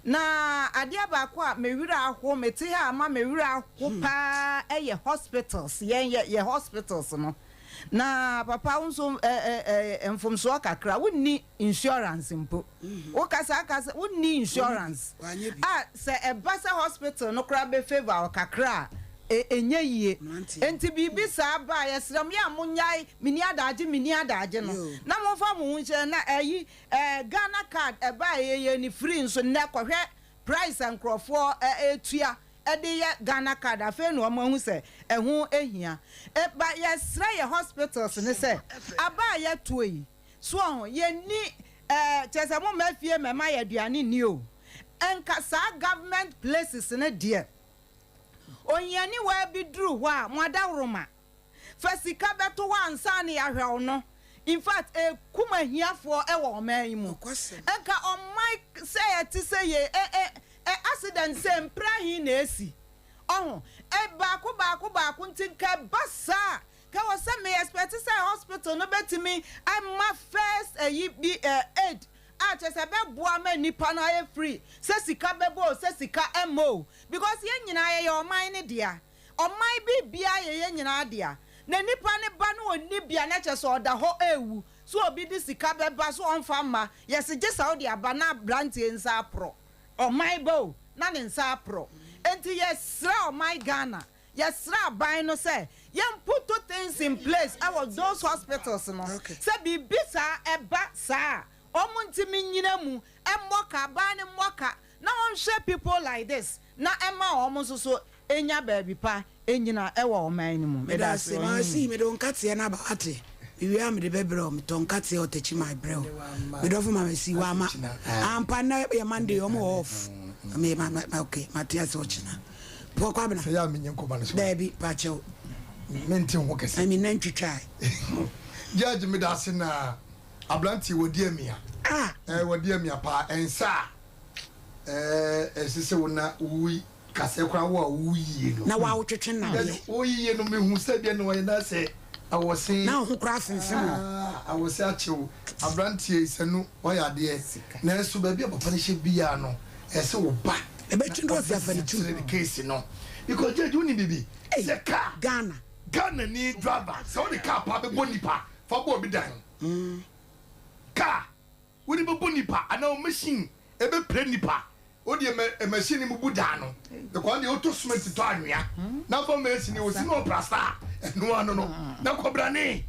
Na adeɛ baako a me werɛ aho, mete ha a ama me werɛ aho pa ara yɛ hospitals, yɛn yɛ yɛ hospitals no. Na papa wo nso ɛ ɛ ɛ mfomsoɔ kakra, wonni insurance mpo. Wo kasa aka sɛ wo nni insurance a sɛ ɛba sɛ hospital no koraa bɛ favour wo kakra a ɛnyɛ yie. Nti biribi saa ba a yɛsrɛ mo yɛ a mo nyae menni adaagye menni adaagye no na mo nfa mo ho nhyɛ na ɛyi ɛɛ Ghana card ɛba a yɛyɛ no free nso nnɛ kɔhwɛ price a nkorɔfoɔ ɛɛtua de yɛ Ghana card afei na wɔn ahu sɛ ɛho hia. But yɛsrɛ yɛ hospitals no sɛ aba a yɛtoɔ yi So wahu? Yɛnni eh, kyerɛ sɛ momma fie mmɛma yɛ aduane nni o. Nka saa government places no deɛ, ohianiwaa bi duru hɔ a, mo adaworoma, fa sika bɛto hɔ ansa na yɛahwɛ wo no. In fact, ɛkum ahiafoɔ wɔ ɔman yi mu. Nka ɔman sɛ ɛte sɛ yei, eh, eh, eh, accident sɛ mprɛ ahe na ɛsi? Ɔho, eh, baako baako baako nti nka ɛba saa a, Kɛ wɔ sɛ me expect sɛ hospital no bɛtumi ama first ayi bi eh aid a kyerɛ sɛ ɛbɛboa ma nnipa no ayɛ free sɛ sika bɛbɔ o sɛ sika ɛmmɔ o because yɛn nyinaa yɛyɛ ɔman no dea ɔman biribiara yɛ yɛn nyinaa dea na nnipa no ba no ɔnni bia na kyerɛ sɛ ɔda hɔ ɛrewu so obi de sika bɛba so ɔmfa mma yɛse gye sɛ wode aba na abranteɛ nsa aporɔ ɔman ba o na ne nsa aporɔ enti yɛsrɛ ɔman Ghana Yɛsrɛ aban no sɛ yɛn putu things in place wɔ those hospitals no sɛ biribi saa ɛba saa a wɔn ntumi nnyina mu mmɔ ka, aban no mmɔ ka na wɔnhwɛ people like this na ɛma wɔn nso so nya baabi pa nnyina wɔ ɔman no mu. Meda Medase ase maa ɔhene. sii mede wo nkateɛ no aba wate mewie a mede bɛbrɛ wo metɔ nkateɛ wɔ takyi my brɛ wo medɔfo ma masi wama ampa nnɛ yɛ Monday ɔmo wɔ off me ma ma ok mate ase ɔkyena Paul Kwabena. Sɛ yɛ a menye nkɔma no so. Daabi pakyɛw. Mente ho kɛse. Ɛmi nan twitwae. Judge meda ase na abranteɛ wadi amia. Ah. Eh wadi amia paa ɛnsa a eh ɛsɛ sɛ wo na wo kasɛ koraa wo a wo yie no. Na wa wo twetwe nadeɛ. Judge wo yie no mehu sɛ deɛ na ɔyɛ na sɛ awɔse. Na wo ho koraa femfem wo. Ah awɔse akyew abranteɛ sanu wayɛ adeɛ nanso baabi a papa no hyɛ biara no ɛsɛ wo ba. Ɛbɛtwi ndɔ ɔsi afa ne tum. Kyerɛ ne case no because judge wo nim bibi sɛ car Ghana. Ghana ni driver sɛ wode car paa bɛbɔ nipa fa bɔ obi dan car wode bɛbɔ nipa anaa wo machine ɛbɛpira nipa wode ɛmɛ machine no mubu dan no because deɛ wotɔ cement tɔ anwea na fa machine osi na ɔprasta ɛno ano no na kɔbrane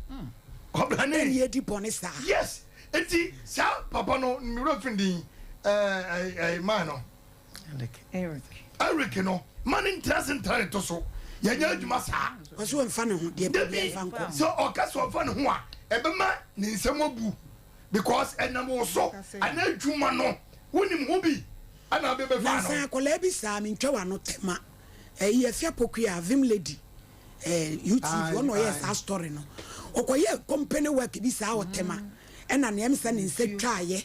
kɔbrane. Ɛni edi bɔne saa. Yes Enti saa papa no, me werɛ fi ne din, ɛɛ ɛɛ man no. Eric. Eric. Eric no, ma ne ntra ase ntra ne to so. Yɛnyɛ adwuma saa. Ɔsɛ ɔmfa ne ho, deɛ baabi Dabi, ɛmfa nkɔ. sɛ ɔka sɛ ɔmfa ne ho a, ɛbɛma ne nsam abu because ɛnam wo so anaa adwuma no, wonim ho bi ɛna abɛbɛfa Nansa no. akwadaa bi saa, mentwa w'ano tɛma. Ɛyi Afia Pokuya, Vim Lady. eh, UTV ɔna ɔyɛɛ saa story no ɔkɔyɛɛ company work bi saa ɔtɛma ɛna nea ɛm sɛ ne nsa twaayɛ.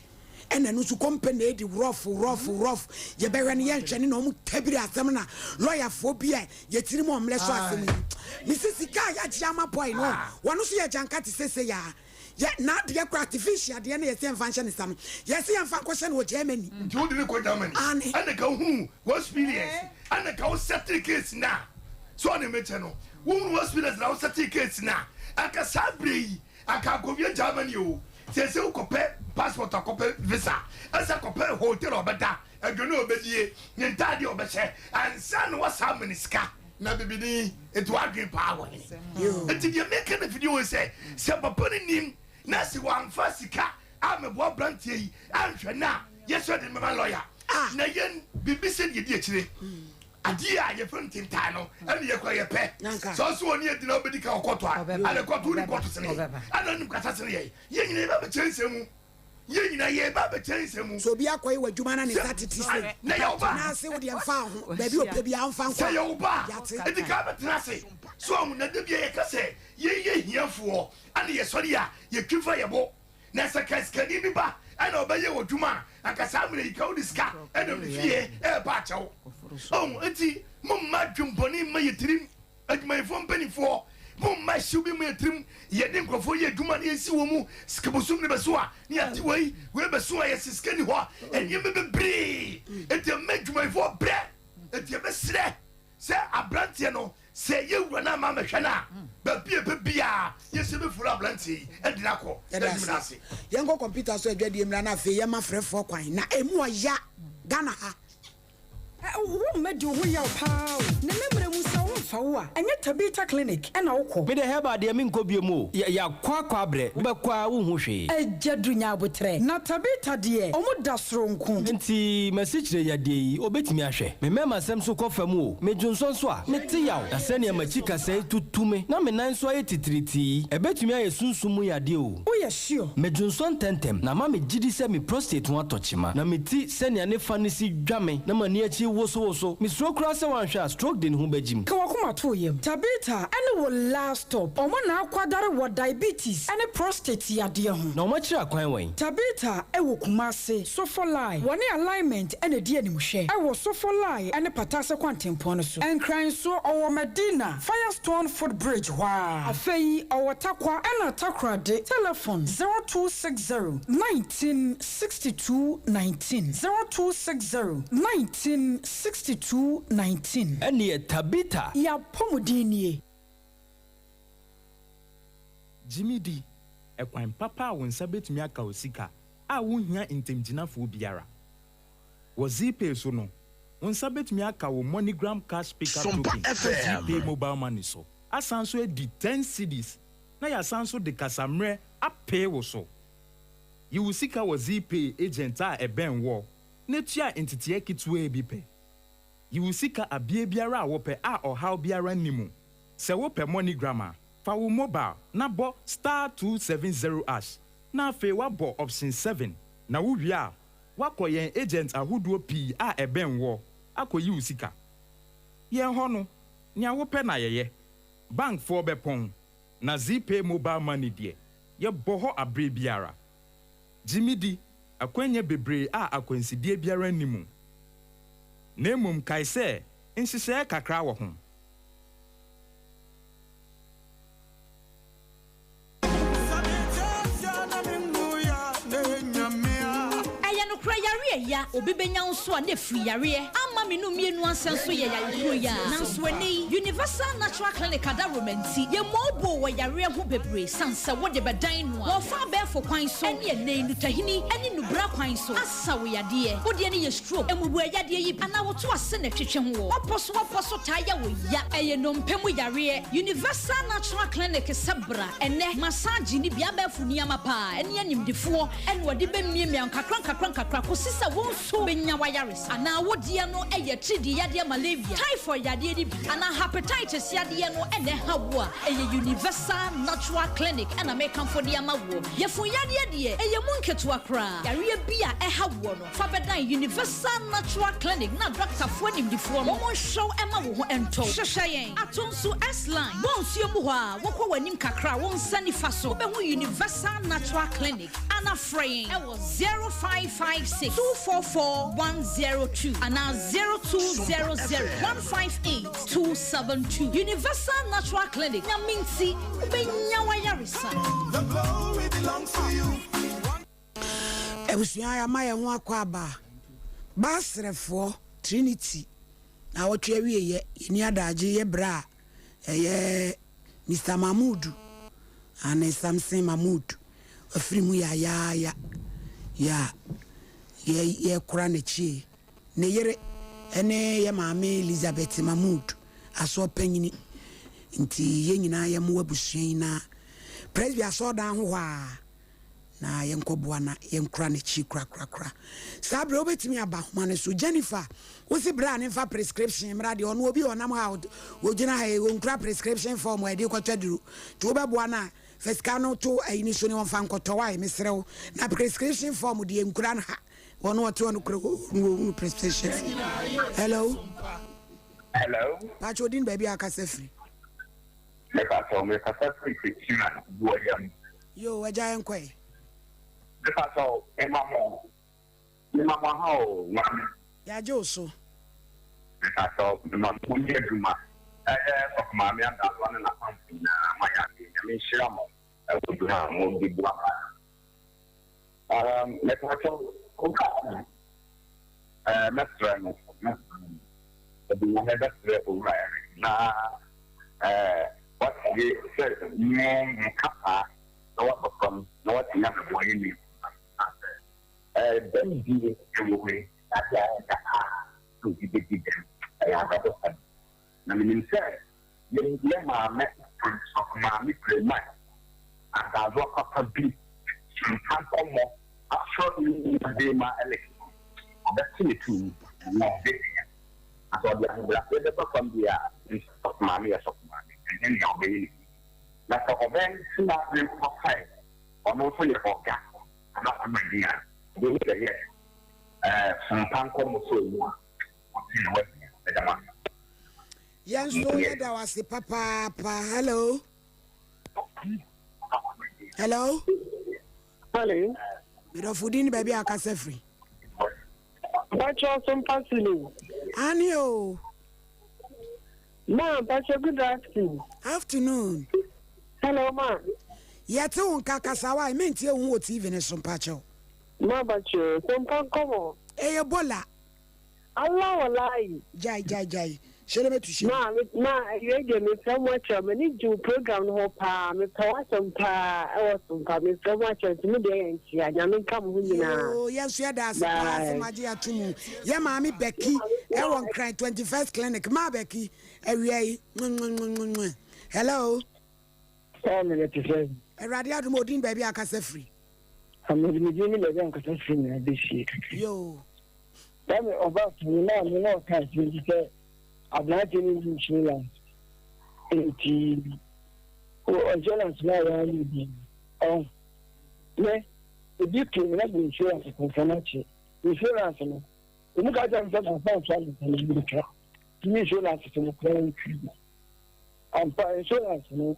Ɛna ɛno nso company edi rough rough rough. Yɛbɛhwɛ no yɛnhwɛ no na wɔn tabiri asɛm na lɔyafoɔ bi a yɛtiri mu ɔmlɛ so asɛm yi. Mesi sika a yɛagye ama boy no wɔn nso yɛ gyanka te sese yaa. Yɛ n'adeɛ kora artificial adeɛ no yɛsɛ yɛmfa nhyɛ ne nsa no yɛsɛ yɛmfa nkɔhyɛ no wɔ Germany. Nti wode no kɔ Germany Aane. ɛna ka wohunu wo experience ɛna ka wo settle case no a so ɔne mekyɛ no wohunu wo experience na wo settle case no a anka saa berɛ yi anka akɔwie Germany o seesei wokɔpɛ passport akɔpɛ visa ɛsɛ kɔpɛ hotel a ɔbɛda aduane a ɔbɛdie ne ntaadeɛ a ɔbɛhyɛ ansa na woasa ama no sika Na bibini nti wadwen paa wɔ he? Nti deɛ meka no fidie wɔ sɛ, sɛ papa no nim na sɛ wamfa sika ammɛboa abranteɛ yi anhwɛ no a, yɛsɛ de no bɛma lɔya. Na yɛn biribi sɛ deɛ di akyire, adeɛ a yɛfrɛ no tentaa no ɛne yɛkora yɛpɛ. Sɛ ɔso ɔne adi na wobɛdi ka wɔ kɔɔto a, ɛne kɔɔto wonim kɔɔto sene yɛn, ɛna wonim kasa sene yɛn. Yɛn nyina yɛba bɛkyerɛ nsɛm mu. Yɛn nyinaa yɛreba abɛkyɛ nsɛm mu. Sɛ obi akɔyɛ w'adwuma na ne nsa tete sei, Na yɛ wo ba. tena ase, wo deɛ mfa wo ho, baabi a ɔpɛ biara ɔmfa nkɔ. Sɛ yɛ wo ba a, Yɛate. ɛdi kan bɛtena ase. So ahu? Na da biara yɛka sɛ yɛn yɛ hiafoɔ, ɛna yɛsɔre a, yɛtwi fa yɛn bo. Na sɛ ka sikani bi ba ɛna ɔbɛyɛ w'adwuma a, anka saa mmerɛ yi ka wode sika ɛnam ne fie ɛreba akyɛ wo. Ɔhu? Enti momma adwemmɔne mma yɛn tirim. Adwumayɛfoɔ mpanimfoɔ, momma hyew bi mma yɛn tirim. Yɛne nkurɔfoɔ yɛ adwuma na yɛsi wɔn mu sika bosom no bɛso a, na yɛate wei, wei bɛso a, yɛse sika nni hɔ a, nneɛma bebree. Enti ɛmma adwumayɛfoɔ brɛ. Enti yɛbɛsrɛ sɛ aberanteɛ no, sɛ yɛn wura no amma ammɛhwɛ no a, baabi a ɛpɛ biara, yɛn nso yɛbɛfolo aberanteɛ yi de no akɔ Yɛda n'adwuma no ase. ase. Yɛnkɔ kɔmputa so adwadie mmra na afei yɛmma frɛfoɔ kwan. Na ɛmu ɔya Ghana ha. Wo mma di wo ho yaw paa o. Ne ne mmerɛ mu sɛ wo mfa wo a, ɛnyɛ Tabitha clinic na wo kɔ. Me deɛ herbal deɛ menkɔ biom o, yɛakɔ akɔ abrɛ, wobɛkɔ a wonhu hwee. Agya du nya aboterɛ. Na Tabitha deɛ ɔmo da soronko. Nti masikyire yadeɛ yi obetumi ahwɛ? Me mɛma sɛm so kɔ fam o, me dwonsɔ nso a, mete yaw. Na sɛnea makyi kasɛe tutu me na me nan nso ayɛ titiritii yi, ɛbɛtumi ayɛ sunsum mu yadeɛ o. Woyɛ sure? Me dwonsɔ ntɛntɛm na ama me gyidi sɛ me prostate ho atɔ kyema. Na me ti sɛnea ne fa no si dwa me na m'ani akyi wosowoso. Mesuro koraa sɛ wanhwɛ a stroke de ne ho bɛgyim. Ka w'akoma to wo yam. Tabitha ne wo last stop. Wɔn na akwadare wɔ diabetes ne prostate yadeɛ ho. Na wɔn akyiri akwan wɛn? Tabitha wɔ Kumasi, Sofolai. Wɔne Alignment na ɛdi animhwɛ wɔ Sofolai ne Patase kwantempɔn no so. Nkran nso, ɔwɔ Madina, Firestone foot bridge hɔ ara. Afei ɔwɔ Tarkwa ɛna Takoradi. Telefon, 0260 19 62 19, 0260 19 62 19. Ɛnneɛ Tabitha. Y'apɔmuden nie. Gye me di, ɛkwan papa a wo nsa betumi aka wo sika a wunhia ntamgyinafoɔ biara. Wɔ Zeepay so no, wo nsa betumi aka wo MoneyGram Cash Pickup Sompa Token wɔ FM. Zeepay Mobile Money so, asan nso adi ten cedis na yɛasan nso de kasammerɛ apee wo so. Yi wo sika wɔ Zeepay agent a ɛbɛn woɔ na tua nteteɛ ketewaa bi pɛ. Yi wo sika abea biara a wopɛ a ɔhaw biara nni mu. Sɛ wopɛ MoneyGram a, fa wo mobile na bɔ star 270 ash na afei woabɔ option 7 na wowie a woakɔ yɛn agent ahodoɔ pii a ɛbɛn woɔ akɔyi wo sika. Yɛn hɔ no, nea wopɛ na yɛyɛ. Bankfoɔ bɛpɔn, na Zeepay Mobile Money deɛ, yɛbɔ hɔ aberɛ biara. Gye me di, akwannya bebree a akwansideɛ biara nni mu. Na mmom kae sɛ nhyehyɛeɛ kakra wɔ ho. Ɛyɛ nokorɛ yareɛ ya obi bɛnya wo nso a na ɛfiri yareɛ ama me no mmienu ansa nso yɛ yare koro yi ara nanso ɛnnɛ yi Universal Natural Clinic adaworoma nti yɛmmɔɔboo wɔ yareɛ ho bebree sane sɛ wode bɛdan no a wɔfa abɛɛfo kwan so ɛne ɛnnɛ yi nnutahini ɛne nnubra kwan so asa wo yadeɛ wo deɛ no yɛ stroke mmubuɛ yadeɛ yi bi anaa woto ase na ɛtwetwe ho wɔ wapɔ so wapɔ so taa yɛ wo ya ɛyɛ nnompe mu yareɛ Universal Natural Clinic sɛ bra ɛnnɛ massage ne bi abɛɛfo nneɛma paa ɛne animdefoɔ ɛna wɔde bɛmiamia nkakra nkakra nkakra kɔsi sɛ wo nso bɛnya w'ayaresa. Anaa wo deɛ no yɛ atiridii yadeɛ malaria, typhoid yadeɛ no bi, anaa hepatitis yadeɛ no na ɛha wo a, ɛyɛ Universal Natural Clinic na mekamfo de ama woɔ. Yafunu yadeɛ deɛ, ɛyɛ mu nketewa koraa. Yareɛ bi a ɛha woɔ no, fa bɛdan Universal Natural Clinic na dɔktafoɔ animdefoɔ no wɔnhwɛ wo mma wo ho ntɔ wo. Hwehwɛ yɛn Atonsu S-Line, bɔ nsuo mu hɔ a, wokɔ w'anim kakra a, wo nsa nifa so, wobɛhu Universal Natural Clinic. Ana frɛ yɛn wɔ 0556 244 102 anaa 0200 158 272. Universal Natural Clinic, Nyame nti wobɛnya w'ayaresa. The glory belongs to you. Abusua yɛama yɛn ho akɔ aba. Baasrɛfoɔ, Trinity, naawɔtwe awieɛ, yɛnni adaagye yɛ berɛ a ɛyɛ Mister Mahmood ane Samson Mahmood afiri mu yayaaya yɛ a yɛ yɛkora n'akyie. Ne yere ne yɛ maame Elizabeth Mahmood asoɔ panyini nti yɛn nyinaa yɛmmoa abusua yi na Presby asɔɔdan ho hɔ a na yɛnkɔboa na yɛnkora n'akyi korakorakora. Saa berɛ wobɛtumi aba ahoma no so. Jennifer, wo se berɛ a ne mfa prescription mmra deɛ ɔno obi a ɔnam ha a ɔgyina ha yi ɔnkura prescription form a ɛde kɔtɔ aduro nti wobɛboa no a fa sika no to ayi no so ne ɔmfa nkɔtɔ wae mesrɛ wo na prescription form deɛ nkura no ha ɔno ɔte ɔno kura ɔhunu prescription form. Hello. Hello. Pacho odin baabi a akasa firi. Mepakyɛw mekasa firi Techiman Buoyam. Yoo agya yɛn kɔ ɛ. Mepakyɛw mema mo mema mo aha oo maame. Yagye wo so. Mepakyɛw mema mo mo nyɛ adwuma ɛyɛ sɔfo maame Adaadoa ne n'apamfo nyinaa moayɛ adeɛ Nyame nhyira mo ɛwɔ adwuma a mo de boa man no. Um, mepakyɛw owura no ɛɛ mɛsrɛ no mɛsrɛ no ɛde Nyame bɛsrɛ owura Eric na ɛɛ watie sɛ mo mo kasaa na wasɔ fam na watumi abɛboa yɛn nua kumaa no sɛ ɛɛ dɛm die ɛwɔ hɔ yi adeɛ a ɛda paa sɛ obi bɛdi dɛm ɛyɛ awerɛhosɛm na menim sɛ Yɛ yɛ maame sɔfo maame Premai adaadoa papa bi nka nkɔmmɔ afrɛ ne nua beema Alex no, ɔbɛte ne to mu na ɔbɛpia. Na sɛ ɔde ahobrɛaseɛ bɛba fam deɛ a, nim sɛ sɔfo maame yɛ sɔfo maame, ɛnyɛ nea ɔbɛyɛ ne biribi. Na sɛ ɔbɛte n'adwene mpo sɛ ɔno nso yɛ ɔga anaa ɔma din a, ɔbɛhu sɛ yes, ɛɛ sompa nkɔmmɔ sɔɔ mu a, ɔte ne wahia. Meda mo ase. Yɛn nso yɛda wo ase papaapa. Hello. Hello. Hello. Medɔfo din ne baabi a akasa firi. Mpacho so mpasili. Ani o. Ma mpacho good afternoon. Afternoon. Hello ma. Yɛte wo nka kasa wa mentie wo ho wɔ TV ne so mpacho. Ma mpacho so mpa nkɔmɔ. Ɛyɛ bola. Allah walayi. Gyae gyae gyae hyɛ na mɛtu hyɛ mu. Ma ma awiei deɛ mesrɛ mo akyɛw m'ani gye wo program no ho paa mepɛ w'asɛm paa ɛwɔ so mpa mesrɛ mo akyɛw nti mo deɛ yɛ nkyea Nyame nka mo ho nyinaa Yoo yɛn nso yɛda ase paa sɛ bye. moagye ato mu. Yɛ maame Becky ɛwɔ Nkran 21st clinic. Maa Becky awia yi nwenwenwenwenwen. Hello. Saa me no te sɛ. Awurade adom odin baabi a akasa firi. Mede me din ne baabi a nkasa firi nyinaa bɛsie kakra. Yoo. Saa me ɔba panyin a me na ɔka asɛm bi sɛ aberanteɛ no nni insurance nti insurance no a wɔanyɛ bi ɔn me ebi pii me na de insurance kɔmfɔ no akyi insurance no ɔmu ka kyerɛ me sɛ mamfa nso ansa na mede ka ne insurance so no koraa ntwi bi Ampa, insurance no,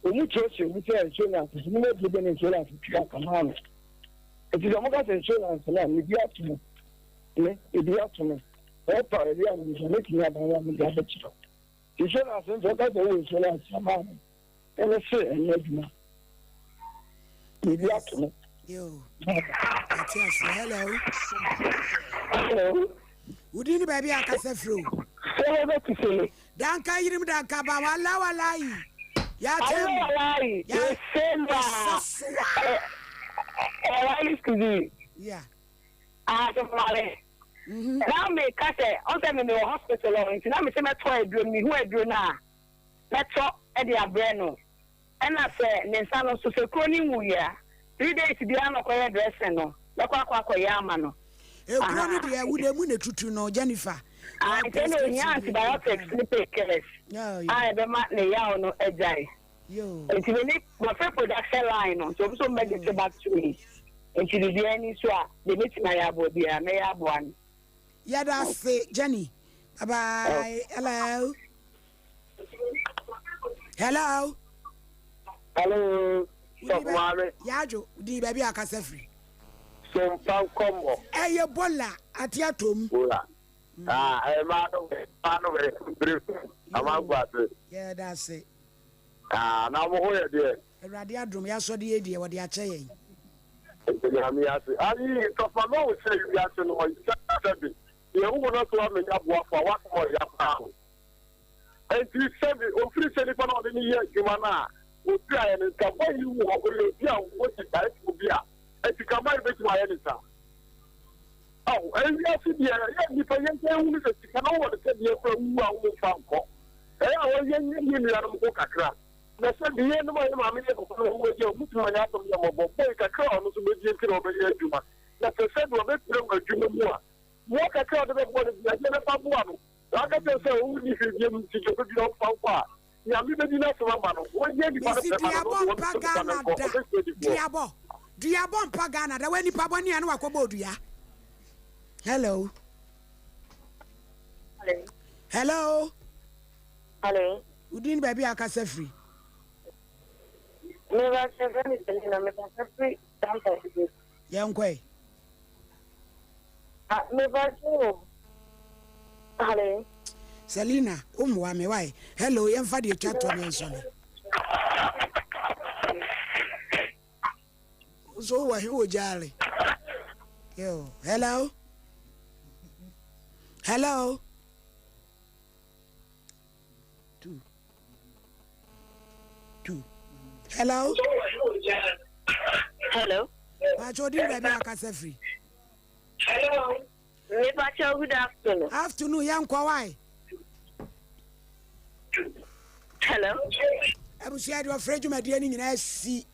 wɔn kyerɛkyerɛ mu sɛ insurance so mo aduro bɛ ne insurance tua kama no. Eti sɛ wɔka sɛ insurance no a, mebi ato me, me ebi ato me. Wɔpa ebi a me nso metumi aban wa me de abɛkyerɛ. Insurance no sɛ wɔka sɛ wɔwɔ insurance ama no, ɛno se ɛnyɛ adwuma. Mebi ato me. Yo, ate ase. Hello. Hello. Wodin ne baabi a akasa firi o. Sɛ wɔbɛte sɛ. Danka yirim danka ba wala walayi. Ya tem. Wala walayi. Ya Yesema. Sasua. Ɛwɔ excuse. Yeah. Ah, so male. Na me ka sɛ ɔn sɛ me me wɔ hospital hɔ nti na me sɛ mɛtɔ aduro no mehu aduro no a mɛtɔ de abrɛ no ɛna sɛ ne nsa no nso sɛ kuro no nwuiɛ a 3 days biara na ɔkɔyɛ dressing no mɛkɔ akɔ akɔyɛ ama no. Ekuro no deɛ ɛwu na emu na etutu no Jennifer. Ah, nti na ohia antibiotics ne painkillers a ɛbɛma ne yaw no agyae. Nti me ne mafrɛ production line no nti wɔn nso wɔbɛ get back to me. Nti biribiara ni so a deɛ mɛtumi ayɛ aboa biara mɛyɛ aboa no. Yɛda ase Jenny. Bye bye. Hello. Hello. Hello. Sɔfo maame. Yadwo, din baabi a akasa firi. Sompa nkɔmmɔ. Ɛyɛ bola ate atom. Bola. Ah, ɛyɛ maa no wɛ, maa no wɛ, bere amanfo ase. Yɛda ase. Ah, na mo ho yɛ deɛ. Awurade adom, yɛasɔ de yɛ deɛ wɔde akyɛ yɛn. Nti Nyame ase. Ayi, sɔfo ma wo sɛ wiase no ɔyɛ sɛbi. Deɛ wohu no so amenya boafo a wasɛm ɔya paa o. Enti sɛbi ofiri sɛ nipa na ɔde no yɛ adwuma no a oturaeɛ no nka bɔ yi wɔ ɔyɛ obi a ɔwɔ sika ɛte obi a ɛsika ma ebetumi ayɛ ne saa. Aw ewiase deɛ ɛyɛ nipa yɛn nsa ehunu sɛ sika no wɔ ne sɛ deɛ kura wu a wɔn fa nkɔ. Ɛyɛ a wɔyɛ nyɛ yɛ nuanom ho kakra. Na sɛ deɛ yɛn nom a yɛ maame yɛ papa na wɔn agya wɔn tumi ayɛ asɛm yɛ mɔbɔ bɔyi kakra a ɔno nso bɛgye nti na ɔbɛyɛ adwuma. Na sɛ sɛdeɛ ɔbɛpira wɔ adwuma mu a mmoa kakra a ɔde bɛboa no bi adeɛ bɛfa boa no. Na ɔka kyerɛ sɛ ɔnni hwee biom nti deɛ ɔbɛdi no ɔmfa nkɔ a, Nyame bɛdi n'asɛm ama no. Wɔnyɛ nipa no Mesi pɛ ma no na duabɔ ɔde wɔn mpa nso nipa no Ghana nkɔ, da ɔbɛsua adifoɔ. Duabɔ duabɔ mpa Ghana da Wɛ nipa bɔne a na wakɔbɔ odua Hello Hello Hello. Wodin baabi a akasa firi. Meba sɛ fɛ mi Selina meba sɛ firi Tampa. Yɛnkɔ ɛ. Ah, me pa kyɛw. Hello. Selina, wo mmoa me why? Hello, yɛmfa deɛ twa toɔ ne nsɔre. So wɔ he wɔ gyaare? Yo, hello. Hello. Two. Two. Hello. Hello. Pacho di baabi akasa firi. Hello. Me pacho good afternoon. Afternoon yɛn nkɔ wae. Hello. Abusua deɛ ɔfrɛ dwumadie no nyinaa si.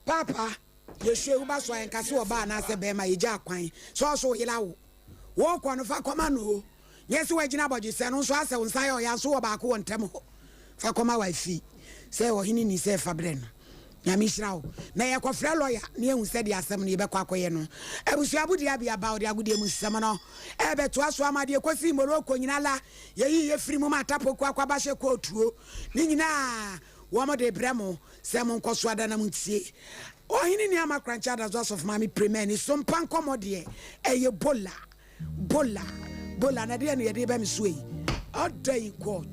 Papa yɛsue woba so a yɛnka sɛ ɔbaa anaasɛ bɛrima yɛgya akwan sɛ ɔso yera wo. Wokɔ no fa kɔma no o. Nyɛ sɛ woagyina abɔdwesɛ no nso asɛ wo nsa yɛ ɔya nso wɔ baako wɔ ntɛm hɔ fa kɔma wife sɛ ɔhene ni sɛ fa brɛ no. Nyame nhyira wo. Na yɛkɔfrɛ lɔya na yɛahu sɛdeɛ asɛm no yɛbɛkɔ akɔyɛ no. Abusua Abodie Abia ba ɔde agodie mu nsɛm no ɛrebɛtoa so ama deɛ ɛkɔsii Morocco nyina la yɛyii yɛ firi mu ma Atapoku Akwaaba hyɛ kootuo ne nyinaa wɔn de brɛ mo sɛ monkɔ so ada na montie. Ɔhene ni ama Korankye Adazo Asɔfo Maame Premɛ ni so mpa nkɔmmɔ deɛ ɛyɛ bola. Bola, bola, na deɛ na yɛde bɛ me so yi? Ɔda yi court.